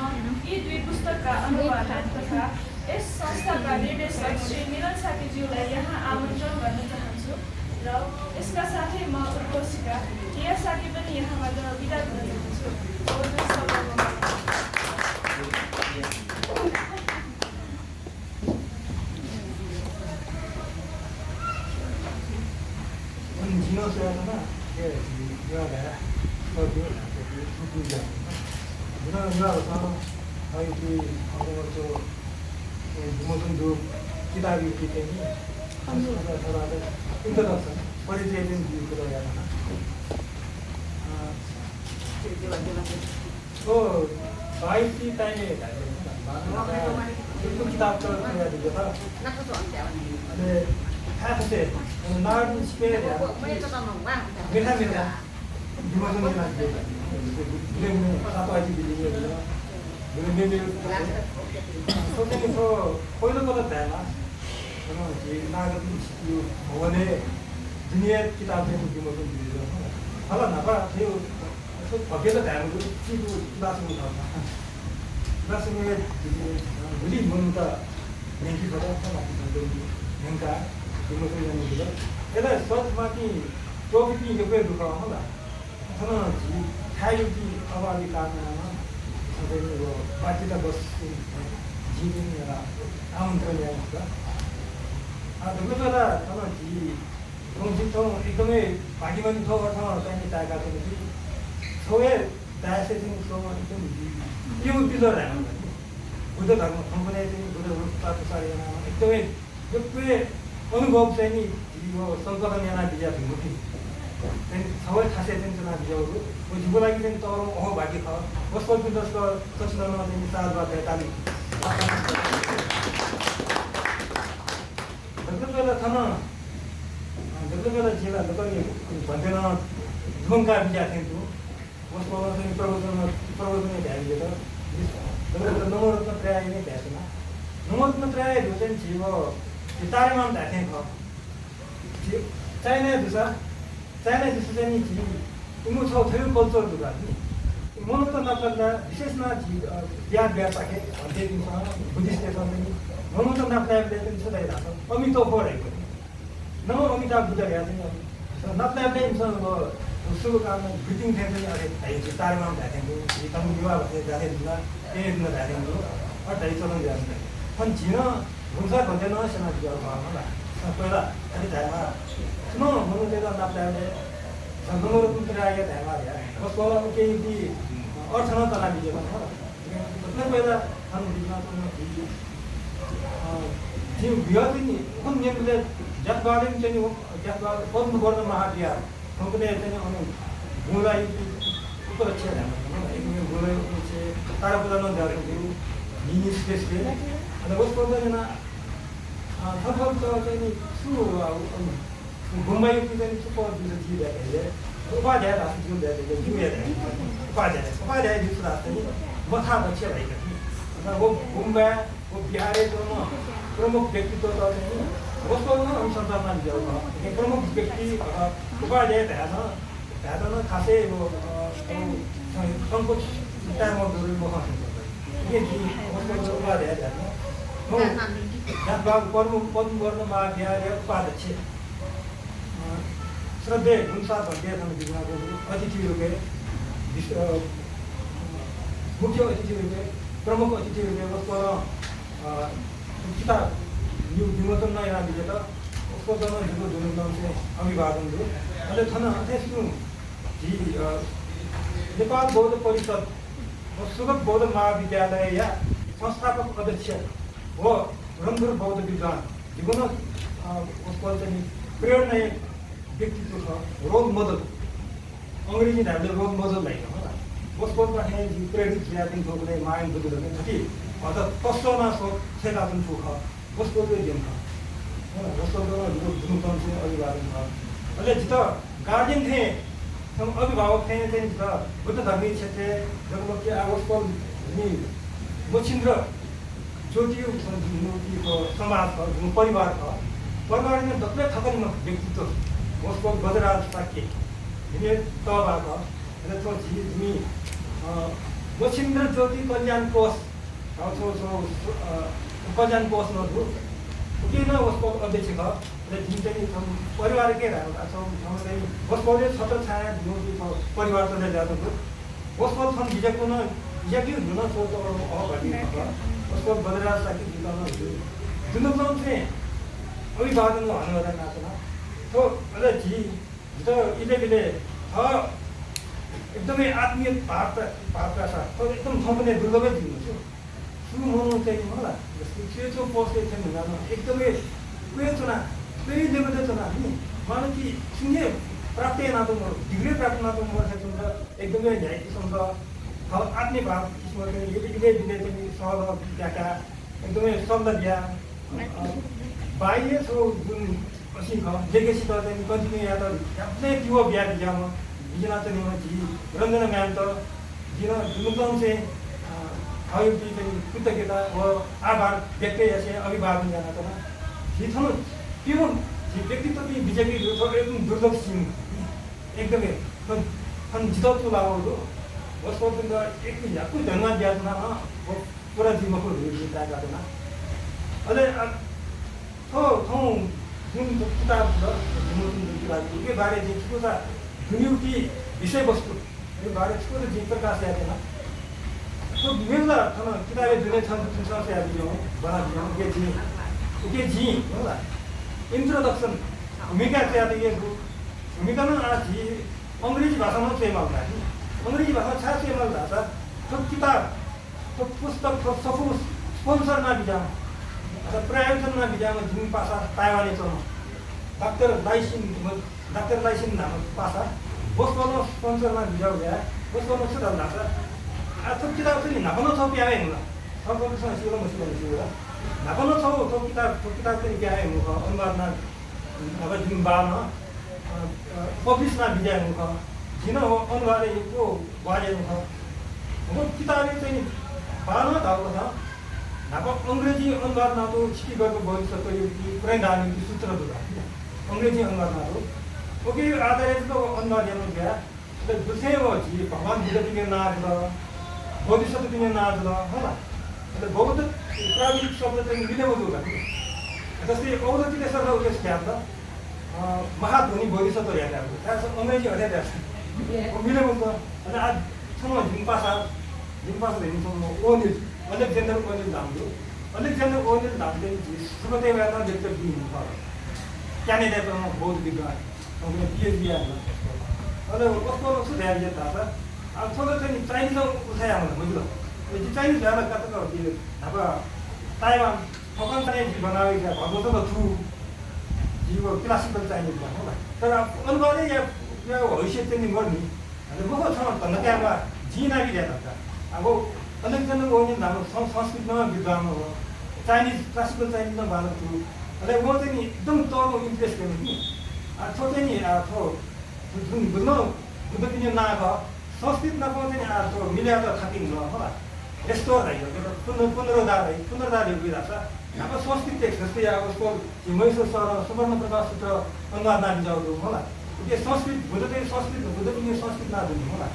यी दुई पुस्तकका अनुवादक तथा यस संस्थाका निर्देशक श्री मिलन साकेज्यूलाई यहाँ आमन्त्रण गर्न चाहन्छु र यसका साथै म उद्घोषिका रिया साके पनि यहाँबाट बिदा गर्न चाहन्छु। 선생님 저 कोइलबाट भ्यामा नागरिक भवने दुनिया किताबें विमोचन दिएको होला नभए त्यो भगेर ध्यानको चिजको क्लासमा उठाउँछ क्लासमा भोलि मनु त नेकी छोरा नेङ्का विमोचन गर्नु यसलाई सचमाथि प्रवृत्ति यो पनि दुःख होला छन खायो कि अगाडि काममा सधैँ बाध्यता बस्छु जीवन एउटा आमन्त्रण ल्याउँछ धुलो बेला ठाउँ एकदमै भागीमानी ठाउँमा चाहिने ताका छ कि छोए दायसे चाहिँ छेउमा एकदम यो बिलो राख्नु बुद्ध धर्म ठाउँमा चाहिँ बुद्ध धर्म एकदमै यो अनुभव चाहिँ नि यो सङ्कलन याना बिजा भिमुखी सबै खासै चाहिँ चुनाव बिजाहरू जिउको लागि चाहिँ तर अह भाग्य छ वस्तु जसको संस्करणमा चाहिँ 4 बेला थाहा बेला जिल्ला भन्दैन ढुङ्गा बिजा थियो वस्तु चाहिँ प्रवचन ध्यान दिएर नवरत्न प्राय नै भ्याएन नवरत्न प्राय जो चाहिँ जीव तारेमा ढाक्ने चाइना दुसा जस्तो चाहिँ नि उनीहरू छेउ कल्चर दुगा नि मन त नपर्दा विशेषमा बिहा पाके भन्दै दिन्छ बुद्धिस्ट देशमा पनि मन त नप्लायले पनि सदाइरहेको छ अमिताभ पढेको न अमिताभ बुद्ध भ्या चाहिँ नप्लायले शुभकामना ग्रिटिङ थियो चाहिँ अहिले तारेमा ढाकेको एकदम युवा भएर जाने दिनमा त्यही दिन ढाकेको अठाई चलन जान्छ अनि झिन हुन्छ भन्दैन सेना बिहा होला पहिला अलि धारमा सुन मनुले त नप्लायले नम्बर पुरा आयो धारमा कसको केही अर्थ न तना बिजेको छ पहिला हम दिनमा जीव बिहा पनि कुन नियमले जसबारे चाहिँ जसबार पद्म गर्न महाबिहा हमने चाहिँ अनि गुलाई ऊपर अच्छे धारमा एकदमै गुलाई चाहिँ तारा पूजा न जाएको थियो मिनी स्पेसले अनि उसको पनि सफल चाहिँ नि सु घुम्बाई चाहिँ सुपर दिन्छ जिरहेको उपाध्याय राष्ट्र जिउ ल्याएको उपाध्याय जिउ राष्ट्र नि मथा बच्चे भएको थियो वो घुम्बा वो बिहारे प्रमुख व्यक्तित्व त चाहिँ उसको अनुसन्धानमा ल्याउँछ प्रमुख व्यक्ति उपाध्याय भ्याएन खासै सङ्कोच टाइममा उपाध्याय भ्याएन पद्म गर्न महाविद्यालय उपाध्यक्ष श्रद्धेय हुन्सा भन्ने समितिको अतिथि रूपे मुख्य अतिथि रूपे प्रमुख अतिथि रूपे उसको किताब विमोचन यहाँ विजेता उसको जन्म जुन चाहिँ अभिवादन थियो अहिले थन त्यसको नेपाल बौद्ध परिषद सुगत बौद्ध महाविद्यालय या संस्थापक अध्यक्ष हो रङ्गुर बौद्ध विद्वान जीवन उसको चाहिँ प्रेरणा व्यक्तित्व छ रोल मोडल अङ्ग्रेजी हामीले रोल मोडल होइन होला उसको प्रेरित ज्यादिन ठोक्ने माइन्ड बुझ्दैन कि अझ कस्तोमा सोचेका जुन ठुक उसको चाहिँ गेम छ उसको जुन चाहिँ अभिभावक छ अहिले जित गार्जियन थिए अभिभावक थिए चाहिँ बुद्ध धर्मी क्षेत्र जगमती उसको मच्छिन्द्र ज्योतिको समाज छ जुन परिवार छ परिवारले डक्लै थकनमा व्यक्तित्व उसको गजराज साक्य तहबाट तिमी मच्छिन्द्र ज्योति कल्याण कोष कल्याण कोष नदु किन उसको अध्यक्ष छ जुन चाहिँ परिवारकै रहेको उसको छत्र छाया परिवार चलेर जानु उसको छन् हिजोको न हिजो हुन सोच उसको गजराज साक्य जुन चाहिँ अभिवादन भन्नुभयो नाच्न तो अहिले इले एकदमै आत्मीय भावका साथ एकदम थप्ने दुर्लभै दिनुहुन्छ सुरु हुनु चाहिँ होला त्यो पोस्टले चाहिँ हुँदैन एकदमै कोही चुना कोही लेभलले चुना नि मलाई कि सुन्ने प्राप्त नातो डिग्री प्राप्त नातो मर्छ एकदमै न्याय किसिमको आत्मीय भाव किसिमको इले चाहिँ सहज व्याख्या एकदमै शब्द दिया बाह्य छौ जुन लेगेसी त चाहिँ कन्टिन्यू या त आफ्नै युवा बिहा बिहामा बिजना चाहिँ रञ्जना म्याम त जिन जुन चाहिँ सहयोगी चाहिँ कृतज्ञता व आभार व्यक्त याचे अभिवादन जनाउँछन् थिथनु त्यो व्यक्तित्व चाहिँ बिजेपी एकदम दुर्लभ सिंह एकदमै खन जिताउँछु लाउँदो वस्तुतः एक याकु धन्यवाद दियातना वो पूरा जीवन को दिया जाता अरे तो जुन किताब छ के बारे चाहिँ छोटा दुनिया की विषय वस्तु यो बारे छोटा जी प्रकाश आएन तो मेरा खाना किताबें जुने छन् जुन से आदि हो बना दिया के जी होला इंट्रोडक्शन भूमिका से आदि ये भूमिका में आज जी अंग्रेजी भाषा में सेम आता है अंग्रेजी भाषा छा सेम आता है तो किताब तो पुस्तक तो सफल स्पॉन्सर ना बिजा आता प्रायोजन ना बिजा में जुन पासा ताइवानी तो डॉक्टर लाइसिन नाम पासा बस वाला स्पॉन्सर ना बिजा हो गया बस वाला से डाल दासा आता किताब से ना बनो सब आए ना सब को से सिलो मुश्किल है ना बनो सब तो किताब से क्या है मुखा अनुवाद ना अब जुन बाना पब्लिश ना बिजा मुखा जिन अनुवाद को बाजे मुखा वो किताबें चाहिँ बाना धाउको छ नापा अंग्रेजी अनुवाद ना तो छिकी गरेको भविष्य तो यो पुरै धार्मिक सूत्र दुगा अंग्रेजी अनुवाद ना तो ओके आधारित तो अनुवाद हेर्नु गया तो दुसै हो जी भगवान बुद्ध तिमी नाच ल भविष्य तिमी नाच ल होला तो बहुत प्राविधिक शब्द चाहिँ मिलेको दुगा जस्तै औरतिले सरल उद्देश्य क्या त महाध्वनि भविष्य तो हेर्दा हो अंग्रेजी हेर्दा मिलेको त अनि आज सम्म झिम्पासा हेर्नु ओनिल अलेक्जेन्डर ओनिल नामले अलेक्जेन्डर ओनिल नामले सुरुवातै बेलामा लेक्चर दिनु क्यानाडाको बौद्ध विद्वान उनले पिएचडी आयो अनि कस्तो सुधार दिए था अब थोड़ा चाहिँ चाइनिज उठाया होला बुझ्लो यो चाइनिज भएर कता के अब ताइवान फकन चाहिँ बनावे क्या भगवत त थु जीव क्लासिकल चाइनिज होला तर अनुवादै या हैसियत चाहिँ गर्ने अनि म छ भन्दा त्यहाँ जीना भी दिया अब अलेक्जेन्डर ओनिल नाम संस्कृत में विद्वान हो चाइनीज क्लासिकल चाइनीज में बालक थियो अरे वो चाहिँ एकदम तरो इन्ट्रेस्ट गर्नु नि थो चाहिँ नि थो जुन बुद्ध तिनी नाको संस्कृत नाको चाहिँ थो मिलेर त थाकिन्छ होला यस्तो रह्यो पुनरुद्धार भइरहेछ अब संस्कृत टेक्स्ट जस्तै अब उसको मैसूर सहर सुवर्ण प्रकाश सूत्र अनुवाद नाबिजाउनु होला के संस्कृत बुद्ध तिनी संस्कृत नादुनु होला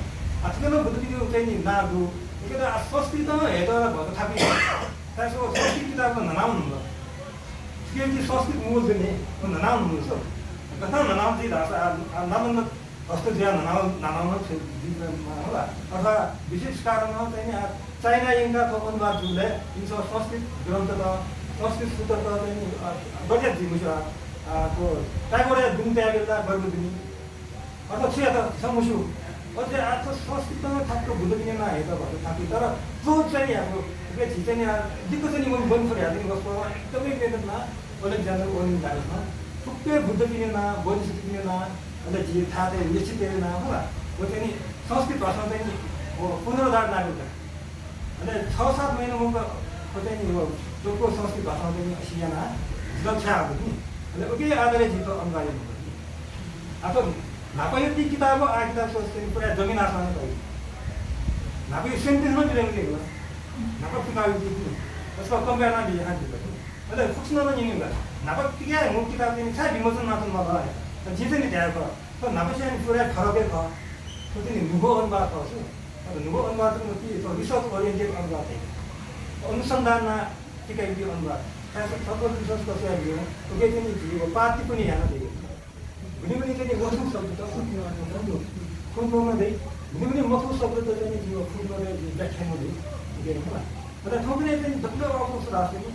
आजकल बुद्ध तिनी चाहिँ नि नादु के त संस्कृत हेरेर भएर थापि त्यसो संस्कृत किताबमा ननाउनु हो के संस्कृत मूल चाहिँ ननाउनु हो कथा ननाउनु चाहिँ भाषा नमन कस्तो ज्या ननाउनु होला अथवा विशेष कारणमा चाहिँ चाइना इन्का अनुवाद जुले इन्स संस्कृत ग्रन्थ त संस्कृत सूत्र त चाहिँ बढिया दिनु छ तो टाइगोरे दुन त्यागेला गर्नु दिनी अथवा छ त समुसु अझै आज संस्कृतमा ठ्याक्क बुद्ध दिने नहेर्दा भएको थापी तर जो चाहिँ हाम्रो के चाहिँ दिक्क चाहिँ म बन्द गरिहाल्ने वस्तु एकदमै वेदनमा अलेक्जेन्डर ओनिल दाइमा थुप्रै बुद्ध दिने न बोधिस दिने न अन्त जे थाहा चाहिँ निश्चित दिने न होला वो चाहिँ संस्कृत भाषामा चाहिँ वो पुनरुद्धार नागरिकता अन्त 6-7 महिना म चाहिँ नि जोको संस्कृत भाषामा चाहिँ सियाना सुरक्षाहरू नि अन्त ओके आधारले जितो अनुवाद अब नापा किताब आ किताब सोचते पूरा जमीन आसमान का नापा सेंटेंस में मिलेंगे वो नापा किताब दी उसका कंपेयर ना भी यहाँ दिया मतलब कुछ ना नहीं होगा नापा क्या है मुख्य किताब में सारे विमोचन ना तो माला है तो जिसे नहीं जाएगा तो नापा से पूरा खराब है था तो जिन्हें नुबो अनुवाद था उसको और नुबो अनुवाद में कि तो रिसर्च ओरिएंटेड अनुवाद है अनुसंधान ना ठीक है ये अनुवाद ऐसा सब रिसर्च करते हैं ये तो कहते हैं कि वो पार्टी को नहीं आना चाहिए भुनी चाहिँ मथुर शब्द त फुलमा दे भुनी मथुर शब्द त चाहिँ जीव फुलमा व्याख्या हुँदै हुँदैन होला तर थोरै चाहिँ दक्लो अवसर राख्छ नि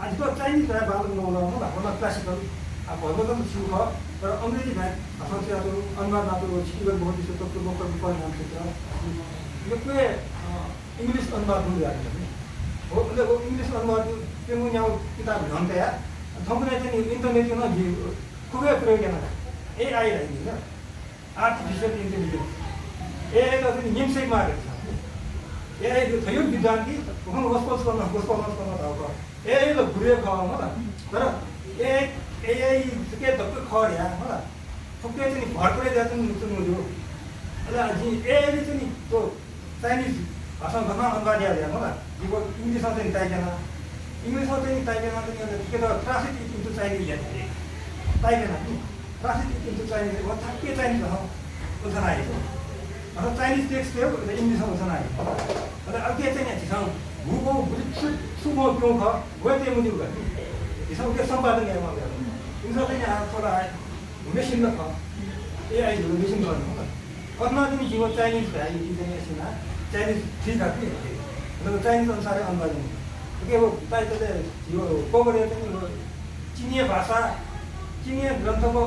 आज त चाइनिज भाषा बालक नहुनु होला क्लासिकल अब भगवतम छु छ तर अंग्रेजी भाषाहरू अनुवाद नातो छिवर भौतिक सूत्र पूर्वक परिणाम क्षेत्र यो के इंग्लिश अनुवाद हुँदैन नि हो मतलब इंग्लिश अनुवाद त्यो म यहाँ किताब भन्थे थोरै चाहिँ इन्टरनेट न खुबै प्रयोग गर्न AI रहेछ हैन आर्टिफिशियल इन्टेलिजेन्स AI त चाहिँ निम्सेक मारेको छ AI त थियो विद्वान कि उहाँ वस्पस गर्न भएको AI ल घुरेको होला तर AI के दक्क खर्या होला थुप्रै चाहिँ भरपुरै जान्छन् मुजुमुजु अहिले AI ले चाहिँ त्यो चाइनिज भाषा गर्न अनुवाद गर्या होला 이거 इंग्लिसमा चाहिँ ताइकेन इंग्लिसमा चाहिँ ताइकेन चाहिँ के त ट्रान्सलेट इन्टु चाइनिज ताइकेन नि ट्रान्सलेट इन्टु चाइनिज वो के चाइनिज हो उसन आएको अथवा चाइनिज टेक्स्ट थियो इंग्लिसमा उसन आएको अनि अब के चाहिँ छिसौँ भूको सुमो क्यों ख गए मुनि गर्ने हिसाब के सम्पादन यहाँ इंग्लिसमा चाहिँ थोड़ा मेसिन में ख एआई मेसिन गर्नु अथवा चाहिँ जीव चाइनिज भए चाइनिज ठीक है मतलब चाइनिज अनुसार अनुवाद के वो ताइले यो कोबरे चाहिँ यो चिनिया भाषा चिनिया ग्रन्थको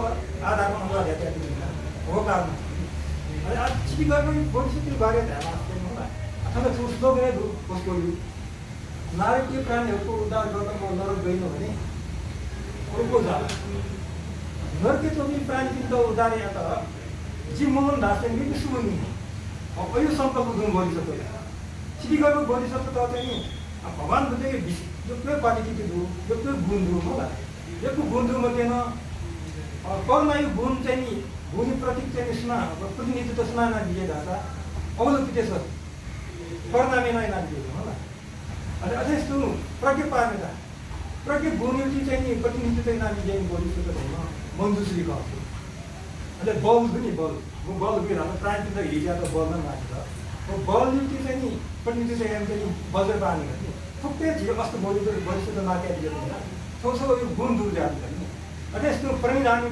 आधारमा अनुवाद गरेको हो कारण अनि आज चिनिको भविष्यको बारे ध्यान राख्दैन होला अथवा सोच्दो गरे कसको नारकीय प्राणीहरूको उद्धार गर्न म नरक गइन भने अरूको जाला नरकीय चोबी प्राणीको उद्धार या त जिमोहन दासले पनि सुनि अब यो संकल्प जुन गरिसक्यो चिनिको गरिसक्यो त चाहिँ भगवान बुद्धको यो क्वालिटी दु यो गुण दु होला यो गुण दु मध्ये न कर्म यो गुण चाहिँ नि गुण प्रतीक चाहिँ सुना प्रतिनिधित्व सुनाना दिए जाता अवलोकित छ कर्म में नै दिए होला अनि अझै यस्तो प्रज्ञा पार्नेता प्रज्ञा गुण चाहिँ नि प्रतिनिधित्व नाम दिए गरिसक्यो छैन मन्जुश्री को अनि बल पनि बल बिना प्राण त हिजा त बल नै मान्छ वो बल युक्ति चाहिँ नि प्रतिनिधित्व यहाँ चाहिँ बजार पानी गर्ने थुप्रै झियो कस्तो भविष्य त मात्या दियो होइन छौछौ यो गुण दूर जानु नि अनि यस्तो परिधानी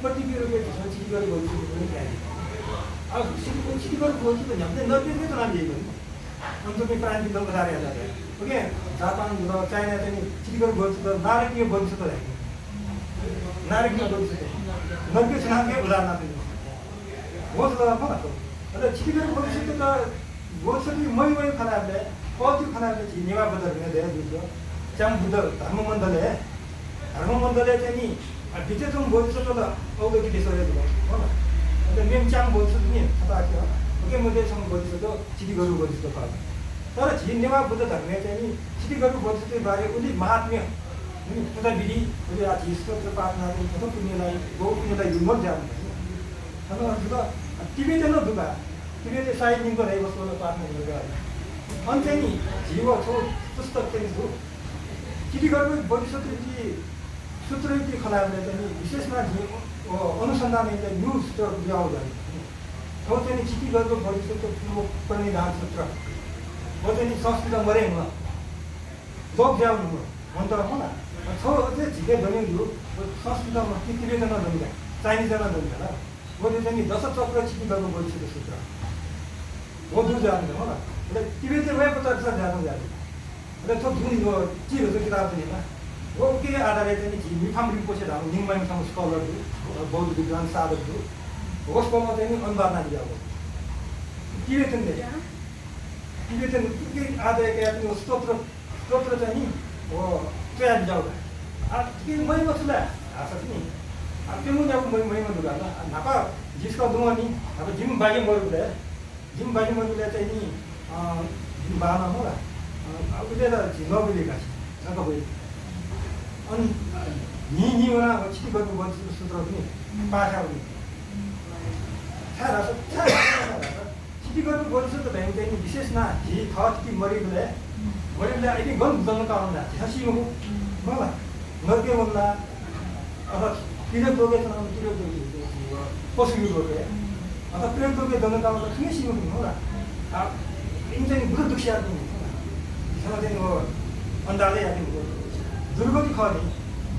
प्रतिक्रिया रूपले चिटिगर भविष्य पनि क्या अब चिटिगर भविष्य त हामीले नब्बे त नामिएको नि अन्तर्गत प्रान्तिक दल उदाहरण हेर्दा ओके जापान र चाइना चाहिँ चिटिगर भविष्य त नारकीय भविष्य त राख्यो नारकीय भविष्य नब्बे छनाके उदाहरण चाहिँ हो त र चिटिगर भविष्य त भविष्य मै खनाले कति खनाले नेवा बदर धेरै दिन्छ च्याम बुद्ध धर्ममण्डलले चाहिँ नि विशेषम भविष्य त अवलोकित देशहरू हो अन्त मेम च्याम भविष्य नि थाहा थियो ओके मध्येसम्म भविष्य त चिटिगर भविष्य त तर नेवा बुद्ध धर्मले चाहिँ नि चिटिगर भविष्य बारे उनी महात्म्य पुरा विधि उसले आज स्तोत्र प्रार्थना चाहिँ पुण्यलाई गौ पुण्यलाई हिम्मत जानु होइन टिबेटन दुबा टिबेटले सायद निको रहेको सोलो प्रार्थना गरेर अनि चाहिँ नि जीव छो पुस्तक चाहिँ हो चिटिगरको भविष्य सूत्र खलाले चाहिँ विशेषमा अनुसन्धान न्युज ब्याउ गर्ने हो चाहिँ चिटिगरको भविष्यको पूर्व प्रणिधान सूत्र हो चाहिँ संस्कृत मरे हुन जब ब्याउनु हो अन्त होला छो अझै झिके बनियो संस्कृतमा टिबेटन बनिन्छ चाइनिजमा बनिन्छ वो चाहिँ दश चक्र चिटिगरको भविष्यको सूत्र वो दूर जानु होला र टिबेटले भएको चर्चा जानु र थो जुन यो चिजहरूको किताब चाहिँ होइन वो के आधारले चाहिँ मिफाम रिपोर्ट हाम्रो निङमाइसँग स्कलरहरू बौद्ध विद्वान साधकहरू होस्कोमा चाहिँ अनुवाद नदिया हो टिबेटनले टिबेटन के आधारले स्तोत्र चाहिँ नि हो तयार जाउँदा के मै बस्ला आशा नि अब त्यो मुझे अब महिमा दुगा नापा जिसका दूंगा नहीं अब जिम बाजी मर चाहिए नहीं जिम बाना होला अब उधर जिम्मा भी लेगा ना कोई अन नी वाला अच्छी बात बहुत सूत्र भी पाठा भी चिटी गर्नु भविष्य त भ्याइ चाहिँ विशेष न झी थट कि मरिबले अहिले गन जन्म काउन्दा हसी हो मलाई नर्के भन्दा अब किन दोगे त किन दोगे पशु दोगे अब प्रेम दोगे जन्म काउन्दा किन सिमो होला अब इन चाहिँ बुढो दुखिया पनि होला चाहिँ हो अन्दाजै आएको दुर्गति खनि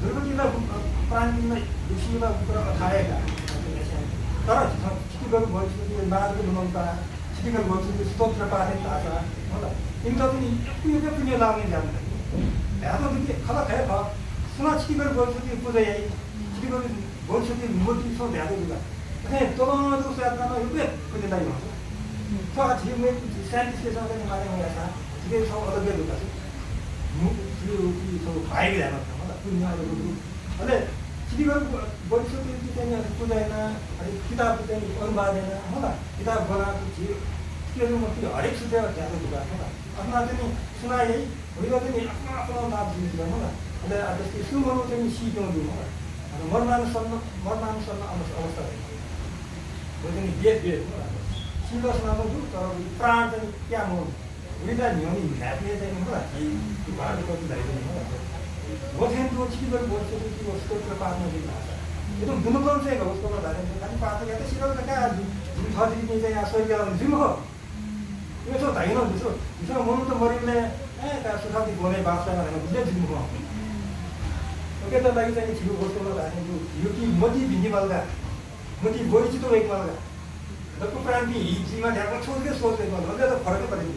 दुर्गतिलाई प्राणीलाई दुखीलाई पुरा अथाएका तर चिटी गर्नु भविष्य नाजको ममता चिटी गर्नु भविष्य स्तोत्र पाठे तासा होला इनका पनि कुनै पनि लाग्ने जान्छ ह्यातो दिके खला खाए भ सुना चिटी गर्नु भविष्य पूजा यही चिटी गर्नु भविष्य मूर्ति सो ध्यान दिला अनि तोलामा तो यात्रामा यो कुनै लागि हुन्छ तो आज में साइन्टिस्ट के साथ मारे हुए था ठीक है सब अलग अलग था यो सब भाइ ध्यान रखना होला पुण्य अरे चिटी गर्नु भविष्य चाहिँ पूजाएन अनि किताब चाहिँ अनुवादेन होला किताब बनाएको थियो त्यो म हरेक सूत्र ध्यान दिला होला आफ्ना चाहिँ सुनाए होइन चाहिँ आफ्नो आफ्नो लाभ दिनु होला अनि अब त्यस्तो सुमनो चाहिँ सिक्नु दिनु होला अनि मर्मानुसन्न अवस्था हो चाहिँ बेस होला सिलोस नगर्नु तर प्राण चाहिँ क्या हो 우리가 년이 나중에 되는 거 같아. 이 말을 것도 나야 되는 거 같아. 못해도 집을 못 쓰고 집을 쓰고 빠는 게 나서. itu benar-benar saya nggak usah bertanya, kan Pak Atu kata sih kalau mereka di hari ini saya asal jalan jumlah, itu so tahu no, itu mau tuh merilah, kalau sudah di boleh bahasa mana, dia jumlah. Oke, तो lagi saya cium botol bertanya itu, yuki modi bini malga, modi boleh itu ek malga, lalu peranti, cuma dia kan soal ke malga, dia tuh fark apa ini?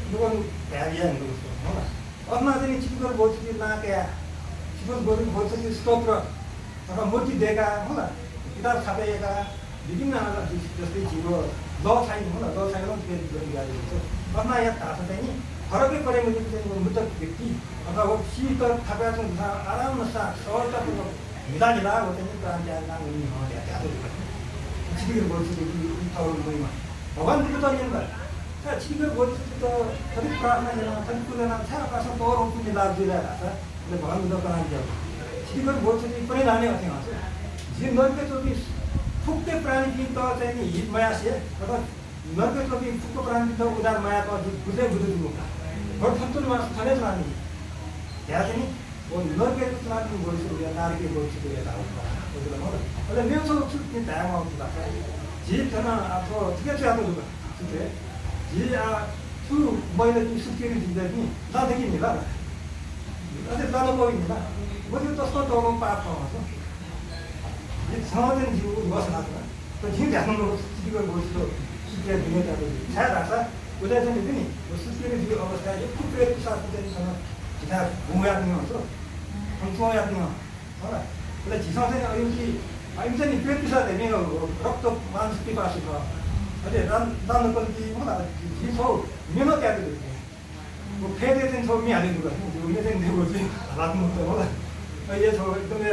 Itu kan kajian itu, mana? Orang nanti cium botol itu nak ya, cium botol itu stop lah. तर मूर्ति दिएका होला किताब छापेका विभिन्न जस्तै zero ल छैन होला ल छैन गरिरहेको छ अथवा यहाँ थाहा छ चाहिँ नि फरकै परेपछि चाहिँ मृतक व्यक्ति अथवा शीत थापेका छन् आरामसा सरलतापूर्वक मिला हो चाहिँ क्रान्ति नाम हुने हो त्यहाँ छिटिकर बोल्छु कि भगवान्को त नियम गर्छ छिटिकर बोल्छु त कति प्रार्थना गर्न कति पूजा छ आकाशमा तौर पुग्ने लाभ दिइरहेको छ भगवान्को त क्रान्ति छिटिकर बोल्छु कि पनि लाने अथवा जी नर्के चोपी फुक्के प्राणी की तो चाहिए हित माया से मतलब नर्के चोपी फुक्के प्राणी तो उदार माया तो बुझे दिनु और फंतुल मास थाने प्राणी या चाहिँ वो नर्के तो प्राणी बोल्छु या नारके बोल्छु या लाउ बुझ्नु होला अहिले मेरो छ छुट्टी टाइम आउँछ जी तना आफ्नो ठिकै छ आफ्नो दुःख ठिकै जी छु मैले नि सुकेरी दिँदै नि दादेखि नि ल अझै दादा पनि नि ल मैले तस्तो दौडम पाप पाउँछ समाजन जीव बस्न छ त झिन ढाक्नु सिटीको बोल्छु सुकेर दिने त छ्या राख्छ उसले चाहिँ नि सुकेर जीव अवस्था एक कुप्रेत साथ चाहिँ सँग झिना घुमाएर नि हुन्छ अनि सोया नि होला उसले झिसा चाहिँ अहिले चाहिँ पेट पिसाब हेर्ने रक्त मांस पिपासु छ अहिले दान कति होला झिसो मेनो क्याटे वो फेरि चाहिँ छ मि हाले दुगा उसले चाहिँ दिएको चाहिँ हालात मुक्त होला अहिले छ एकदमै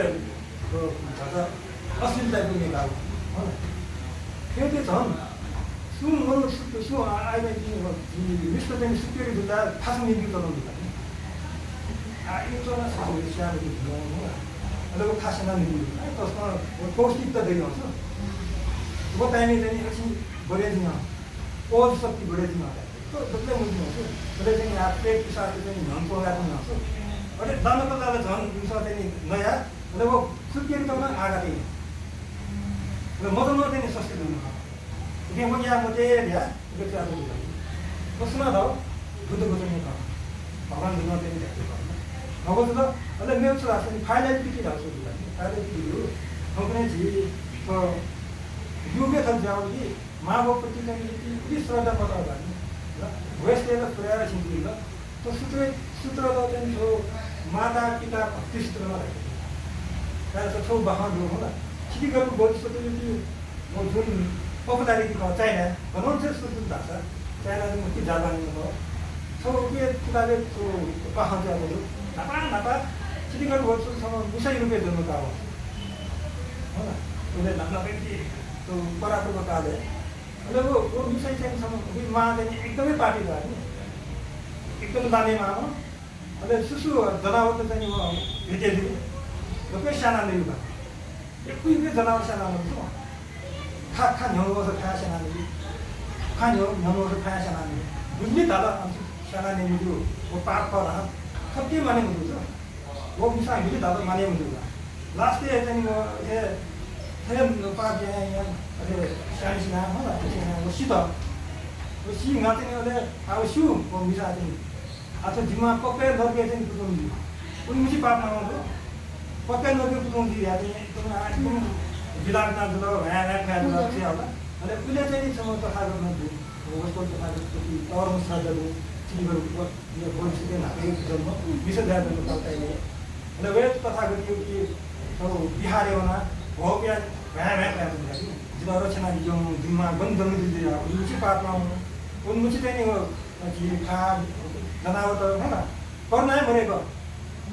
अश्लीलता पुग्ने गाउँ होला त्यो झन् सु अहिले विश्व चाहिँ सुकेर धुँदा फाँस निर्मित चलाउनु यो चला सानो होला अहिले खासमा निर्मित त्यसमा पौष्टिक त दिनु आउँछ बताइने चाहिँ एकछिन बढाइदिन ओज शक्ति बढाइदिन जसले मुझ्नु आउँछ त्यसले चाहिँ पेट पिसाब चाहिँ झन् पगार्नु आउँछ अहिले दानाको दादा झन् विश्व चाहिँ नयाँ र वो सुकेर त आगाले र मदन चाहिँ सस्ते हुनु त्यहाँ म यहाँ मते या त्यो चाहिँ अब कसमा त बुद्धको चाहिँ नि भगवान दिन चाहिँ देखिएको भगवान त अहिले मेरो छ चाहिँ फाइनल पिटी राख्छु फाइनल पिटी हो पनि जी तो युगे त जाऊ कि मावप्रति चाहिँ यति श्रद्धा पत्र गर्ने र वेस्टले त पुरा सिद्धि ल तो सूत्र त चाहिँ जो माता पिता भक्ति सूत्रमा राखेको त्यहाँ छौ बहान होला छिटिकको बोल्छु त यो जुन पपुलारिटी छ चाइना भनौँ चाहिँ सुन भएको छ चाइना चाहिँ के जापानी हो छौ के किताबले त्यो बहान चाहिँ नापा छिटिकको बोल्छुसँग 200 रुपियाँ दिनु त होला उसले नभएपछि त्यो परापुरको काले अहिले वो 200 चाहिँ मा चाहिँ एकदमै पार्टी भयो नि एकदम दामी मा हो अहिले सुसु जनावर त चाहिँ वो भेटेली लोकै साना नै भयो एक जनावर साना हुन्छ खा न्याउनु खा साना नै खा न्याउनु खा साना नै बुझ्ने दादा साना नै मिल्यो वो पाप पर कति माने हुन्छ वो मिसा हामीले दादा माने हुन्छ लास्ट डे चाहिँ वो ए thêm पाप यहाँ अरे साइन्स नाम होला वो सिधा वो C ngate ni ole au shu वो मिसा चाहिँ atau जिम्मा पक्कै लगे चाहिँ पुग्नु उन मुसी पाप नगर्नु पक्कै लगे पुग्नु या चाहिँ तुम बिलाग ना दलो भया भया दलो चाहिँ होला अनि उले चाहिँ सम त खा गर्नु वो वस्तु त खा गर्नु और मुसादले चिनिगर यो बोल्छु ना एक जन्म विषय जानु पर्दैन अनि वे कथा गरियो कि तो बिहार होना हो गया भया भया जिल्ला रचना जो जिम्मा बन्द गर्नु दियो मुसी पाप नगर्नु उन मुसी चाहिँ हो कि खा जनावर त हैन पर्नै मरेको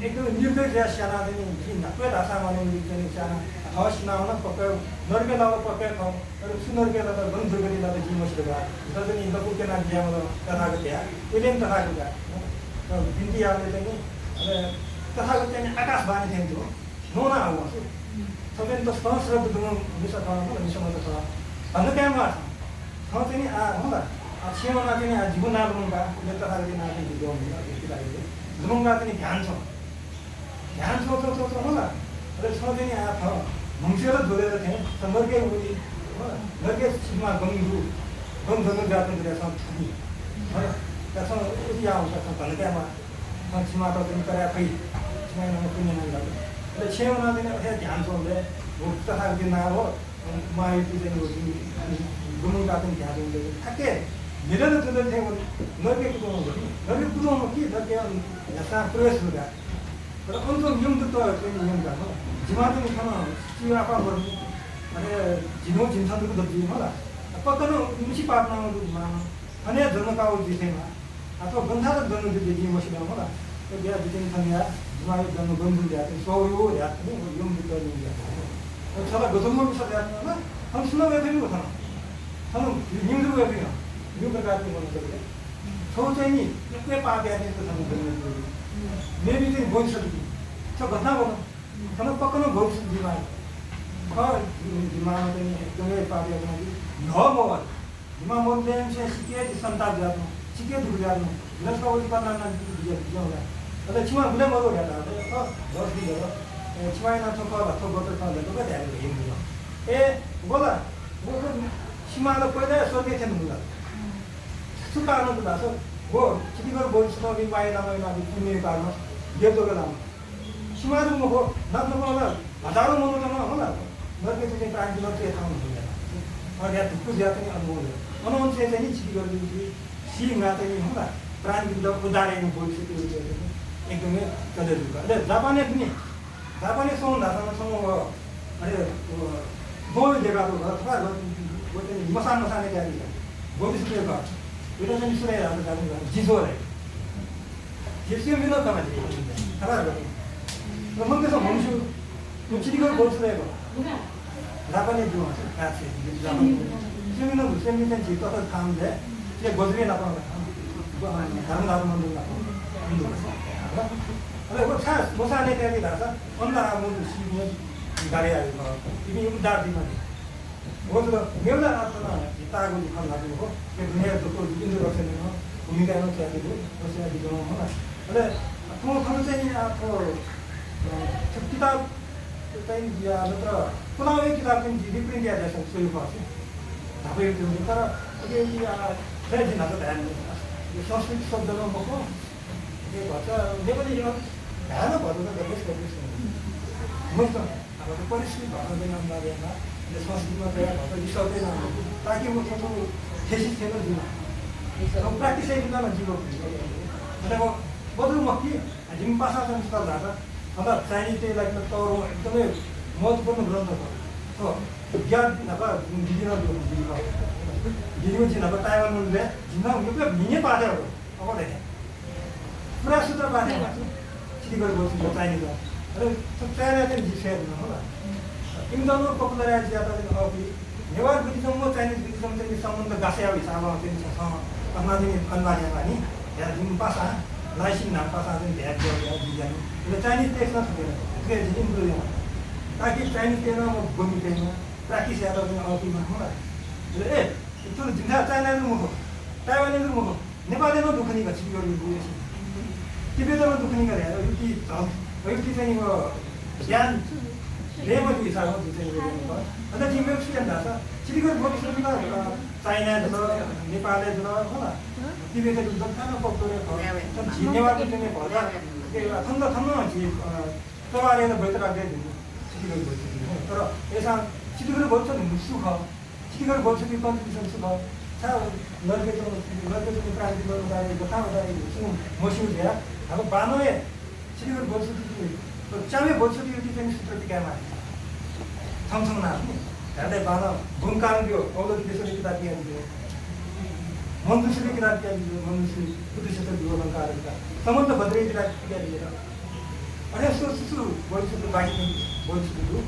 एकदम निर्दय साना चाहिँ किन नक्वे भाषा माने चाहिँ साना हस नआउन पक्कै नर्के लाउ पक्कै खाऊ तर सुनर्के त बन्द गरी लादा जी मसले भा जसले नि दबु के नाम ज्याम कथाको त्या उलेम कथाको त्या त बिन्दी आले चाहिँ कथाको चाहिँ आकाशवाणी थियो नोना हो सबै त सहस्र दुनु विषय छ विषयमा त छ भन्ने टाइममा छ चाहिँ आ होला छिमेमा चाहिँ जीवन नालुङ्गा यता खालको नाच्ने भिडियो हुन्छ त्यतिलाई लुङ्गा चाहिँ ध्यान छ होला र छ चाहिँ आफ मुसेर जोडेर थिएँ नर्के उनी नर्के छिमा गङ्गु जाति रहेछ थुनी हो त्यसमा उति आउँछ भन्दैमा छिमा त पनि तर खै छिमा कुनै नै गर्छ र छेउमा चाहिँ ध्यान छ भने तथा खालको ना हो माइती चाहिँ गुमुङका चाहिँ ध्यान हुन्छ ठ्याक्कै धेरै जुन थियो नर्के कुदाउनु कि नर्के यहाँ प्रवेश हुँदा तर अन्त नियम त चाहिँ नियम गर्नु जिमा चाहिँ खान चिया apa गर्नु अनि जिनो जिन्सनको दब्जी होला पक्का मुसी पार्टमा अनि जनकाउ दिथेमा अथवा गन्धा त जन्नु दिदी मसिना होला त्यो बिहा दिथेन थन्या जिमा जन्नु गन्धु दिया चाहिँ सौयो या पनि नियम त नियम दिया छला गजममा मिसा दिया न हम सुना गए थे वो था हम नियम जो गए थे यो प्रकारको गर्नु पर्छ छौ चाहिँ नि के पाब्या नि त हामी गर्नु मेबी चाहिँ भइसक्यो छ घटना गर्नु खान पक्कन भइसक्यो दिमाग चाहिँ एकदमै पाब्या पनि न मोबाइल दिमाग मोबाइल चाहिँ सिके संताप जानु सिके दुख जानु लसका उली पर्ना न दिया होला अरे छिमा गुले मरो या त दस दिन हो छिमा न त को गोत्र त ले तो ध्यान हेर्नु ए बोला वो छिमाले पहिला सोध्दै थिएन मुला सुकाउनु त दासो हो चिटिगर बोल्छ नि माइला पुण्य कारमा देवदोको नाम सीमाजु हो नाच्नु होला हजारौँ मनु त होला नर्के चाहिँ प्राणी नर्के ठाउँ हुँदैन अनि यहाँ धुक्कु ज्या पनि अनुभव अनुभव चाहिँ नि चिटिगर सिङमा चाहिँ होला प्राणी उदाहरण बोलिसक्यो एकदमै कदर अरे जापानी सौँ धासँग अरे गोल देखाएको घर अथवा मसाने गाडी बोलिसक्यो घर itu kan sudah ada dalam jizor है जिससे भी ना कमा चाहिए खबर है तो मन के सब मनुष्य कुछ नहीं कर बोल सकते हैं जापानी जो है ऐसे जापानी जिससे भी ना दूसरे में तो जीता तो काम है ये गोदरे ना पाऊंगा धर्म मंदिर ना हिंदू अरे वो खास मसाने के लिए था अंदर हम लोग सीने गाड़ी आई था इन्हीं उदार दी मैंने वो तो मेरा अपना तागो लिखा लागू हो कि दुनिया तो इंद्र रक्षण में भूमिका में क्या दिखो उससे दिखो होना अरे तुम हम से नहीं आपको किताब कहीं दिया मतलब पुनः एक किताब में रिप्रिंट किया जाए सोई पास धापे तो तरह ये है जिन आता ध्यान ये संस्कृत शब्दों में को ये भाषा नेपाली जो ध्यान भर्नु त गएछ मुक्त अब तो परिस्थिति भाषा देन नभए न यो संस्कृतमा गएर भाषा दिसौदैन ताकि म त्यो थेसिस थिएन दिन अब प्र्याक्टिस एकदम जीवो अनि म बदल म के जिम पासा संस्कार धारा अन्त चाइनिज चाहिँ लाइक तरो एकदमै महत्त्वपूर्ण ग्रन्थ हो ज्ञान नभा दिदिन दिदिन चाहिँ नभा ताइवान मुलले जिम्मा यो मिने पादे हो अब देखे पुरा सूत्र पादे सिटिगर बोल्छु चाइनिज अरे सब चाइना चाहिँ जिसे होला इन्डोनो पपुलर ज्यादा अघि नेवार बुद्धिज्म र चाइनिज बुद्धिज्म चाहिँ सम्बन्ध गासेको हिसाबमा चाहिँ अन्नादिनी अन्वार्यमा नि यहाँ जुन पासा लाइसिङ नाम पासा चाहिँ भेट गरेर दिइजानु र चाइनिज टेक्स्ट नथुकेन के इम्प्रुभ ताकि चाइनिज टेक्स्ट म बोल्दैन प्र्याक्टिस याद चाहिँ अघिमा होला ए त्यो जिन्दा चाइना मुखो ताइवान मुखो नेपालमा दुखनी गर्छ यो बुझेछ तिब्बतमा दुखनी गरे युक्ति चाहिँ ज्ञान लेमको हिसाबमा चाहिँ अन्त तिम्रो स्टुडेन्ट छ सिटिगर भविष्यमा चाइना छ नेपाल छ होला तिब्बत दक्षिण पक्ष नेवारको चाहिँ भजा के थन्द तवारेर बैठ राख्दै दिनु सिटिगर भविष्य तर यसमा सिटिगर भविष्य सुख सिटिगर भविष्य कन्ट्रिब्युसन सुख छ लड्के क्रान्ति गर्नु बताउँदा मस्युर दिया अब बानोए सिटिगर भविष्य चामे भविष्य यो चाहिँ सूत्र टिकामा सँगसँग नाच्नु हेर्दै बाह्र घुमकाल दियो औलत देशले किताब दियो मन्दुश्री किताब दियो मन्दुश्री बुद्धिस्ट दियो अलङ्कारका सम्बन्ध भद्रै किताब दिएर अनि यस्तो सुसु बोल्छु बाँकी बोल्छु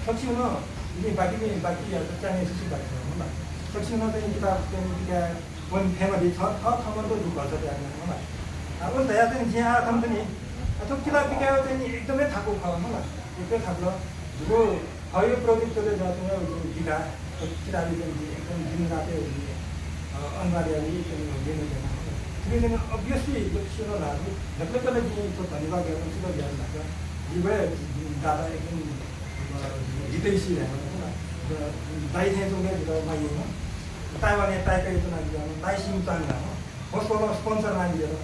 सक्छु न यदि बाँकी चाहिने सुसु भएको होला सक्छु न चाहिँ किताब चाहिँ टिका मन फ्यामिली छ ठाउँमा त दुःख छ त्यहाँ होला अब त्यहाँ चाहिँ ज्याँ आएको पनि अथवा किताब टिकायो चाहिँ एकदमै थाको खाऊ होला एकै थाक्लो जो हयो प्रोजेक्टले जाते हैं दिखा किताबी एकदम दिन रातें अनिवार्यले दिनुहुँदैन त्यसले अभियसली यो सिरोलाहरू ढक्कले दिएको धन्यवाद गर्नु सिधै ध्यान लाग्छ जीवै दादा एकदम हितैषी भएको दाइ चाहिँ उनीहरू माइएन ताइवाने ताइकै चुनाव दाइ सिङ चाङ होस्पोलो स्पोन्सर नालिएर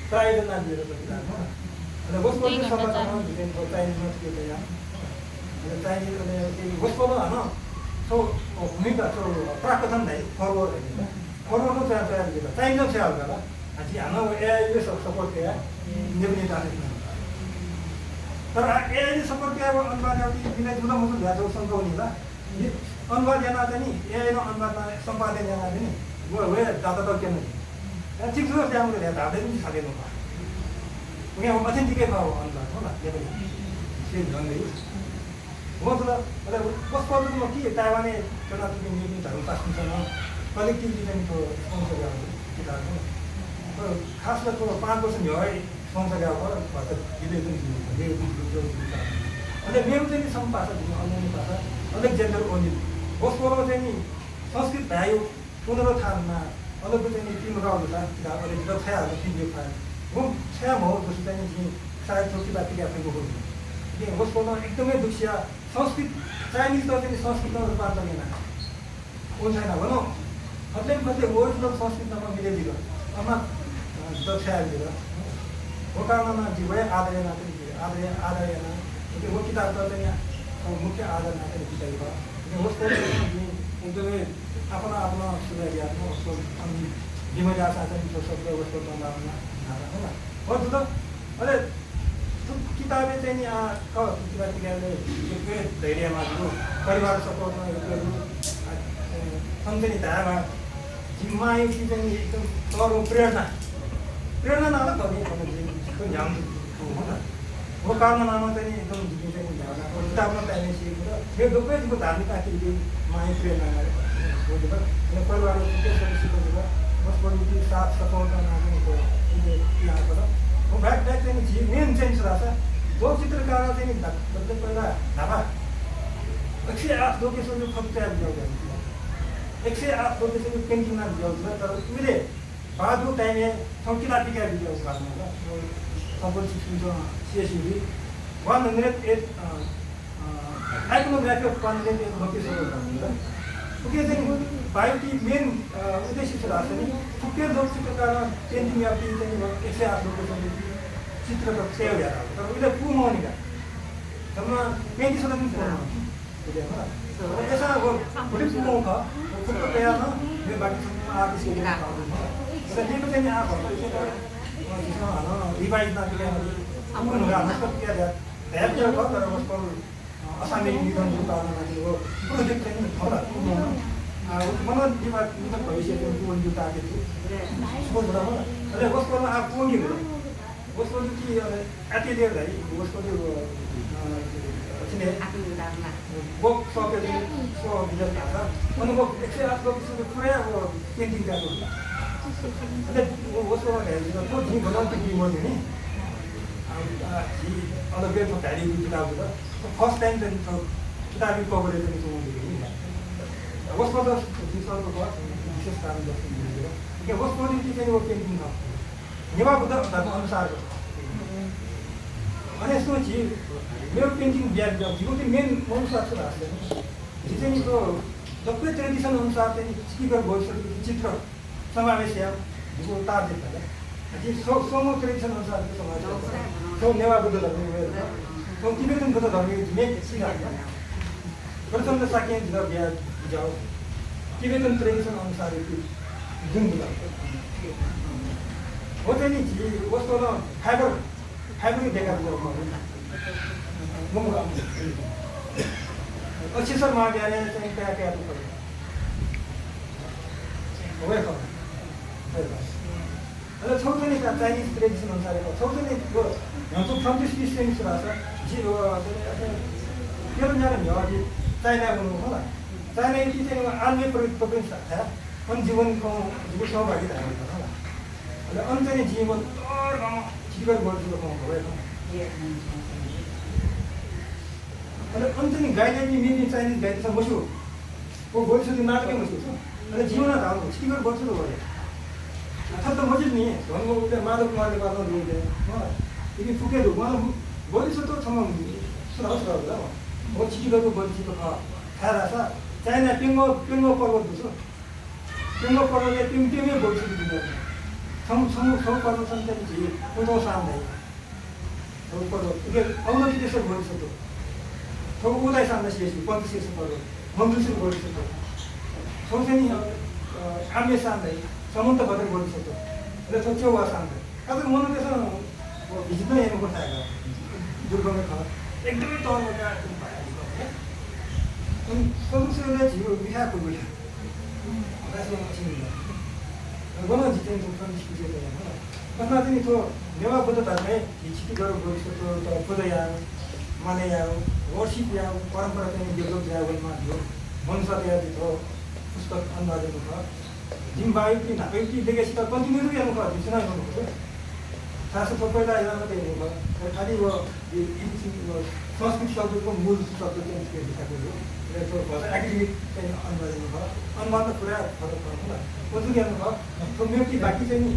प्राइभेट नालिएर पनि अनि होस्पोलो सबै दिनको चाइनिजमा के भयो अनि चाइनिज होस्पोलो होइन सो भूमिका सो प्राकृतन नै फरवर्ड फरवर्ड नो तयार दिला चाइनिज से आल गला अझै हाम्रो एआई सब सपोर्ट किया निम्न तारिख तर एआई सपोर्ट किया अनिवार्य बिना जुना मुझे ल्याजो संको नि ला अनिवार्य जना चाहिँ नि एआई नो अनिवार्य सम्पादन जना पनि वो दादा त के नै ठीक छ त्यहाँ मैले धादै पनि खालेन उहाँ अथेन्टिकै पाउ अनिवार्य हो न यो पनि सेम ढङ्गले मतलब मतलब कसको के ताइवाने चुनावी नीति धर्म शासनसँग कलेक्टिभली चाहिँ त्यो स्पोन्सर गर्नु किताब खास गरेर 5 वर्ष भए स्पोन्सर गरेर भर्खर दिँदै पनि अनि मेरो चाहिँ सम्पादन दिनु अन्य भाषा अलिक जेन्डर ओन्ली होस्पोलो चाहिँ नि संस्कृत भयो 15 थानमा अलग चाहिँ तिम्रो गाउँको छ किताब अलिक छायाहरू तिम्रो फाइल हो छाया हो जस्तो चाहिँ सायद छोटी बाती आफ्नो हो कि होस्पोलो एकदमै दुखिया संस्कृत चाइनिज त चाहिँ संस्कृतमा रूपान्तरण होइन छैन भनौँ फत्लै ओरिजिनल संस्कृतमा मिलेदियो अमा दक्षातिर हो कारणमा जीवै आदरण आदरण वो किताब त चाहिँ मुख्य आदर नातेले विषय भयो होस्पोलो एकदमै आफ्नो सुधार आफ्नो अनि जिम्मेदार शासन जो सबले होस्पोलो होइन हो त अरे किताबें चाहिँ किताबले एकै धैर्यमा परिवार सपोर्टमा सम्झने धारा जिम्मायो कि चाहिँ एकदम अरू प्रेरणा नहोला कवि ध्यान हो न वो कारणमा चाहिँ एकदम चाहिँ धारणा किताबमा पाइने सिकेको र यो दुवैको धार्मिक आखिरले माया प्रेरणा हो त परिवारले त्यसरी सिकेको होस्पोलो साथ सपोर्टमा नागेको यहाँबाट ब्याक चाहिँ मेन चेन्ज रहेछ जो चित्रकार चाहिँ जस्तै पहिला ढाबा 108 लोकेसनको फोटो तयार गर्छ 108 लोकेसनको पेन्टिङमा ल्याउँछ तर उहिले बादु टाइमले थौकिला टिका ल्याउँछ घरमा सपोर्ट सिस्टमको सिएसयुबी 108 आइकोनोग्राफी अफ 108 लोकेसन भन्छ ओके चाहिँ बायोटी मेन उद्देश्य छ रहेछ नि थुप्रै लोक चित्रकारमा पेन्टिङ या चाहिँ 108 लोकेसन चित्रको सेव हेर तर उहिले पुमाउनेका जम्मा 35 वटा पनि पुमाउनु यसमा अब भोलि पुमाउँछ फोटो तयार न यो बाँकी आर्टिस्टले र दिएको चाहिँ आफू रिभाइज नगरेर तर उसको असामयिक निधन कारणमा हो प्रोजेक्ट चाहिँ होला मनोज विभाग भइसकेको पुगन जुत्ता आएको थियो अरे उसको अब पुगेको उसको कि एटेलियर है उसको बुक सकेर सो बिजनेस भएको छ अनि म 108 लोकेसनको पुरै अब पेन्टिङ गएको अनि उसको हेरेर झिङ बनाउँथ्यो कि म नि अलग्गै भ्याली किताब फर्स्ट टाइम चाहिँ किताबी कभरेज चाहिँ उसको त विषयको विशेष कारण जस्तो उसको चाहिँ वो पेन्टिङ छ नेवा बुद्ध धर्म अनुसारको अनि यस्तो मेरो पेन्टिङ बिहार जीवको चाहिँ मेन अनुसार छ चाहिँ त्यो सबै ट्रेडिसन अनुसार चाहिँ स्पिकर भइसकेको चित्र समावेश या जो तार देख्दा सोमो ट्रेडिसन अनुसारको समावेश सो नेवा बुद्ध धर्म सो तिब्बतन बुद्ध धर्म मेन प्रचण्ड साक्य बिहार जाओ तिब्बतन ट्रेडिसन अनुसार जुन बुद्ध हो चाहिँ नि उसको फाइबर देखा अक्षर महाविद्यालय चाहिँ क्या अन्त छौ चाहिँ चाइनिज ट्रेडिसन अनुसार छौ चाहिँ त्यो फ्रन्टिस क्रिस्चियन्स रहेछ त्यो पनि चाइना हुनु होला चाइना कि चाहिँ आर्मी प्रयुक्त पनि छ अनि जीवनको सहभागिता होला अनि चाहिँ जीवन तर चिकर गर्छु भयो अनि चाहिँ गाइडलाइन मिल्ने चाइनिज गाइड छ मसु भविष्य नाटकै मुस्किल छ अनि जीवन धाउनु छिटो वर्षको भयो अर्थात् त मजिद नि धर्म उसले माधव कुमारले बादमा दिउँथे यदि फुकेर उहाँ भविष्य त छ सुनाउस होला हो छिटो भविष्य त खाएर छ चाइना पिङ्गो पर्वत दुसो पिङ्गो पर्वतले पिङमै भविष्य दिन्छ छौ पर्वत छन् त्यहाँदेखि उदौ सान्दै छौ पर्वत उसले औनति देशको भविष्य त छौ उदय सान्दै सिएसी 35 पर्वत मङ्गलसिंह भविष्य त छौ चाहिँ आम्य सान्दै समन्त भएर भविष्य त र छौ चौवा सान्दै आज मन त्यसो भिजिटमै हेर्नुपर्छ दुर्गमै खबर एकदमै तलमा अनि सदस्यले झियो बिहाको बिहा गन जितेन्द्र प्रनिष्ठित कसमा चाहिँ त्यो नेवा बुद्ध धर्मै छिटो गरेर भविष्य त पूजा याव माने याव वर्षिप याव परम्परा चाहिँ डेभलप यावमा थियो मनुष्य त्यो पुस्तक अनुवादको छ जिम्बाब्वे नापेटी लेगेसी त कन्टिन्यू हेर्नु पर्छ सुना गर्नुपर्छ खास त पहिला हेर्न मात्रै हेर्नु भयो खालि वो संस्कृत शब्दको मूल शब्द चाहिँ के लेखेको हो र त्यो भाषा एकाडेमिक चाहिँ अनुवाद भयो अनुवाद त पुरा फरक पर्छ होला कति हेर्नु भयो त्यो मेटी बाँकी चाहिँ नि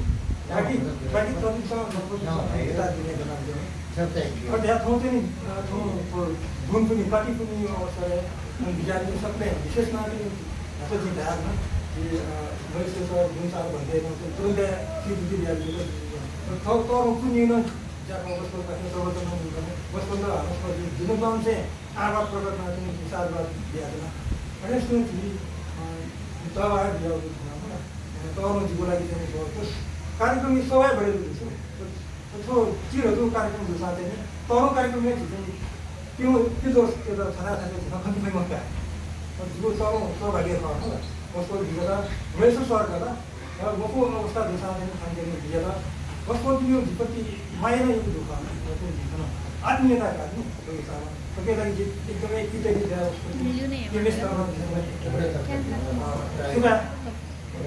बाँकी प्रतिसँग यता दिने बनाउँछ और त्यहाँ ठाउँ चाहिँ गुण पनि पार्टी पनि अवसर अनि विद्यार्थी सबै विशेषमा चाहिँ भाषा धारमा वैश्य गुणसार भन्दै तुरन्तै श्रीबुद्धि विद्यार्थी तरुण पनि जाको वस्तु प्रवर्तन वस्तु हाम्रो जुन चाहिँ आवाज प्रकटमा चाहिँ विचारवाद दिएन अनि यस्तो दबाएर ल्याउँछु तरुणजीको लागि चाहिँ त्यस कार्यक्रम सबै भइरहेको छु त्यो चिरहरू कार्यक्रमहरू साथै नै तरुण कार्यक्रमले चाहिँ त्यो एउटा छाना कतिपय मौका जो तरुण सहभागी गर्नु वस्तु दिएर वैश्य सरकार र गफो अवस्था दिशाले खाने दिएर वस्तु यो विपत्ति माया नै दुःख आत्मीयता काट्नु त्यो हिसाबमा त्यसकै लागि एकदमै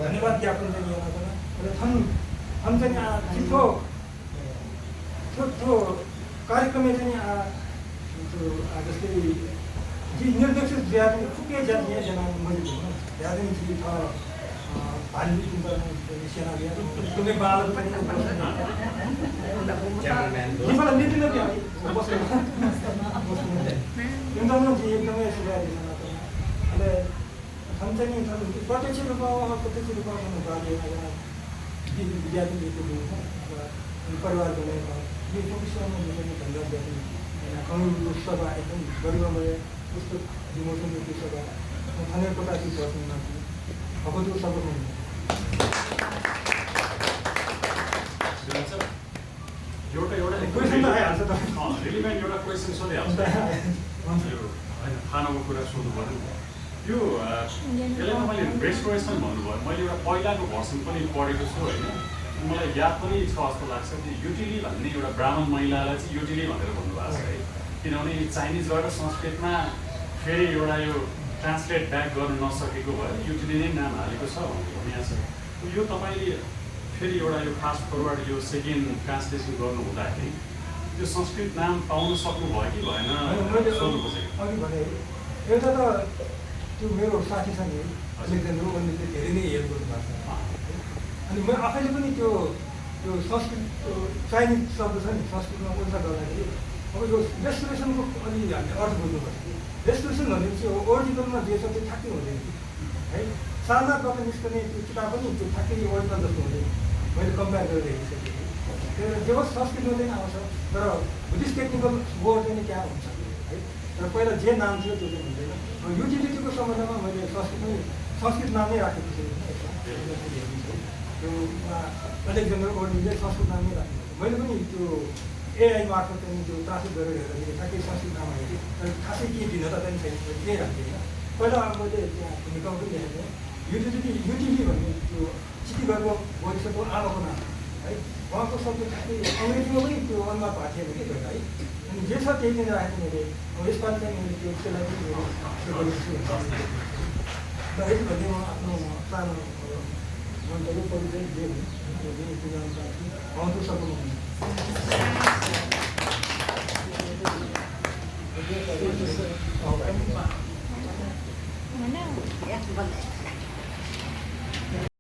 धन्यवाद ज्ञापन चाहिँ हम चाहिँ छिटो त्यो कार्यक्रमले चाहिँ जस्तै निर्देश ज्यादा फुके जातीय जना मैले ज्यादा जी था भाली सेना दिया तुम्हें बाल पनि जीवन नीति न क्या बस एकदम जी एकदमै सुधार दिन अरे हम चाहिँ प्रत्यक्ष रूपमा भन्नु पर्यो विद्यार्थीको परिवारको यो विषयमा पनि धन्यवाद दिनु कानुन सभा एकदम गरिमामय पुस्तक विमोचन सभा धन्यवाद प्रकाशित गर्नुमा अब त्यो सबै क्वेसन त आइहाल्छ त रिलिभेन्ट एउटा क्वेसन सोधिहाल्छ होइन खानाको कुरा सोध्नु पर्यो यो यसलाई तपाईँले रेस्टोरेसन भन्नुभयो मैले एउटा पहिलाको भर्सन पनि पढेको छु होइन मलाई याद पनि छ जस्तो लाग्छ कि युटिली भन्ने एउटा ब्राह्मण महिलालाई चाहिँ युटिली भनेर भन्नुभएको छ है किनभने चाइनिजबाट संस्कृतमा फेरि एउटा यो ट्रान्सलेट ब्याक गर्न नसकेको भएर युटिली नै नाम हालेको छ भनेर यहाँ छ यो तपाईँले फेरि एउटा यो फास्ट फरवर्ड यो सेकेन्ड ट्रान्सलेसन गर्नु हुँदाखेरि यो संस्कृत नाम पाउन सक्नुभयो कि भएन सोध्नु खोजेको अघि भने एउटा त त्यो मेरो साथी छ नि लेखेन्द्र उनले धेरै नै हेल्प गर्नुभएको छ अनि म आफैले पनि त्यो संस्कृत चाइनिज शब्द छ नि संस्कृतमा उल्लेख गर्दाखेरि अब यो रेस्टोरेसनको अलि हामीले अर्थ बुझ्नुपर्छ रेस्टोरेसन भनेको चाहिँ ओरिजिनलमा जे छ त्यो ठ्याक्कै हुँदैन है सारनाथबाट निस्कने त्यो किताब पनि त्यो ठ्याक्कै ओरिजिनल जस्तो हुँदैन मैले कम्पेयर गरेर हेरिसकेँ त्यो जे होस् संस्कृतमा चाहिँ आउँछ तर बुद्धिस्ट टेक्निकल वर्ड चाहिँ क्या हुन्छ है तर पहिला जे नाम थियो त्यो चाहिँ हुँदैन युटिलिटीको सम्बन्धमा मैले संस्कृत नाम नै राखेको छु त्यो अलेक्जेन्डर ओर्डनले संस्कृत नाम नै राखेको छु मैले पनि त्यो एआई मार्फत चाहिँ त्यो ट्रान्सलेट गरेर हेर्दाखेरि ठ्याक्कै संस्कृत नाम आएको थियो तर खासै के भिन्नता पनि छैन त्यही राख्दैन पहिला मैले त्यहाँ भूमिका पनि देखेको थिएँ युटिली भन्ने त्यो चिटीघरको भविष्यको आमाको नाम है उहाँको शब्द ठ्याक्कै अङ्ग्रेजीमा पनि त्यो अनुवाद भएको थिएन कि पहिला है अनि जे छ त्यही दिन राखेको मैले अब यसपालि चाहिँ मैले त्यो त्यसलाई पनि मेरो त्यो गरेको छु र यति भन्ने म आफ्नो सानो मन्तव्य परिचय दिएँ भने पुर्याउन चाहन्छु आउँदो सक्नु